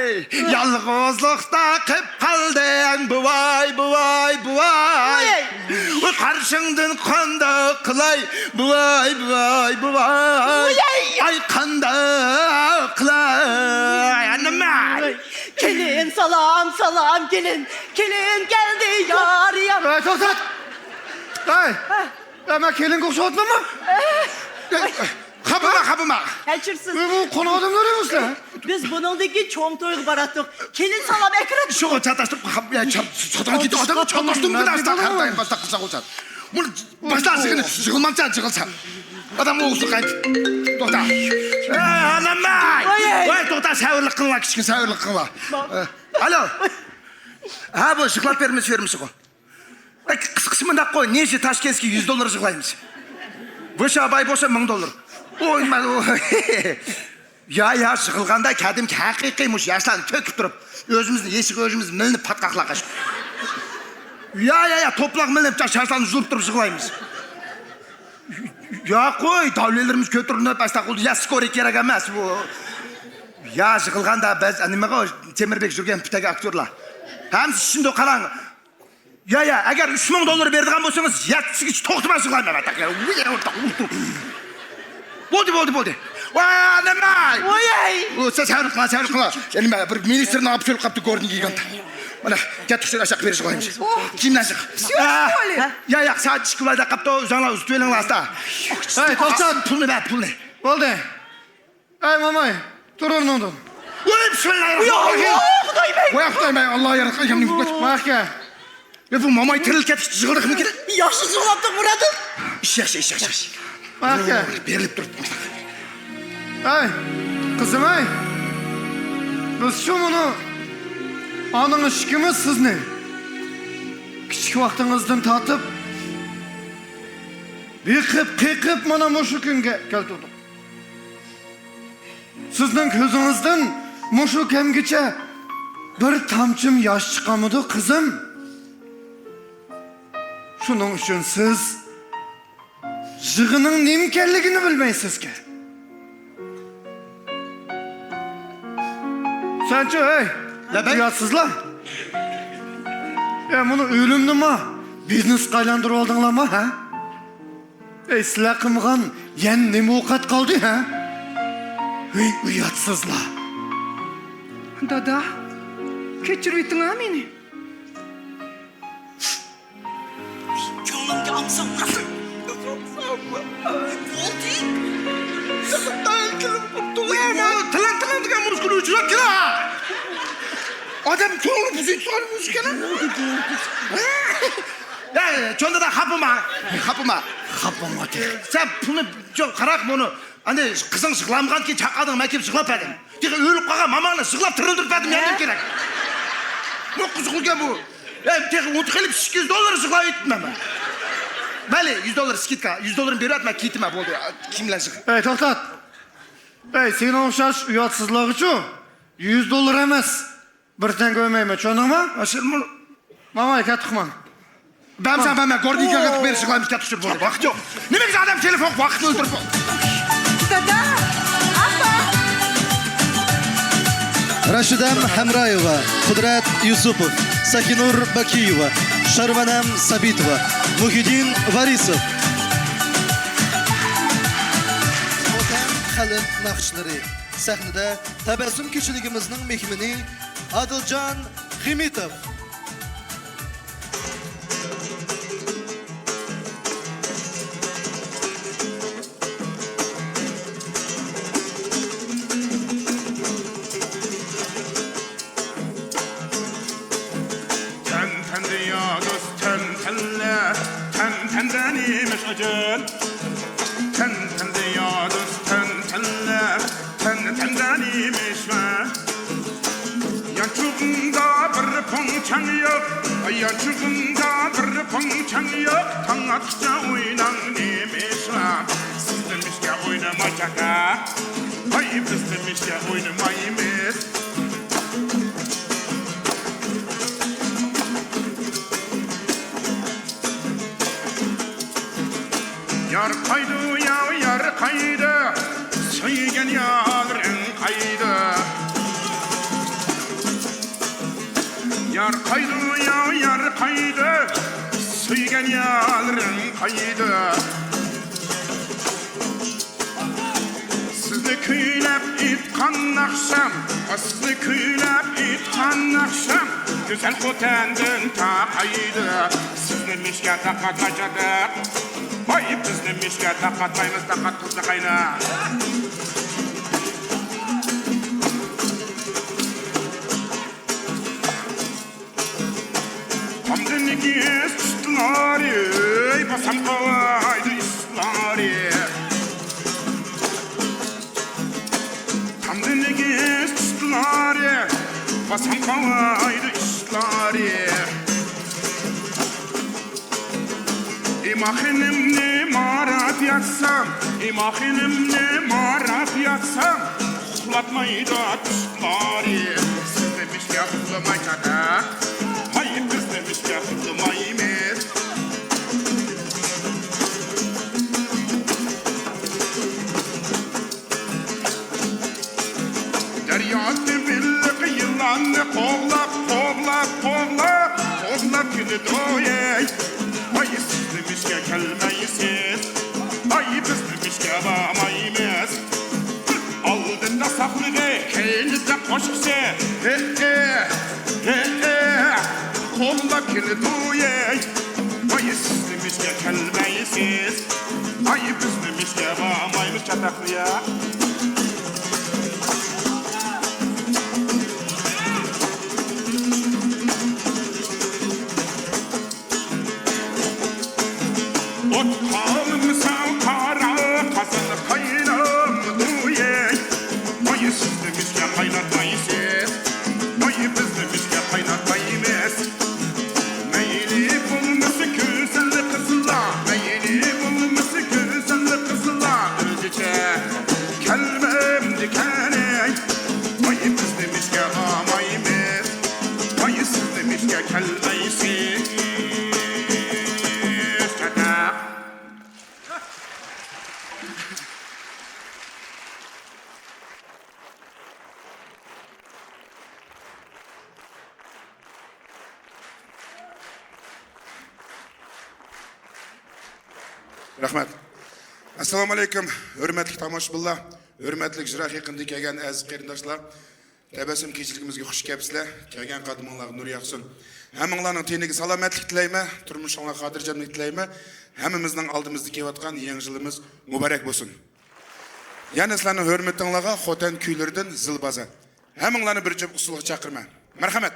يالغۇزلۇقتا قېپ قالدىڭ، بۇۋاي، بۇۋاي، بۇۋاي. ۋاي. ۋاي، قارشىڭدىن قانداق قىلاي، بۇۋاي، بۇۋاي، بۇۋاي. ۋاي. ئاي، قانداق قىلاي، ئانام ئاي. كېلىن، سالام، سالام، كېلىن. كېلىن كەلدى، يار، يار. ھەي، توختات! ھەي! ھە. ھە، مەن كېلىنگە ئوخشاۋاتىمەنمۇ؟ ھە. خاپىما، خاپىما. كەچۈرسىز. بۇ، بۇ قوناق ئادەملەر ئەمەسلە. بىز بۇنىڭدىن كېيىن چوڭ تويغا باراتتۇق. كېلىن سالام ئەكىرەتتۇق. شۇ چاتاشتىم، خاپ، يا، چات-، چاتاش كېتىۋاتىدۇ، چاتاشتىم، بىر نەرسە قىلسا قويسا. بۇنى باشلار يىغىنى، يىغىلمامسەن، يىغىلسا. ئادەم ئوغۇسلۇق قايتىپ. توختا. ئەي، ئانام ئاي! ۋاي، ئەي! ۋاي، توختا، سەۋرلىك قىلىڭلار، كىچىككىنە سەۋرلىك قىلىڭلار. ئە، ئالو. ھە، بۇ يىغلاپ بېرىمىز، بېرىمىزغۇ. ئەي، قىسقىسى مۇنداق قوي، نىژنىي تاشكەنتكە يۈز دوللار يىغلايمىز. بوشا باي بوشا مىڭ دوللار. ئوي، مەن، ئوي. يا، يا، يىغىلغاندا كەدىمكى ھەقىقىي مۇشۇ ياشلارنى تۆكۈپ تۇرۇپ، ئۆزىمىزنى يېشىغا ئۆزىمىز مىلىنىپ پاتقاقلار قاچىپ. يا، يا، يا، توپلاق مىلىنىپ ياشلارنى زۇرۇپ تۇرۇپ يىغلايمىز. يا قوي، داۋلىلىرىمىز كۆتۈرۈلۈپ، ئەستەغپۇرۇللا، يا سكورىي كېرەك ئەمەس بۇ. يا يىغىلغاندا بىز، نېمىغۇ، تېمىربېك يۈرگەن پۈتەك ئاكتيورلار. ھەممىسى چۈشىنىدۇ، قاراڭ. يا، يا، ئەگەر ئۈچ مىڭ دوللار بېرىدىغان بولسىڭىز، يەتتىسىگىچە توختىماي يىغلايمەن. بولدى، بولدى، بولدى. ۋاي ئانام ئاي! ۋاي ئەي! ئۇ، سەن سەۋر قىلما، سەۋر قىلما. يەنە بىر مىنىستىرنىڭ ئاپىسى ئۆلۈپ قاپتۇ، گوردىن كىيگەن. مانا، كەتتۇق، شۇ ئاشاق بېرىش قويمىز. كىيىملەر چىق. يا، يا، سائەت ئىككى بولاي دەپ قاپتۇ، ئۆزۈڭلار ئۇزىتىۋېلىڭلار ئاستا. ھەي، توختات! پۇلنى بەر، پۇلنى. بولدى. ئەي، موماي، تۇر ئورنۇڭدىن. ۋاي، بىسمىللاھىررەھمانىررەھىم. ۋاي، خۇدايىم. ۋاي، خۇدايىم، ئاللا ياراتقان يامنى. ماكا. يا، بۇ موماي تىرىلىپ كەتتى، يىغلىدىمۇ كېرەك؟ ياخشى يىغلاپتۇ، مۇرادىل. ئىش، ياخشى، ئىش، ياخشى. ماكا. بېرىلىپ تۇرۇپ. ئەي، قىزىم، ئەي. بىز شۇ مۇنۇ ئانىڭىز ئىككىمىز سىزنى كىچىك ۋاقتىڭىزدىن تارتىپ بېقىپ، قېقىپ مانا مۇشۇ كۈنگە كەلتۈردۇق. سىزنىڭ كۆزىڭىزدىن مۇشۇ كەمگىچە بىر تامچىمۇ ياش چىقالمىدى، قىزىم. شۇنىڭ ئۈچۈن سىز يىغىننىڭ نېمە ئىكەنلىكىنى بىلمەيسىزكەن. سەنچۇ، ھەي، لەببەي. ئۇياتسىزلا. يا، مۇنۇ ئۆلۈمنىمۇ بىزنېسقا ئايلاندۇرۇۋالدىڭلارمۇ، ھە؟ ئەي، سىلەر قىلمىغان يەنە نېمە ئوقەت قالدى، ھە؟ ھۆي، ئۇياتسىزلار. دادا، كەچۈرۈۋېتىڭ ھە مېنى. كۆڭلۈمگە ئالمىساڭ، بولدى. تىلىڭ، تىلىڭ دېگەن مۇشۇ كۈنى ئۆچۈرۈپ كېلە. ئادەم كۆڭلى بۇزۇلۇپ تۇرغان مۇشۇ كېلە. يا، چوندىدا خاپىما، خاپىما. خاپىما تېخى. سەن پۇلنى، چوڭ، قاراق بۇنى. ئەندى قىزىڭ يىغلامىغان كېيىن چاقادىڭ، مەن كېلىپ يىغلاپ بەردىم. تېخى ئۆلۈپ قالغان ماماڭنى يىغلاپ تىرىلدۈرۈپ بەردىم، ياردەم كېرەك. بۇ قىزىق ئىكەن بۇ. يا، تېخى ئۇنتۇپ قېلىپ ئىككى يۈز دوللار يىغلاپ ئېيتتىم مەن. مەيلى، يۈز دوللار سكىدكا، يۈز دوللارنى بېرىۋەت، مەن كېتىمەن، بولدى. كىيىملەر يىغ. ئەي، توختات. ئەي، سېنىڭ ئوخشاش ئۇياتسىزلارغىچۇ يۈز دوللار ئەمەس، بىر تەڭگە بەرمەيمەن، چۈشەندىڭمۇ؟ ئاشۇ، ماڭا كەتتۇق ماڭا. بەرمىسەڭ بەرمە، گورنىي كەلگەندە بېرىشىڭلار، بىز كەتتۇق، بولدى. ۋاقىت يوق. نېمىگە ئادەم تېلېفون، ۋاقىتنى ئۆلتۈرۈپ. دادا، ئاپا. راشىدەم ھەمرايېۋا، قۇدرەت يۈسۈپوف، سەكىنۇر باكىيېۋا، شارۋەنەم سابىتوۋا، مۇھىدىن ۋارىسوف. خوتەن خەلق ناخشىلىرى. سەھنىدە تەبەسسۇم كېچىلىكىمىزنىڭ مېھمىنى ئادىلجان خېمىتوف. تەن تەندە يا دوست، تەن تەندە، تەن تەندە نېمە ئىش ئاجىل؟ تەن تەندە يا دوست، تەن تەندە، تەن تەندە نېمە ئىش بار؟ يانچۇقۇمدا بىر پۇڭ چاڭ يوق، يانچۇقۇمدا بىر پۇڭ چاڭ يوق، تاڭ ئاتقۇچە ئويناڭ نېمە ئىش بار؟ سىز نېمىشقا ئوينىماي چاقا؟ ۋاي، بىز نېمىشقا ئوينىمايمىز؟ يار قايدۇ، ياۋ يار قايدۇ، سۆيگەن يارلىرىڭ قايدۇ؟ يار قايدۇ، ياۋ يار قايدۇ، سۆيگەن يارلىرىڭ قايدۇ؟ سىزنى كۈيلەپ ئېيتقان ناخشام، سىزنى كۈيلەپ ئېيتقان ناخشام، گۈزەل خوتەندىن تاقايدۇ. سىز نېمىشقا تاقاتماي چاتاق؟ ۋاي، بىز نېمىشقا تاقاتمايمىز، تاقات قىلسا قاينا. تامدىن كېيىن ئىشلارى، باسام قالايدۇ ئىشلارى. تامدىن كېيىن ئىشلارى، باسام قالايدۇ ئىشلارى. ئىما خېنىمنى ماراپ ياتسام، ئىما خېنىمنى ماراپ ياتسام، ئۇخلاتمايدۇ چۈشلىرى. سىز نېمىشقا ئۇخلىماي چاتاق؟ ھاي، بىز نېمىشقا ئۇخلىمايمىز؟ دەريا تېمىللىق يىلاننى قوغلاپ، قوغلاپ، قوغلاپ، قوغلاپ كېلىدۇ، ئەي. ۋاي، سىز نېمىشقا كەلمەيسىز؟ ۋاي، بىز نېمىشقا بارمايمىز؟ ئالدىندا ساقلىقى، كەينىدە قوشقىسى. ھېئ، ھېئ، ھېئ، ھېئ. قوغلاپ كېلىدۇ، ئەي. ۋاي، سىز نېمىشقا كەلمەيسىز؟ ۋاي، بىز نېمىشقا بارمايمىز چاتاقلىيا؟ ئوت قالمىسا قارا قازان قاينامدۇ، ئەي. ۋاي، سىز نېمىشقا قايناتمايسىز؟ ۋاي، بىز نېمىشقا قايناتمايمىز؟ مەيلى بولمىسا گۈزەل قىزلار، مەيلى بولمىسا گۈزەل قىزلار، ئۆزىچە كەلمەمدىكەن، ئەي. ۋاي، بىز نېمىشقا بارمايمىز؟ ۋاي، سىز نېمىشقا كەلمەيسىز؟ چاتاق. رەھمەت. ئەسسالامۇئەلەيكۇم، ھۆرمەتلىك تاماشىبىنلار، ھۆرمەتلىك يىراق يېقىندىن كەلگەن ئەزىز قېرىنداشلار. تەبەسسۇم كېچىلىكىمىزگە خۇش كەپسىلەر. كەلگەن قەدىمىڭلارغا نۇر ياغسۇن. ھەممىڭلارنىڭ تېنىگە سالامەتلىك تىلەيمەن، تۇرمۇشۇڭلارغا خاتىرجەملىك تىلەيمەن. ھەممىمىزنىڭ ئالدىمىزدا كېلىۋاتقان يېڭى يىلىمىز مۇبارەك بولسۇن. يەنە سىلەرنىڭ ھۆرمىتىڭلارغا خوتەن كۈيلىرىدىن زىل بازار. ھەممىڭلارنى بىر جۈپ ئۇسسۇلغا چاقىرىمەن. مەرھەمەت.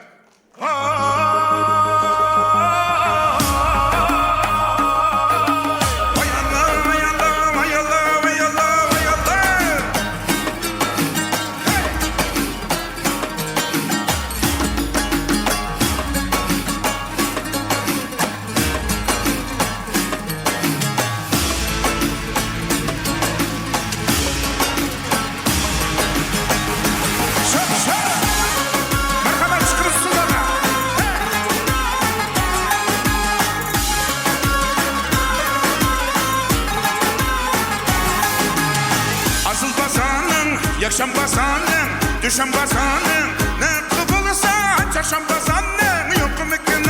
يەكشەنبە بازارنىڭ، دۈشەنبە بازارنىڭ نېقى بولسا، چارشەنبە بازارنىڭ يوقمىكىن؟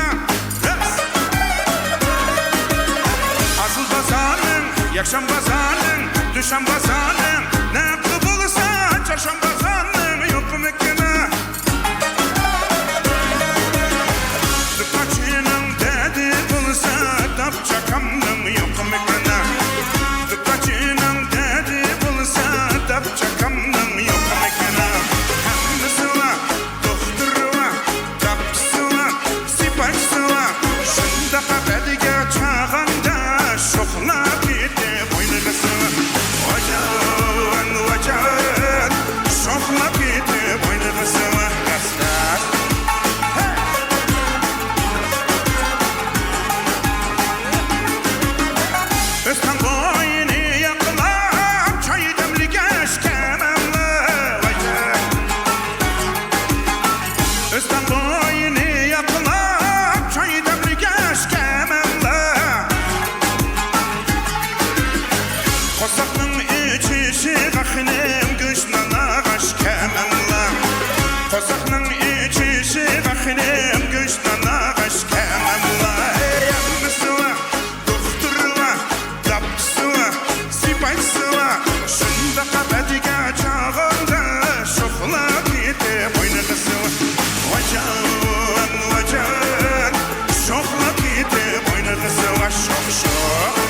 ئازىل بازارنىڭ، يەكشەنبە بازارنىڭ، دۈشەنبە بازارنىڭ نېقى بولسا، چارشەنبە بازارنىڭ يوقمىكىن؟ دۇكانچىنىڭ دەردى بولسا، داپ چاكامنىڭ يوقمىكىن؟ دۇكانچىنىڭ دەردى بولسا، داپ چاكامنىڭ يوقمىكىن؟ ھەممىسى بار، دوختۇرى بار، داپچىسى بار، سىپاچىسى بار. شۇنداق بەدىگە چاغاندا شوخلاپ كېتىپ ئوينىغىسى بار. ۋاجان، ۋاجان، شوخلاپ كېتىپ ئوينىغىسى بار. ئۆستەڭ بويىنى ياقلاپ، چاي دەملىگەچكە مەنلا، ۋاي. ئۆستەڭ بويىنى ياقلاپ، چاي دەملىگەچكە مەنلا. قورساقنىڭ ئېچىشىغا خېنىم گۆش نان ئاغاچكە مەنلا. قورساقنىڭ ئېچىشىغا خېنىم گۆش نان ئاغاچكە مەنلا. ئەي، ئەممىسى بار، دوختۇرى بار، داپچىسى بار، سىپاچىسى بار. شۇنداق بەدىگە چاغاندا شوخلاپ كېتىپ ئوينىغىسى بار. ۋاجان، ۋاجان، شوخلاپ كېتىپ ئوينىغىسى بار. شوخ، شوخ.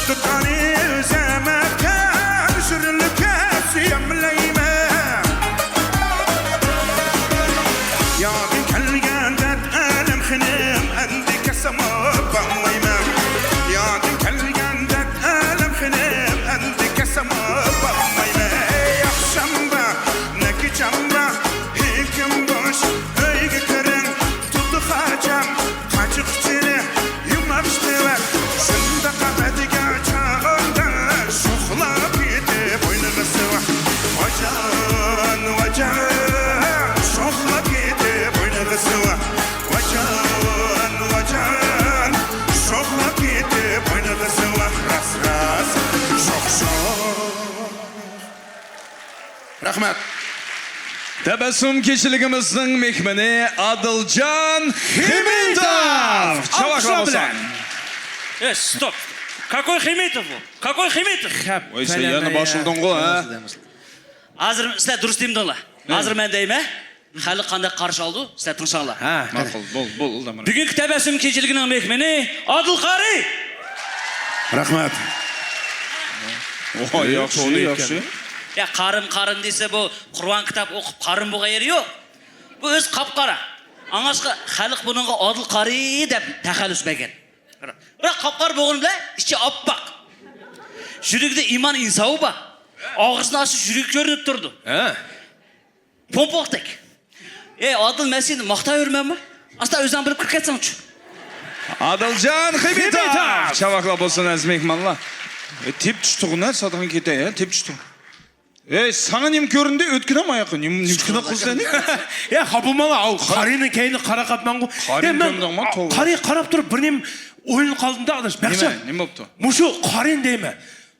دۇكانى ئۈزەمەكەن، سۈرۈلۈپ كەتسە يەملەيمەن. يادىن كەلگەن دەرد ئەلەم خېنىم، ئەمدى كەتسەممۇ باغلايمەن. يادىن كەلگەن دەرد ئەلەم خېنىم، ئەمدى كەتسەممۇ باغلايمەن. ئەي ياخشام بار، نەگىچام بار، ھېكىم بوش، ئۆيگە كىرىڭ. تۇتۇق ئاچام، قاچىقچىنى يۇماق ئىشتىۋەت. شۇنداق ئەتىگە چاغاندا شوخلاپ كېتىپ ئوينىغىسى بار. ۋاجان، ۋاجان، شوخلاپ كېتىپ ئوينىغىسى بار. ۋاجان، ۋاجان، شوخلاپ كېتىپ ئوينىغىسى بار. راست، راست، شوخ، شوخ. رەھمەت. تەبەسسۇم كېچىلىكىمىزنىڭ مېھمىنى ئادىلجان خېمىتوف. چاۋاكلار بولسۇن. ئالقىشلار بىلەن. ئەي، ستوپ. قاقاي خېمىتوف بۇ. قاقاي خېمىتوف. ۋاي، سەن يەنە باشلىدىڭغۇ، ھە؟ ھازىر سىلەر دۇرۇس دېمىدىڭلار. ھازىر مەن دەيمەن. خەلق قانداق قارشى ئالىدۇ، سىلەر تىڭشاڭلار. ھە، ماقۇل، بول، بول، ئىلدام. بۈگۈنكى تەبەسسۇم كېچىلىكىنىڭ مېھمىنى ئادىل قارىي. رەھمەت. ۋاي، ياخشى، ياخشى. يا، قارىم، قارىم دېسە، بۇ قۇرئان كىتاب ئوقۇپ قارىم بولغان يېرى يوق. بۇ ئۆزى قاپقارا. ئاڭلاشقا خەلق بۇنىڭغا ئادىل قارىي دەپ تەخەللۇس بەرگەن. بىراق قاپقارا بولغىنى بىلەن ئىچى ئاپئاق. يۈرىكىدە ئىمان ئىنساپى بار. ئاغزىنى ئاچسا يۈرىكى كۆرۈنۈپ تۇرىدۇ. ھە. پومپاقتەك. ئەي، ئادىل، مەن سېنى ماختاۋېرىمەنمۇ؟ ئاستا ئۆزۈڭ بىلىپ كىرىپ كەتسەڭچۇ. ئادىلجان خېمىتوف. خېمىتوف. چاۋاكلار بولسۇن، ئەزىز مېھمانلار. ئە، تېپىپ چۈشتىغۇ، نە سادىغىن كېتەي، ھە، تېپىپ چۈشتىغۇ. ئەي، ساڭا نېمە كۆرۈندى؟ ئۆتكۈنەم ئاياققا. نېمە، نېمە كۆرۈندى قىز سېنى؟ يا، خاپىماڭ، ئاۋۇ قارىينىڭ كەينىگە قاراپ قاپمەنغۇ. قارىي يا، مەن كۆردۈڭمۇ؟ توۋا. قارىي قاراپ تۇرۇپ بىر نېمە ئويلىنىپ قالدىم-دە، ئاداش. نېمە، نېمە بوپتۇ؟ مۇشۇ قارىينى دەيمەن.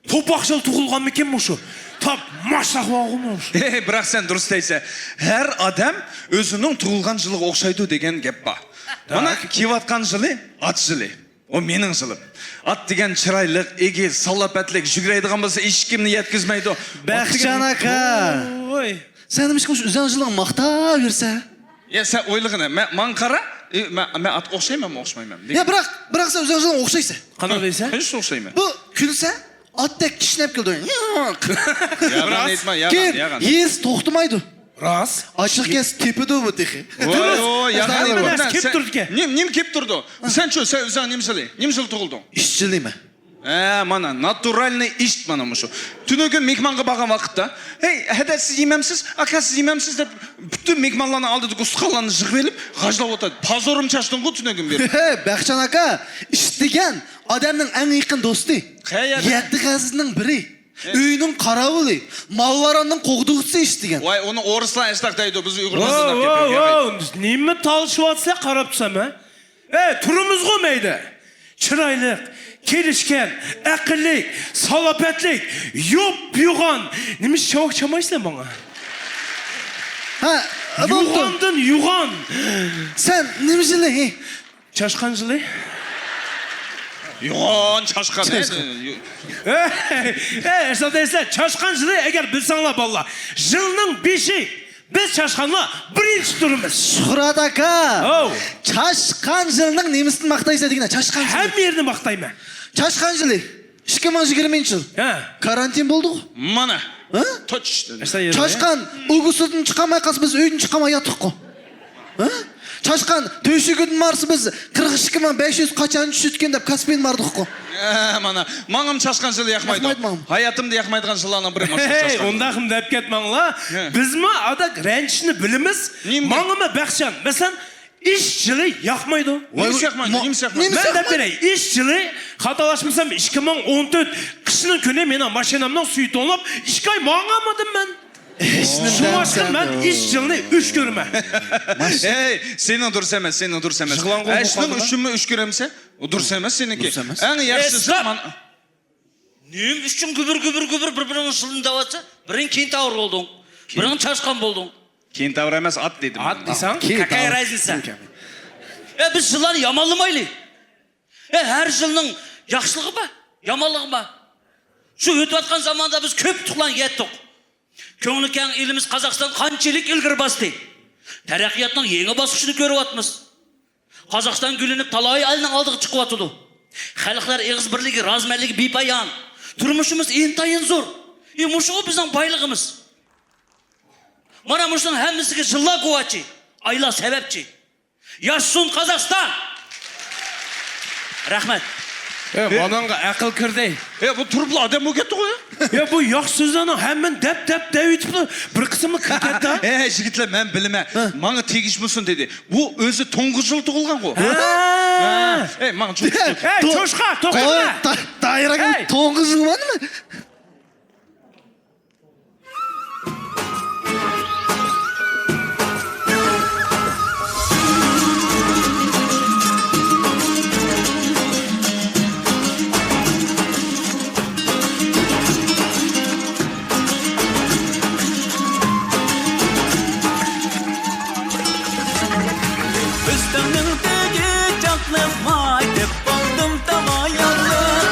توپاق يىلى تۇغۇلغانمىكىن مۇشۇ؟ تاپ ماشاق بارغۇ مۇشۇ. ھېي، بىراق سەن دۇرۇس دەيسەن. ھەر ئادەم ئۆزىنىڭ تۇغۇلغان يىلىغا ئوخشايدۇ دېگەن گەپ بار. مانا كېلىۋاتقان يىلى ئات يىلى. ئۇ مېنىڭ يىلىم. ئات دېگەن چىرايلىق، ئېگىز، سالاپەتلىك، يۈگۈرەيدىغان بولسا ھېچكىمنى يەتكۈزمەيدۇ. بەختىيار ئاكا. ۋوي. سەن نېمىشقا مۇشۇ ئۆزۈڭ يىلىڭنى ماختاۋېرىسەن؟ يا، سەن ئويلىغىنە، مەن، ماڭا قارا، ئە، مەن، مەن ئاتقا ئوخشايمەنمۇ، ئوخشىمايمەنمۇ؟ يا، بىراق، بىراق سەن ئۆزۈڭ يىلىڭغا ئوخشايسەن. قانداق دەيسەن؟ قايسىغا ئوخشايمەن؟ بۇ كۈلسە، ئاتتەك كىشنەپ كېلىدۇ. ياغان ئېيتما، ياغان، كېيىن ياغان. ھېس توختىمايدۇ. راست. ئاچلىق كەلسە تېپىدۇ بۇ تېخى. ۋاي، ۋاي، ياخشى. نېمە نەرسە كېلىپ تۇرىدىكەن؟ نېمە، نېمە كېلىپ تۇرىدۇ؟ سەنچۇ، سەن ئۆزۈڭ نېمە يىلى، نېمە يىلى تۇغۇلدۇڭ؟ ئىش يىلىمەن. ھە، مانا، ناتۇرالنىي ئىشت مانا مۇشۇ. تۈنۈگۈن مېھمانغا بارغان ۋاقىتتا، «ھەي، ھەدە، سىز يېمەمسىز؟ ئاكا، سىز يېمەمسىز؟» دەپ، پۈتۈن مېھمانلارنىڭ ئالدىدا ئۇستىخانلارنى يىغىۋېلىپ، غاجىلاۋاتاتتى. پازورۇم چاچتىڭغۇ تۈنۈگۈن بېرىپ. ھە، بەخشان ئاكا، ئىشت دېگەن ئادەمنىڭ ئەڭ يېقىن دوستى. قەيەردە؟ يەتتە غەزنىڭ بىرى. ھە. ئۆينىڭ قاراۋۇلى، ماللارنىڭ قوغدىغۇچىسى ئىشت دېگەن. ۋاي، ئۇنى ئورۇسلار ئەشتاق دەيدۇ، بىز ئۇيغۇرلار ۋاۋ، شۇنداق ۋاۋ، گەپلەرگە ۋاۋ، نېمە تالىشىۋاتىسىلەر قاراپ تۇرسام، ھە؟ ئەي، تۇرىمىزغۇ مەيدە. چىرايلىق، كېلىشكەن، ئەقىللىك، سالاپەتلىك، يوپيوغان. نېمە شاۋاق چامايسىلەر ماڭا؟ ھە، بوپتۇ. يوغاندىن يوغان. سەن نېمە يىلى؟ چاشقان يىلى. يوغان چاشقان، ھە؟ چاشقان. ئەي، ئەي، ئەسلىدە ئەسلى چاشقان يىلى، ئەگەر بىلسەڭلار بالىلار. يىلنىڭ بېشى، بىز چاشقانلار بىرىنچى تۇرىمىز. شۇھرات ئاكا. ھو. چاشقان يىلنىڭ نېمىسىنى ماختايسەن دېگىنە، چاشقان يىلى. ھەممە يېرىنى ماختايمەن. چاشقان يىلى. ئىككى مىڭ يىگىرمىنچى يىل. ھە. كارانتىن بولدۇق. مانا. ھە؟ توچ. چاشقان ئوگۇستتىن چىقالماي قالسا، بىز ئۆيدىن چىقالماي ياتتۇققۇ. ھە؟ چاشقان تۆشۈگۈدىن بارسا، بىز قىرىق ئىككى مىڭ بەش يۈز قاچان چۈشىدىكەن دەپ كاسپىنى باردۇققۇ. ھە، مانا. ماڭىمۇ چاشقان يىلى ياقمايدۇ. ياقمايدۇ ماڭا. ھاياتىمدا ياقمايدىغان يىللارنىڭ بىرى مانا شۇ. ھەي، چاشقان. ئۇنداقمۇ دەپ كەتمەڭلار. ھە. بىزمۇ ئاداق رەنجىشنى بىلىمىز. نېمە؟ ماڭىمۇ بەخشان. مەسىلەن، ئىش يىلى ياقمايدۇ. ۋاي، نېمىسى ياقمايدۇ؟ مو-، نېمىسى ياقمايدۇ؟ نېمىسى ياقمايدۇ؟ مەن دەپ بېرەي، ئىش يىلى، خاتالاشمىسام، ئىككى مىڭ ئون تۆت قىشنىڭ كۈنى مېنىڭ ماشىنامنىڭ سۈيى توڭلاپ، ئىككى ئاي ماڭالمىدىم مەن. شۇڭلاشقا مەن ئىش يىلىنى ئۆچ كۆرىمەن. ھەي، سېنىڭ دۇرۇس ئەمەس، سېنىڭ دۇرۇس ئەمەس. ئەي، شۇنىڭ ئۈچۈنمۇ ئۆچ كۆرەمسەن؟ ئۇ دۇرۇس ئەمەس سېنىڭكى. دۇرۇس ئەمەس. ئەڭ ياخشىسى ئەسلا. نېمە ئۈچۈن گۈبۈر، گۈبۈر، گۈبۈر بىر-بىرىڭنى شۇنداۋاتسا، بىرىڭ كېيىن تاۋۇر بولدۇڭ، بىرىڭ چاشقان بولدۇڭ. كېيىن تاۋۇر ئەمەس، ئات دېدىم. ئات دېسەڭ؟ كېيىن تاۋۇر. كاكاي رايزنىسا. ئە، بىز يىللارنى يامانلىمايلى. ئە، ھەر يىلنىڭ ياخشىلىقى بار، يامانلىقى بار. شۇ ئۆتۈۋاتقان زاماندا بىز كۆپ ئۇتۇقلارنى يەتتۇق. كۆڭلى كەڭ ئېلىمىز قازاقىستان قانچىلىك ئىلگىرى باستى. تەرەققىياتنىڭ يېڭى باسقۇچىنى كۆرۈۋاتىمىز. قازاقىستان گۈللىنىپ، تالاي ئەلنىڭ ئالدىغا چىقىۋاتىدۇ. خەلقلەر ئېغىز بىرلىكى، رازىمەنلىكى بىپايان. تۇرمۇشىمىز ئىنتايىن زور. ئى، مۇشۇغۇ بىزنىڭ بايلىقىمىز. مانا مۇشۇنىڭ ھەممىسىگە يىللار گۇۋاھچى، ئايلار سەۋەبچى. ياشىسۇن قازاقىستان! رەھمەت. ئە، ماناڭغا ئەقىل كىردى. ئە، بۇ تۇرۇپلا ئادەم بولۇپ كەتتىغۇ، يا؟ يا، بۇ ياخشى سۆزلەرنىڭ ھەممىنى دەپ، دەپ، دەۋېتىپلا، بىر قىسمى كىرىپ كەتتى. ئە، يىگىتلەر، مەن بىلىمەن. ھە. ماڭا تېگىشمىسۇن دېدى. بۇ ئۆزى توققۇزىنچى يىل تۇغۇلغانغۇ. ھە. ھە. ئەي، ماڭا چوشقا. ئەي، چوشقا، توختىما. تا-، تايىر ئاكا، ھەي. توققۇزىنچى يىل بولدىمۇ؟ ئۆستەڭنىڭ تېگى چاقلىق، ۋاي دەپ قالدىم تاۋايانلىق.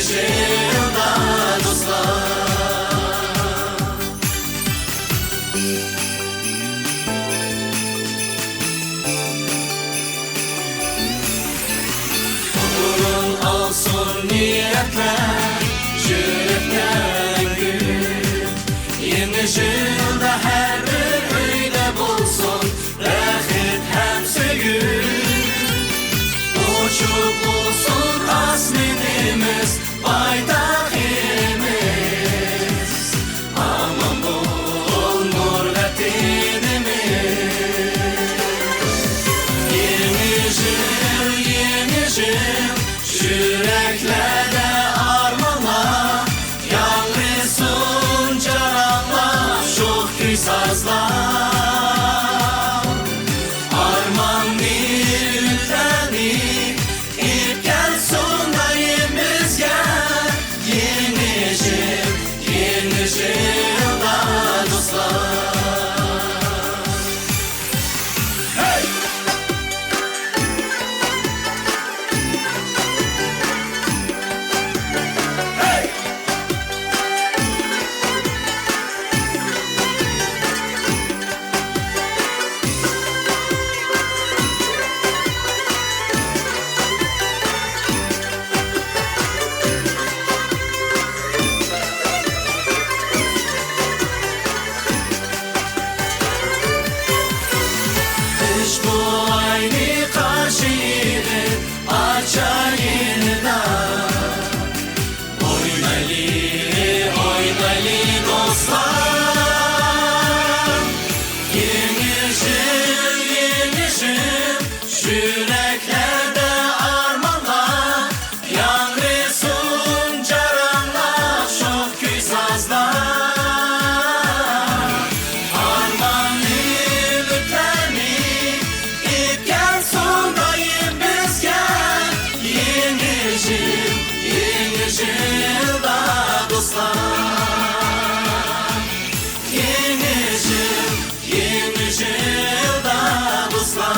يېڭى يىلدا دوستلار. ئورۇن ئالسۇن نىيەتلەر يۈرەكتە گۈل. يېڭى يىلدا ھەر بىر ئۆيدە بولسۇن بەخت ھەم سۆيۈم. ئوچۇق بولسۇن ئاسمىنىمىز، بايتاق يېرىمىز. ئامان بول نۇر ۋەتىنىمىز. يېڭى يىل، يېڭى يىل، يۈرەكلەردە ئارمانلار. ياڭرىسۇن جاراڭلار، شوخ كۈي سازلار. ئارماننى، ئۈمىدلەرنى ئېلىپ كەلسۇن دائىم بىزگە. يېڭى يىل، يېڭى يىلدا دوستلار. ھەي! خۇشبۇي ئاينى قارشى ئېلىپ، ئاچا يېنىدا. ئوينايلى، ئوينايلى دوستلار. يېڭى يىل، يېڭى يىل، يۈرەكلەردە ئارمانلار. ياڭرىسۇن جاراڭلار، شوخ كۈي سازلار. ئارمان ئۈمىدلەرنى ئېلىپ كەلسۇن دائىم بىزگە. يېڭى يىل، يېڭى يىلدا دوستلار. يېڭى يىل، يېڭى يىلدا دوستلار.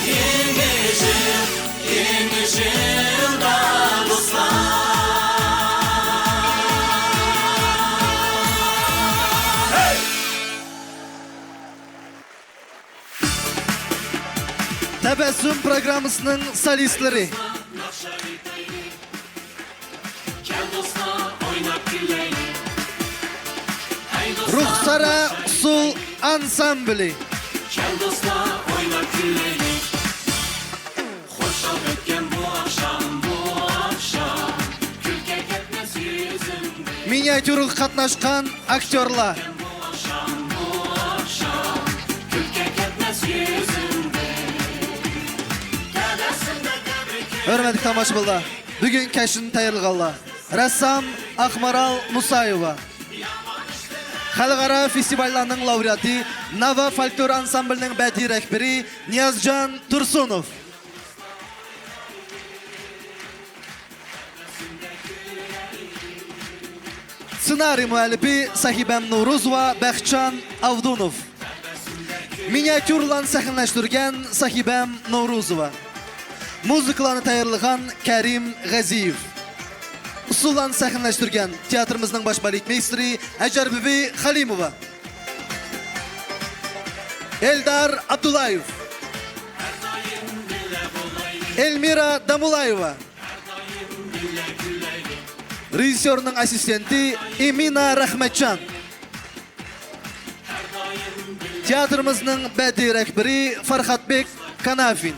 يېڭى يىل، يېڭى يىلدا دوستلار. ھەي! تەبەسسۇم پروگراممىسىنىڭ سولىستلىرى. رۇخسارا ئۇسسۇل ئانسامبىلى. كەل دوستلار، ئويناپ كۈلەيلى. خۇشال ئۆتكەن بۇ ئاخشام، بۇ ئاخشام، كۈلكە كەتمەس يۈزۈمدىن. مىنىاتيۇرىغا قاتناشقان ئاكتيورلار. بۇ ئاخشام، بۇ ئاخشام، كۈلكە كەتمەس يۈزۈمدىن. تەبەسسۇمدا تەبرىكلەيلى. ھۆرمەتلىك تاماشىبىنلار، بۈگۈن كەچنى تەييارلىغانلار: رەسسام ئاقمارال مۇسايېۋا، خەلقئارا فېستىۋاللارنىڭ لاۋرېئاتى، ناۋا فولكلور ئانسامبىلىنىڭ بەدىئىي رەھبىرى نىيازجان تۇرسۇنوف، سېنارىي مۇئەللىپى ساھىبەم نورۇزوۋا، بەختجان ئابدۇنوف، مىنىياتيۇرىلارنى سەھنىلەشتۈرگەن ساھىبەم نورۇزوۋا، مۇزىكىلارنى تەييارلىغان كەرىم غەزىيېۋ، ئۇسسۇللارنى سەھنىلەشتۈرگەن تىياتىرىمىزنىڭ باش بالېتمېيستېرى ھەجەر بىبى خەلىموۋا، ئېلدار ئابدۇللايېۋ، ئېلمىرا دامۇللايېۋا، رېژىسسورنىڭ ئاسسىستېنتى ئېمىنا رەھمەتجان، تىياتىرىمىزنىڭ بەدىئىي رەھبىرى فەرھاتبېك كانافىن،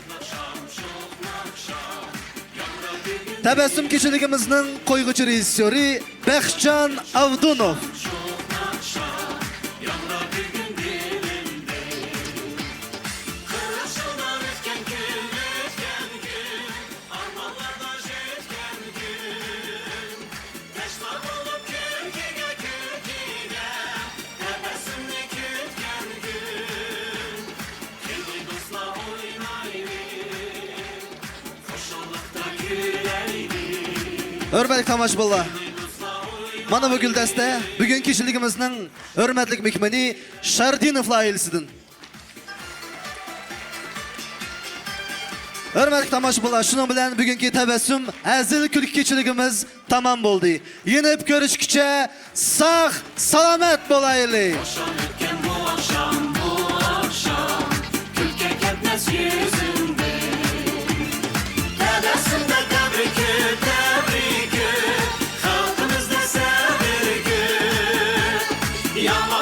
تەبەسسۇم كېچىلىكىمىزنىڭ قويغۇچى رېژىسسورى بەختجان ئابدۇنوف. ھۆرمەتلىك تاماشىبىنلار، مانا بۇ گۈلدەستە بۈگۈنكى كېچىلىكىمىزنىڭ ھۆرمەتلىك مېھمىنى شاردىنوف ئائىلىسىدىن. ھۆرمەتلىك تاماشىبىنلار، شۇنىڭ بىلەن بۈگۈنكى تەبەسسۇم ھەزىل كۈلكە كېچىلىكىمىز تامام بولدى. يېنىپ كۆرۈشكىچە ساق سالامەت بولايلى. خۇشال ئۆتكەن بۇ ئاخشام، بۇ ئاخشام كۈلكە كەتمەس يۈزۈمدىن. تەبەسسۇمدا تەبرىكى، تەبرىكى، خەلقىمىزدە سەبرىكى. يامان